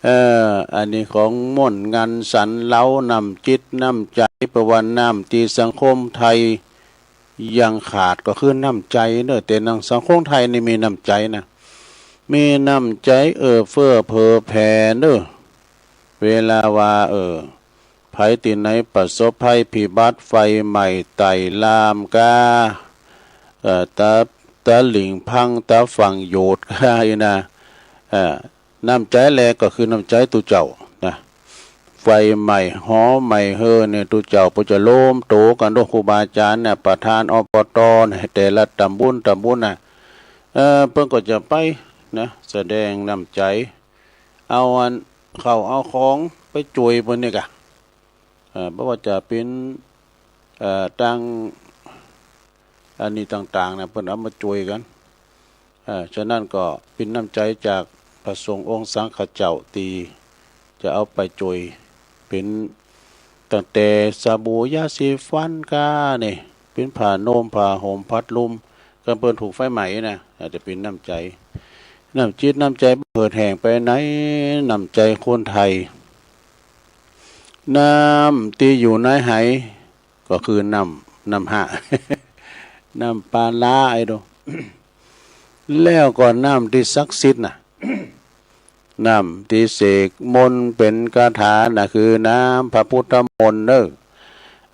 เอ่อ อันนี้ของม่วนงันสันเล้า น้ำจิตน้ำใจ๋ เพราะว่าน้ำตี้สังคมไทยยังขาดก็คือน้ำใจ๋เนอะ แต่ในสังคมไทยนี่มีน้ำใจ๋นะ มีน้ำใจ๋เอื้อเฟื้อเผื่อแผ่เนอะ เวลาว่า เออ ไผตี้ไหนประสบภัยพิบัติ ไฟไหม้ไต่ลามก้า เอ่อ ตา ตาหลิ่งพัง ตาฝั่งโยดก้าอี้นะ เอ่อ น้ำใจ๋แลก็คือน้ำใจ๋ตุ๊เจ้านะ ไฟไหม้หอไหม้เฮือนเนี่ย ตุ๊เจ้าเปิ้นจะรวมตั๋วกั๋นโดยครูบาอาจ๋ารย์เนี่ย ประธาน อปต เนี่ย แต่ละต๋ำบลต๋ำบลน่ะ เอ่อ เปิ้นก็จะไปนะ แสดงน้ำใจ๋ เอาอัน ข้าวเอาของไปจ่วยเปิ้นเนี่ยกะ เอ่อ บ่ว่าจะเป๋น เอ่อ ตัง อันนี้ต่างๆ นะ เปิ้นเอามาจ่วยกั๋น เอ่อ ฉะนั้นก็เป๋นน้ำใจ๋จากพระสงฆ์องค์สังฆเจ้าตี้จะเอาไปจ่วย เป็นตั้งแต่สบู่ยาสีฟันก็นี่เป็นผ้านุ่มผ้าห่มพัดลม ก็เปิ้นถูกไฟไหม้นะ อาจจะเป็นน้ำใจ น้ำจิตน้ำใจเปิดแห้งไปไหน น้ำใจคนไทย น้ำที่อยู่ในไหก็คือน้ำ น้ำหะ น้ำปลาร้าไอ้ดู แล้วก็น้ำที่ศักดิ์สิทธิ์นะ น้ำที่เสกมนต์เป็นคาถานะคือน้ำพระพุทธมนต์เนอะ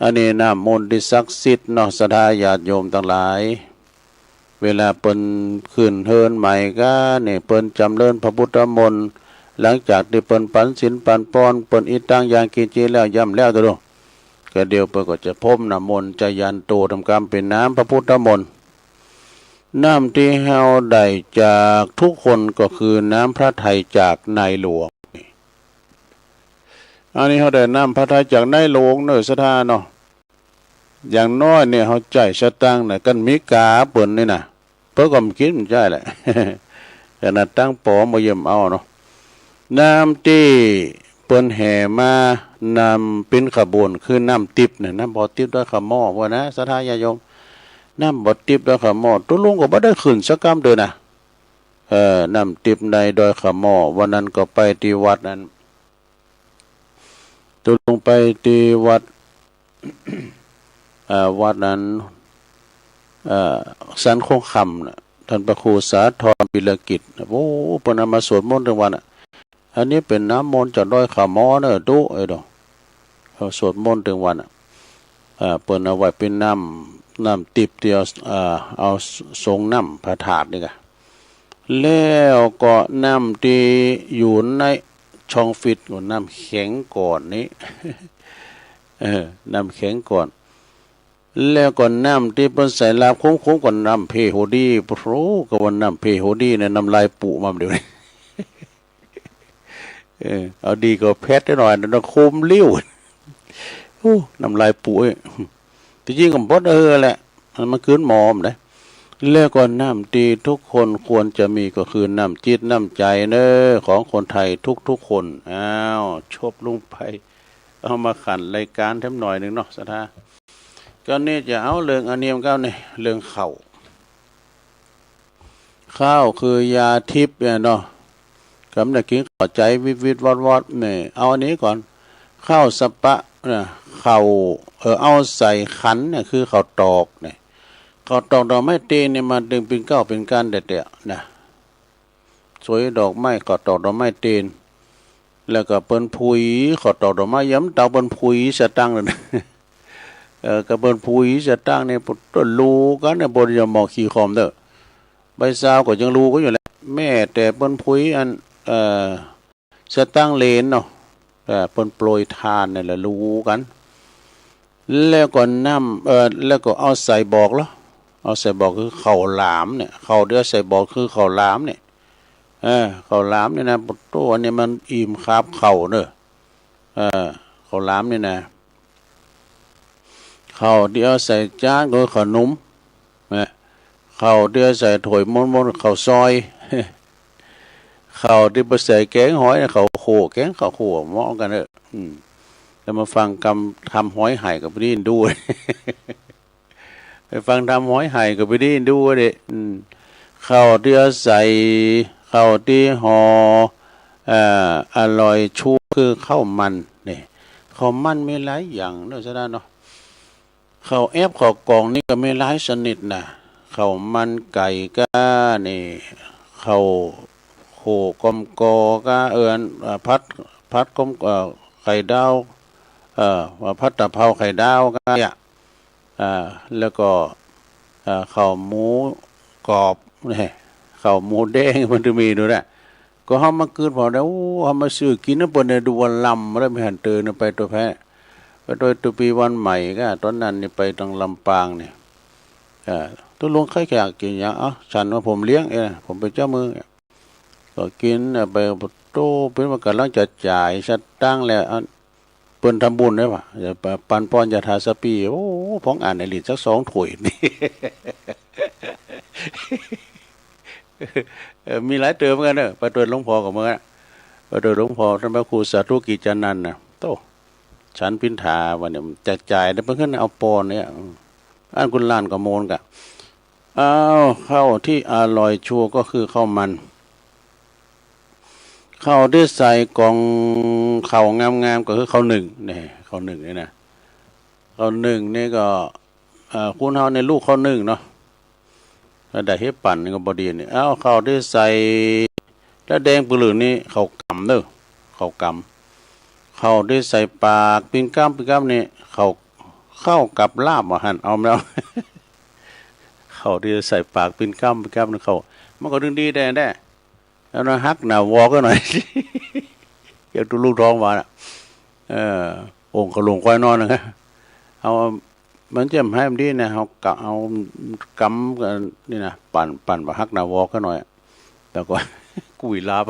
อันนี้น้ำมนต์ที่ศักดิ์สิทธิ์เนาะ ศรัทธาญาติโยมทั้งหลาย เวลาเปิ้นขึ้นเฮือนใหม่ก็นี่เปิ้นจำเริญพระพุทธมนต์ หลังจากที่เปิ้นปันศีลปันพร เปิ้นอิทังยังกิญจิแล้ว ย่ำแล้วตะลุ ก็เดี๋ยวเปิ้นก็จะพรมน้ำมนต์ จายันโต ทำกรรมเป็นน้ำพระพุทธมนต์ น้ำที่เฮาได้จากทุกคนก็คือน้ำพระทัยจากในหลวง อันนี้เฮาได้น้ำพระทัยจากในหลวงเนอะ ศรัทธาเนาะ อย่างน้อยเนี่ยเฮาใจ๊สตางค์นะ กันมีกาเปิ้นนี่นะ เปิ้นก็บ่กิน มันใจ๊แหละ ขนาดตังค์ปอบ่เยี่ยมเอาเนาะ น้ำที่เปิ้นแห่มา น้ำเป็นขบวนคือน้ำทิพย์เนี่ย น้ำบ่อทิพย์ดอยขะหม้อว่านะ ศรัทธาญาติโยม น้ำบ่อทิพย์ดอยขะหม้อ ตุ๊ลุงก็บ่ได้ขึ้นสักกำเด้อนะ เออ น้ำทิพย์ในดอยขะหม้อ วันนั้นก็ไปที่วัดนั้น ตุ๊ลุงไปที่วัด เอ่อ วัดนั้น เอ่อ สันโค้งคำน่ะ ท่านพระครูสาธรปิลกิจ โอ้ เปิ้นเอามาสวดมนต์ทั้งวันน่ะ อันนี้เป็นน้ำมนต์จากดอยขะหม้อเนอะตุ๊ เอ้ยดอก เขาสวดมนต์ทั้งวันน่ะ เอ่อ เปิ้นเอาไว้เป็นน้ำ น้ำทิพย์ที่เอา เอ่อ เอาสรงน้ำพระธาตุนี่กะ แล้วก็น้ำที่อยู่ในช่องฟรีซก็น้ำแข็งก่อนนี้ เออ น้ำแข็งก่อน แล้วก็น้ำที่เปิ้นใส่ลาบขมๆ ก็น้ำเพโฮดี โอ้โห ก็ว่าน้ำเพโฮดีเนี่ย น้ำลายปูมาเดี๋ยวนี้ เออ เอาดีก็เผ็ดหน่อย น้ำขมลิ้ว โอ้ น้ำลายปูเอ้ย ที่จริงก็บ่เออแหละ มันคืนหมอมนะ แล้วก็น้ำที่ทุกคนควรจะมีก็คือน้ำจิตน้ำใจเนอะ ของคนไทยทุกๆ คน อ้าว จบลงไป เอามาขันรายการแถมหน่อยหนึ่งเนาะ ศรัทธา ก็นี่จะเอาเรื่องอันนี้มันก็นี่ เรื่องข้าว ข้าวคือยาทิพย์เนี่ยเนาะ กำได้กินข้าวใจวิดวิดวอดวอดเนี่ย เอาอันนี้ก่อน ข้าวสะปะนะ ข้าว เออ เอาใส่ขันเนี่ย คือข้าวตอกเนี่ย ข้าวตอกดอกไม้เตนเนี่ย มาดึงเป็นเก้าเป็นก้านเด็ดๆ นะ สวยดอกไม้ ข้าวตอกดอกไม้เตน แล้วก็เปิ้นผุย ข้าวตอกดอกไม้ ยามเตาเปิ้นผุยสตังค์นั่น เออ ก็เปิ้นผุยสตังค์เนี่ย ปวดตัวลูกันเนี่ย บนยาหมอขี้คอมเด้อ ใบซาวก็ยังลูกันอยู่แหละ แม้แต่เปิ้นผุยอัน เอ่อ สตังค์เหรียญเนาะ เอ่อ เปิ้นโปรยทานนี่แหละ ลูกัน แล้วก็น้ำ เอ่อ แล้วก็เอาใส่บอกเหรอ เอาใส่บอกคือข้าวหลามเนี่ย ข้าวเดียวใส่บอกคือข้าวหลามเนี่ย เออ ข้าวหลามเนี่ยนะ ปะโต้ อันนี้มันอิ่มคาบข้าวเนอะ เออ ข้าวหลามเนี่ยนะ ข้าวที่เอาใส่จานก็ข้าวหนมนะ ข้าวที่เอาใส่ถ้วยมนๆ ข้าวซอย ข้าวที่บ่ใส่แกงหอยนะ ข้าวโขแกงข้าวโขเหมาะกันเนอะ อืม แล้วมาฟังกำทำหอยไห่กับพี่ดินดู ไปฟังทำหอยไห่กับพี่ดินดูเด้ อืม ข้าวที่เอาใส่ ข้าวที่ห่อ เอ่อ อร่อยชูคือข้าวมันนี่ ข้าวมันมีหลายอย่างเนอะ ศรัทธาเนาะ ข้าวแอบข้าวกล่องนี่ก็มีหลายชนิดนะ ข้าวมันไก่ก็นี่ ข้าวโขกอมกอก็เอิ้น เอ่อ ผัด ผัดกอม เอ่อ ไข่ดาว เอ่อ ว่าผัดตะเภาไข่ดาวก็เนี่ย อ่า แล้วก็ อ่า ข้าวหมูกรอบ นี่ ข้าวหมูแดงมันจะมีดูนะ ก็เฮามาคิดพอได้ โอ้ เฮามาซื้อกินนะ เปิ้นได้ดูว่าล้ำมาแล้ว ไม่หันเตอนะ ไปตัวแพ้ ไปตัว ตัวปีวันใหม่ก็ ตอนนั้นนี่ไปทางลำปางนี่ อ่า ตุ๊ลุงใครอยากกินหยัง เอ้า ฉันว่าผมเลี้ยงเอง ผมเป็นเจ้ามือ ก็กิน เอ่อ ไป โต้ เป็นว่ากำลังจะจ่ายสตางค์แล้ว อัน เปิ้นทำบุญได้ปะ เดี๋ยวไปปันปอนยาทาสปี โอ้ ผมอ่านในลิ้นสักสองถ้วย นี่ เออ มีหลายเติมเหมือนกันเนอะ ไปตรวจหลวงพ่อกับเมื่อ ไปตรวจหลวงพ่อ ท่านพระครูสาธุกิจจานันท์นะ โต้ ฉันปิณฑาวันนี้จะจ่ายได้เพิ่นขึ้นเอาปอนเนี่ย อันกุลานก็โมนกะ อ้าวข้าวที่อร่อยชัวร์ก็คือข้าวมัน ข้าวที่ใส่กล่องข้าวงามๆก็คือข้าวนึ่งเนี่ยข้าวนึ่งเนี่ยนะข้าวนึ่งนี่ก็เอ่อคุณเฮาในลูกข้าวนึ่งเนาะแล้วได้เฮ็ดปั่นนี่ก็บ่ดีนี่เอาข้าวที่ใส่แล้วแดงปื้อนี่ข้าวกำเด้อข้าวกำข้าวที่ใส่ปากปิ้นกำปิ้นกำนี่ข้าวข้าวกับลาบว่าหั่นเอาแล้ว เขาที่ใส่ปากปิ้นกำปิ้นกำนี่เขามันก็ดึงดีแด่แด่แล้วนะฮักหน้าวอกก็หน่อย เกี่ยวกับลูกท้องมาน่ะเออองค์ขลุงควายนอนนะเอามันจะให้มันดีนะเขากะเอากำกันนี่นะปั่นปั่นมาฮักหน้าวอกก็หน่อยแล้วก็กุยลาบ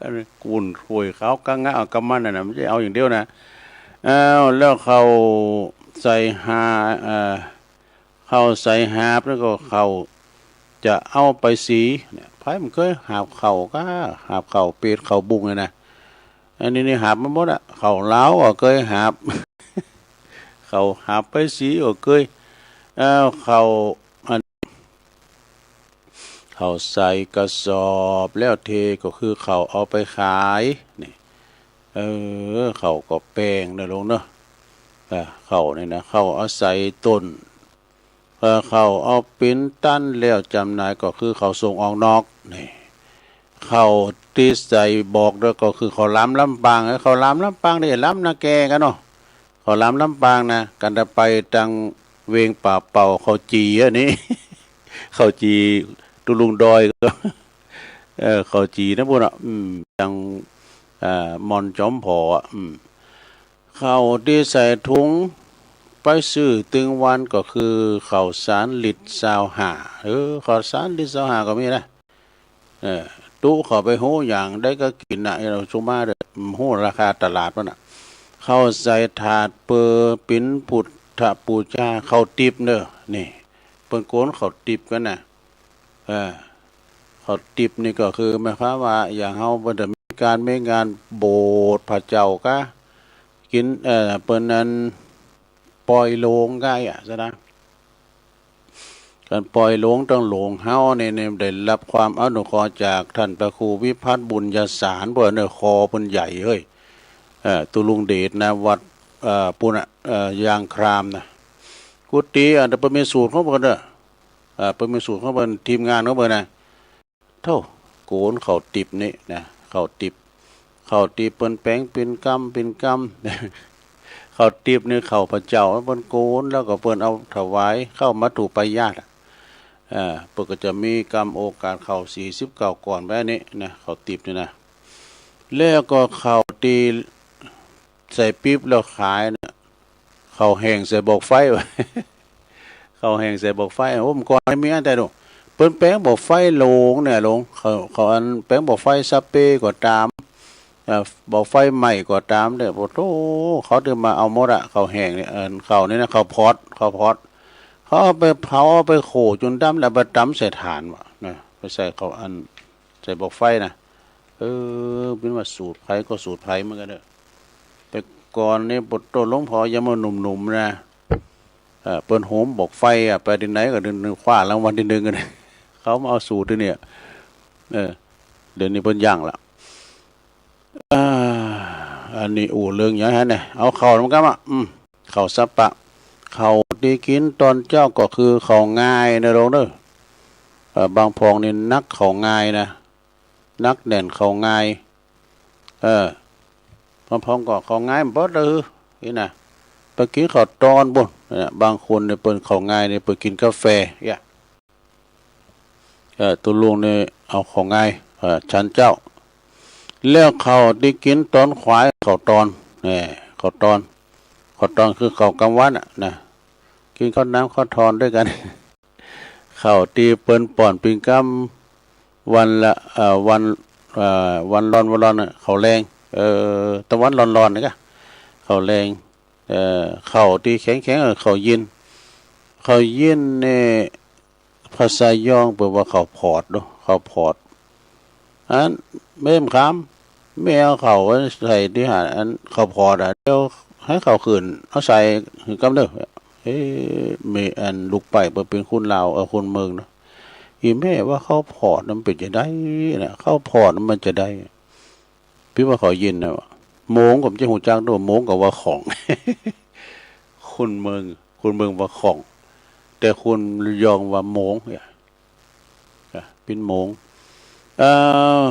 อันนี้กุนถ้วยเขากะงะเอากำมันน่ะนะไม่ใช่เอาอย่างเดียวนะเอาแล้วเขาใส่หาเอ่อเขาใส่หาบแล้วก็เขาจะเอาไปสีเนี่ยไผมันเคยหาบเขาก็หาบเขาเป็ดเขาบุ้งเลยนะอันนี้นี่หาบมาหมดอะเขาลาวก็เคยหาบ เขาหาบไปสีก็เคยเอ่อเขาอัน เขาใส่กระสอบแล้วเทก็คือเขาเอาไปขายนี่เออเขาก็แปงนะลงเนอะเออเขานี่นะเขาเอาใส่ต้นเออเขาเอาปิ้นตันแล้วจำหน่ายก็คือเขาส่งออกนอกนี่เขาที่ใส่บอกด้วยก็คือเขาล้ำลำปางเขาล้ำลำปางนี่ล้ำนาแกกันเนาะ เขาลำลำปางนะกันจะไปตังเวงป่าเป่าเขาจีอันนี้ เขาจีตุลุงดอยก็เออเขาจีนะพวกน่ะอืมตังอ่ามอนจอมผออ่ะอืมเขาที่ใส่ถุงไปซื้อตึงวันก็คือเขาสารลิตรซาวห้าเออเขาสารลิตรซาวห้าก็มีนะ เออตู้เขาไปฮู้อย่างได้ก็กินน่ะเราซุมาเด้อฮู้ราคาตลาดมันน่ะเขาใส่ถาดเปิดปิ้นพุทธปูชาเขาติบเด้อนี่เปิ้นโกนเขาติบกันน่ะเออเขาติบนี่ก็คือหมายความว่าอย่างเฮาเปิ้นจะมีการมีงานโบสถ์พระเจ้าก็กินเออเปิ้นนั้นปล่อยโลงได้อ่ะซะนะ การปล่อยหลวงตังหลวงเฮาเนี่ยเนี่ยได้รับความอนุเคราะห์จากท่านพระครูวิพัฒน์บุญยสารเปิ้นเนี่ยคอเปิ้นใหญ่เฮ้ยเอ่อตุลุงเดชนะวัดเอ่อปุณณะเอ่อยางครามนะกุฏิอ่ะเปิ้นมีสูตรของเปิ้นเด้อเอ่อเปิ้นมีสูตรของเปิ้นทีมงานของเปิ้นนะ โธ่โกนเขาติบนี่นะเขาติบเขาติบเปิ้นแป๋งเป็นกำเป็นกำเขาติบนี่เขาพระเจ้าเปิ้นโกนแล้วก็เปิ้นเอาถวายเข้ามัตถุปายาตอะอ่าเปิ้นก็จะมีกำโอกาสเข้าสี่สิบเก้าก่อนไว้นี่นะเขาติบนี่นะแล้วก็เขาตีใส่ปิ๊บแล้วขายนะเขาแห้งใส่บอกไฟไว้ เขาแห้งใส่บอกไฟโอ้มก่อนมีอันแต่ดูเปิ้นแป๋งบอกไฟหลวงเนี่ยหลวงเขาเขาอันแป๋งบอกไฟสเปรย์ก็ตามเอ่อบอกไฟใหม่ก็ตามเนี่ยโอ้โธ่เขาถึงมาเอาหมดอะเขาแห้งเนี่ยเออเขาเนี่ยนะเขาพอดเขาพอดเขาเอาไปเผาเอาไปโขกจนดำแล้วไปตำใส่ถ่านวะนะไปใส่เขาอันใส่บอกไฟนะ เออเป็นว่าสูตรไผก็สูตรไผเหมือนกันเด้อแต่ก่อนนี่ปวดต้นหลวงพ่อยังมาหนุ่มๆนะเออเปิ้นโหมบอกไฟอ่ะไปที่ไหนก็ดึงคว้ารางวัลที่หนึ่งกันเขามาเอาสูตรที่เนี่ยเออเดี๋ยวนี้เปิ้นยังละอ่าอันนี้อู้เรื่องอย่างนั้นเนี่ยเอาเข้ามันก็มาอืมเข้าสัปปะเข้าที่กินตอนเช้าก็คือเข้าง่ายนะลงเด้อเออบางพองนี่นักเข้าง่ายนะ นักแน่นเข้าง่าย เออพร้อมๆก็เข้าง่ายบ่เด้อนี่นะไปกินข้าวตอนบุ่นนะบางคนเนี่ยเปิ้นเข้าง่ายเนี่ยเปิ้นกินกาแฟเนี่ยเออตุลุงเนี่ยเอาเข้าง่ายเออฉันเจ้า แล้วเข้าที่กินตอนขวายเข้าตอนเนี่ยเข้าตอนเข้าตอนคือเข้ากลางวันอ่ะนะกินข้าวน้ำข้าวทอนด้วยกัน เข้าที่เปิ้นป้อนปิ่นกำวันละเอ่อวันเอ่อวันร้อนวันร้อนน่ะเข้าแลงเอ่อตะวันร้อนๆนี่กะเข้าแลงเอ่อเข้าที่แข็งๆเอ่อเข้าเย็นเข้าเย็นนี่ภาษายองเปิ้นว่าเข้าพอดเนาะเข้าพอดอันเม่มขาม แม่เอาข้าวไว้ใส่ที่หาด อันข้าวพอดอะ เดี๋ยวให้ข้าวขึ้น เอาใส่หื้อกำเด้อ เอ๊ะ แม่อันลูกไปเปิ้นเป็นคนลาว เออ คนเมืองเนาะ อีแม่ว่าข้าวพอดมันเป็นจะได้นะ ข้าวพอดมันจะได้ พี่ว่าเขายินนะว่า โมงก็บ่ฮู้จักเด้อ โมงก็ว่าของ คนเมือง คนเมืองว่าของ แต่คนระยองว่าโมงเนี่ย อ่ะ เป็นโมง เอ่อ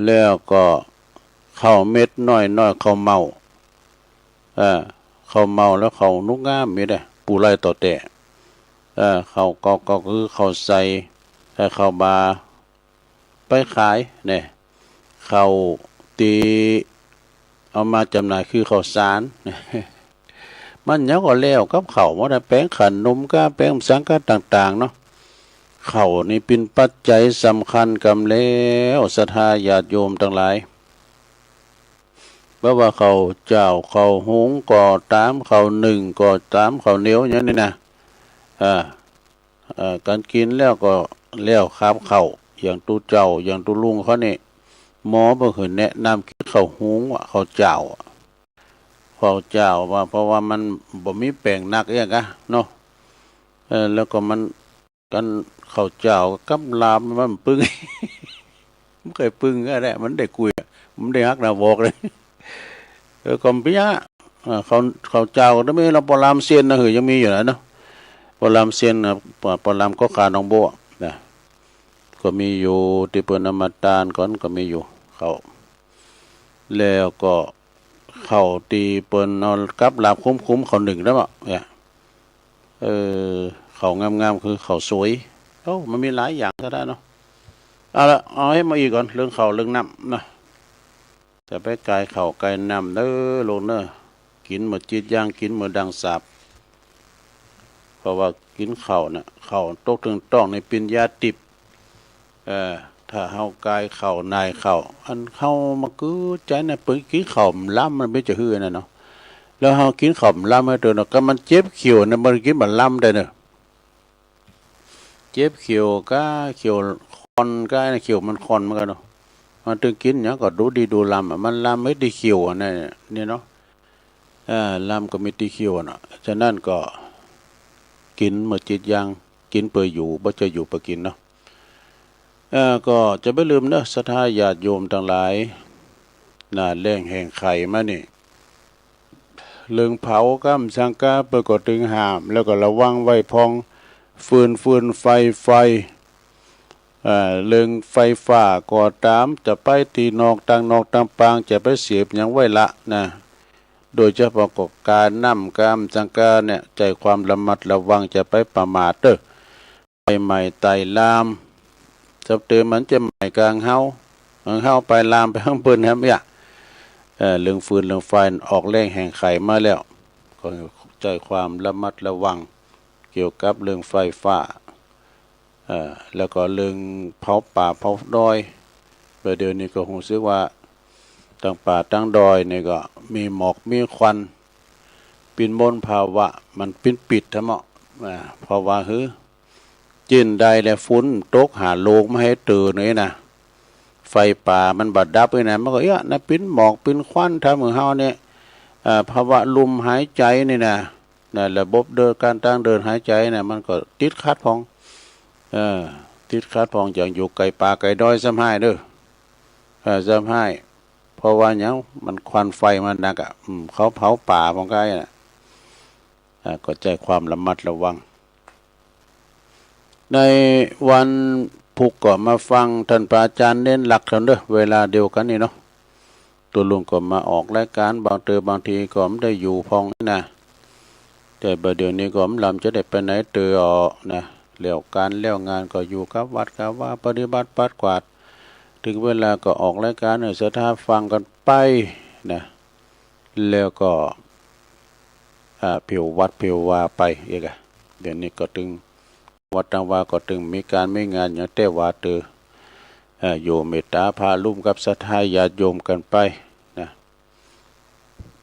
แล้วก็ข้าวเม็ดน้อยๆ ข้าวเม่า เอ่อ ข้าวเม่าแล้วข้าวหนุกงามมีเด้อ ปูไลต่อแต่ เอ่อ ข้าวก็ ก็คือข้าวใส่ เอ่อ ข้าวบา ไปขายเนี่ย ข้าวตี้เอามาจำหน่ายคือข้าวสาร มันหยังก็แล้วกับข้าวหมดนะ แป้งขนมกา แป้งสังกาต่างๆ เนาะ ข้าวนี่เป็นปัจจัยสำคัญกำแล้ว ศรัทธาญาติโยมทั้งหลาย บ่ว่าข้าวเจ้า ข้าวหุงก็ตาม ข้าวนึ่งก็ตาม ข้าวเหนียวอย่างนี้นะ อ่า เอ่อ การกินแล้วก็แล้วคาบข้าว อย่างตุ๊เจ้า อย่างตุ๊ลุงเขานี่ หมอบ่เคยแนะนำกินข้าวหุงว่ะ ข้าวเจ้าอะ ข้าวเจ้าว่า เพราะว่ามันบ่มีแป้งนักเอี้ยกะเนาะ เออ แล้วก็มัน กันข้าวเจ้ากับลาบมันปึง มันเคยปึงก็ได้ มันได้กุยอะ มันได้ฮักหน้าบอกเลย เออ ก็บ่มีอะ อ่า ข้าว ข้าวเจ้าก็มี แล้วปอลามเซียนนะ เฮ้ย ยังมีอยู่นะเนาะ ปอลามเซียนนะ ปอ ปอลามก็ขาหนองบัวนะ ก็มีอยู่ ตี้เปิ้นเอามาตานก่อนก็มีอยู่ ข้าว แล้วก็ข้าวตี้เปิ้นเอากับลาบคุ้มๆ ข้าวนึ่งแล้วอะเนี่ย เออ ข้าวงามๆ คือข้าวสวย โอ้ มันมีหลายอย่างก็ได้เนาะ เอาละ เอาให้มาอีกก่อน เรื่องข้าวเรื่องน้ำนะ จะไปกายข้าวกายน้ำเด้อลูกเด้อ กินเมื่อจิตย่าง กินเมื่อดังสาบ เพราะว่ากินข้าวน่ะ ข้าวตกถึงต้องในปิญญาติบ เอ่อ ถ้าเฮากายข้าวหน่ายข้าว อันเฮามาคือใจน่ะ เปิ้นกินข้าวมันล้ำ มันเป็นจะหื้อน่ะเนาะ แล้วเฮากินข้าวมันล้ำให้ตัวเนาะ ก็มันเจ็บเขียวน่ะ มันกินมันล้ำได้เนาะ เจ็บเขียวกะเขียวคอนกะ เขียวมันคอนเหมือนกันเนาะ มันถึงกินหยังก็ดูดีดูล้ำอะ มันล้ำเฮ็ดดีเขียวอะนะ เนี่ยเนาะ เอ่อ ล้ำก็มีดีเขียวอะเนาะ ฉะนั้นก็กินเมื่อจิตย่าง กินเปื่ออยู่ บ่ใจ้อยู่เปื่อกินเนาะ เอ่อ ก็จะบ่ลืมเนาะ ศรัทธาญาติโยมทั้งหลาย หน้าแล้งแห้งไขมานี่ เรื่องเผากำสังกาเปิ้นก็ตึงห้าม แล้วก็ระวังไว้พ่อง ฟืน ฟืน ไฟ ไฟ เอ่อ เรื่องไฟฟ้าก็ตาม จะไปตี้นอก ต่างนอกต่างปาง จะไปเสพหยังไว้ละนะ โดยเฉพาะก็กาน้ำกำสังกาเนี่ย ใจ้ความระมัดระวัง จะไปประมาทเด้อ ไฟไหม้ไต้ลาม สับเติมมันจะไหม้กลางเฮา กลางเฮาไปลามไปข้างเปิ้นแหมอะ เอ่อ เรื่องฟืนเรื่องไฟออกแล้งแห้งไขมาแล้ว ก็ใจ้ความระมัดระวัง เกี่ยวกับเรื่องไฟฟ้า เอ่อ แล้วก็เรื่องเผาป่าเผาดอย เดี๋ยวนี้ก็ฮู้สึกว่า ตางป่าตางดอยนี่ก็มีหมอกมีควัน ปิ้นมลภาวะ มันปิ้นปิดทั้งหมด อ่า เพราะว่าหื้อ จิ่นใดแลฝุ่นตกหาโลกมาหื้อเติบนี่นะ ไฟป่ามันบ่ดับนี่นะ มันก็เอี้ยะนะ ปิ้นหมอกปิ้นควันทำหื้อเฮาเนี่ย อ่า ภาวะลมหายใจนี่นะ นะ ระบบเดิน การทางเดินหายใจนะ มันก็ติดขัดพ่อง เออ ติดขัดพ่อง อย่างอยู่ไกลป่าไกลดอยซ้ำฮ้ายเด้อ เออ ซ้ำฮ้าย เพราะว่าหยัง มันควันไฟมันหนักอะ อืม เขาเผาป่าพ่องไกลน่ะ อ่า ก็ใจ้ความระมัดระวัง ในวันพุธก็มาฟังท่านพระอาจารย์เน้นหลักเท่าเด้อ เวลาเดียวกันนี่เนาะ ตุ๊ลุงก็มาออกรายการ บางเทื่อบางทีก็บ่ได้อยู่พ่องนี่นะ แต่บ่าเดี๋ยวนี้ก็บ่ลำจะได้ไปไหนเตื้อนะ แล้วการแล้วงานก็อยู่กับวัดกับวา ปฏิบัติปัดกวาด ถึงเวลาก็ออกรายการให้ศรัทธาฟังกันไปนะ แล้วก็ อ่า ผิววัดผิววาไปอีกอะ เดี๋ยวนี้ก็ตึง วัดตางวาก็ตึงมีการมีงานอย่างแต่ว่าเตื้อ เอ่อ อยู่เมตตาพาลุ่มกับศรัทธาญาติโยมกันไปนะ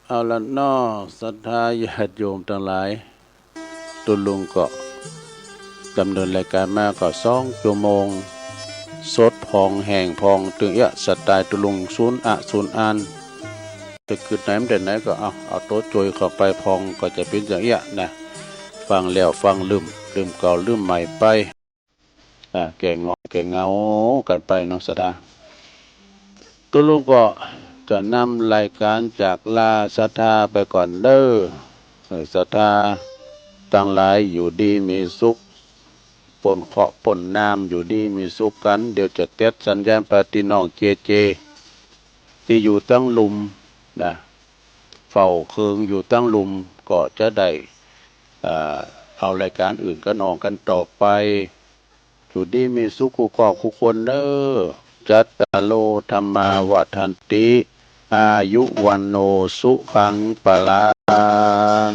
เอาละเนาะ ศรัทธาญาติโยมทั้งหลาย ตุ๊ลุงก็ดำเนินรายการมาก็สองชั่วโมง สดผ่องแห้งผ่องตึงเอี้ย สไตล์ตุลุง ศูนย์อะ ศูนย์อัน จะกึดไหนมันได้ไหนก็เอา เอาโต๊ะโจยเข้าไปผ่อง ก็จะเป็นอย่างเอี้ยนะ ฟังแล้วฟังลืม ลืมเก่าลืมใหม่ไป อ่า แก้ง่วงแก้เหงากันไปเนาะ ศรัทธา ตุลุงก็จะนำรายการจากลาศรัทธาไปก่อนเด้อ เออ ศรัทธาตังหลายอยู่ดีมีสุข ป้นเคราะห์ป้นน้ำ อยู่ดีมีสุขกัน เดี๋ยวจะเต็ดสัญญาณไปตี้น้องเจเจ ตี้อยู่ตังลุ่มนะ เฝ้าเคิงอยู่ตังลุ่ม ก็จะได้ เอ่อ เอารายการอื่นกับน้องกันต่อไป อยู่ดีมีสุขคู่ครอบคู่คนเด้อ จัตตาโร ธัมมา วัฑฒันติ อายุ วัณโณ สุขัง พลัง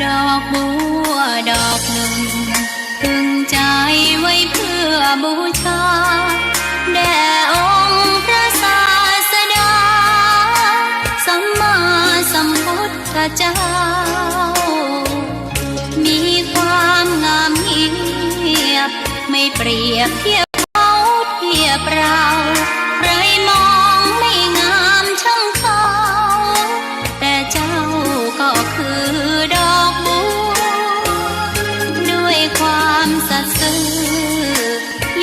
ดอกบัวดอกหนึ่ง พึงใจไว้เพื่อบูชา แด่องค์พระศาสดา สัมมาสัมพุทธเจ้า มีความงามเงียบ ไม่เปรียบเทียบเขาเทียบเรา ใครมองไม่งามช่างเขา แต่เจ้าก็คือดอกบัว ด้วยความสัตย์ซื่อ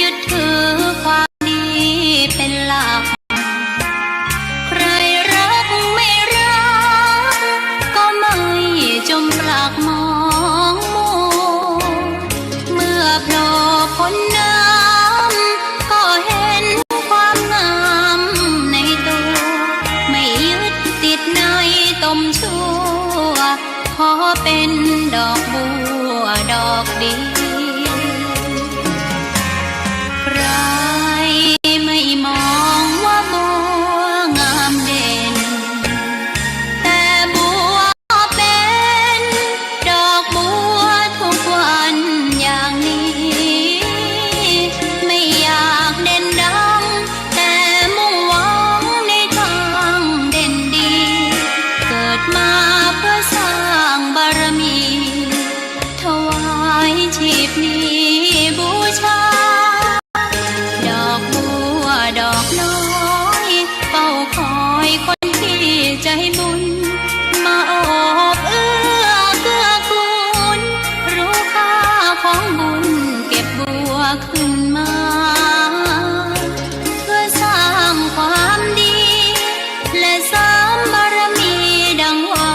ยึดถือความดีเป็นหลัก ใครรักไม่รัก ก็ไม่จมปลักมองมัว เมื่อโผล่พ้นน้ำ ก็เห็นความงามในตัว ไม่ยึดติดในตมชั่ว ขอเป็นดอกบัวดอกเดียว ใครไม่มองว่าบัวงามเด่น แต่บัวก็เป็นดอกบัวทุกวันอย่างนี้ ไม่อยากเด่นดัง แต่มุ่งหวังในทางเด่นดี เกิดมาเพื่อสร้างบารมี ถวายชีพนี้บูชา ดอกบัวดอกน้อย เฝ้าคอยคนที่ใจบุญ มาโอบเอื้อเกื้อกูล รู้ค่าของบุญเก็บบัวขึ้นมา เพื่อสร้างความดี และเสริมบารมีดังว่า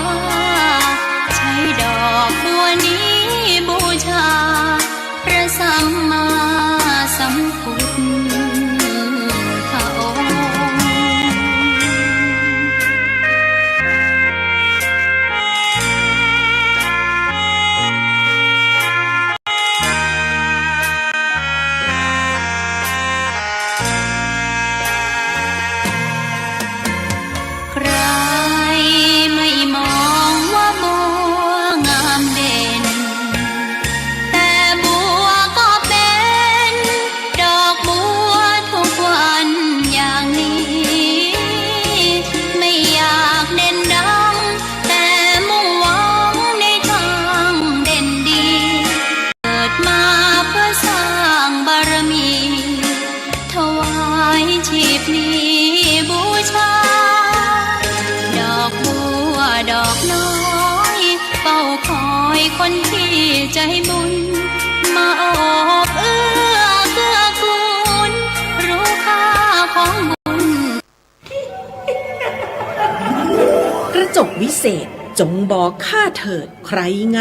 ใช้ดอกบัวนี้บูชา นี้บูชา ดอกบัวดอกน้อย เฝ้าคอยคนที่ใจบุญ มาโอบเอื้อเกื้อกูล รู้ค่าของบุญ กระจกวิเศษ จงบอกข้าเถิดใครงาม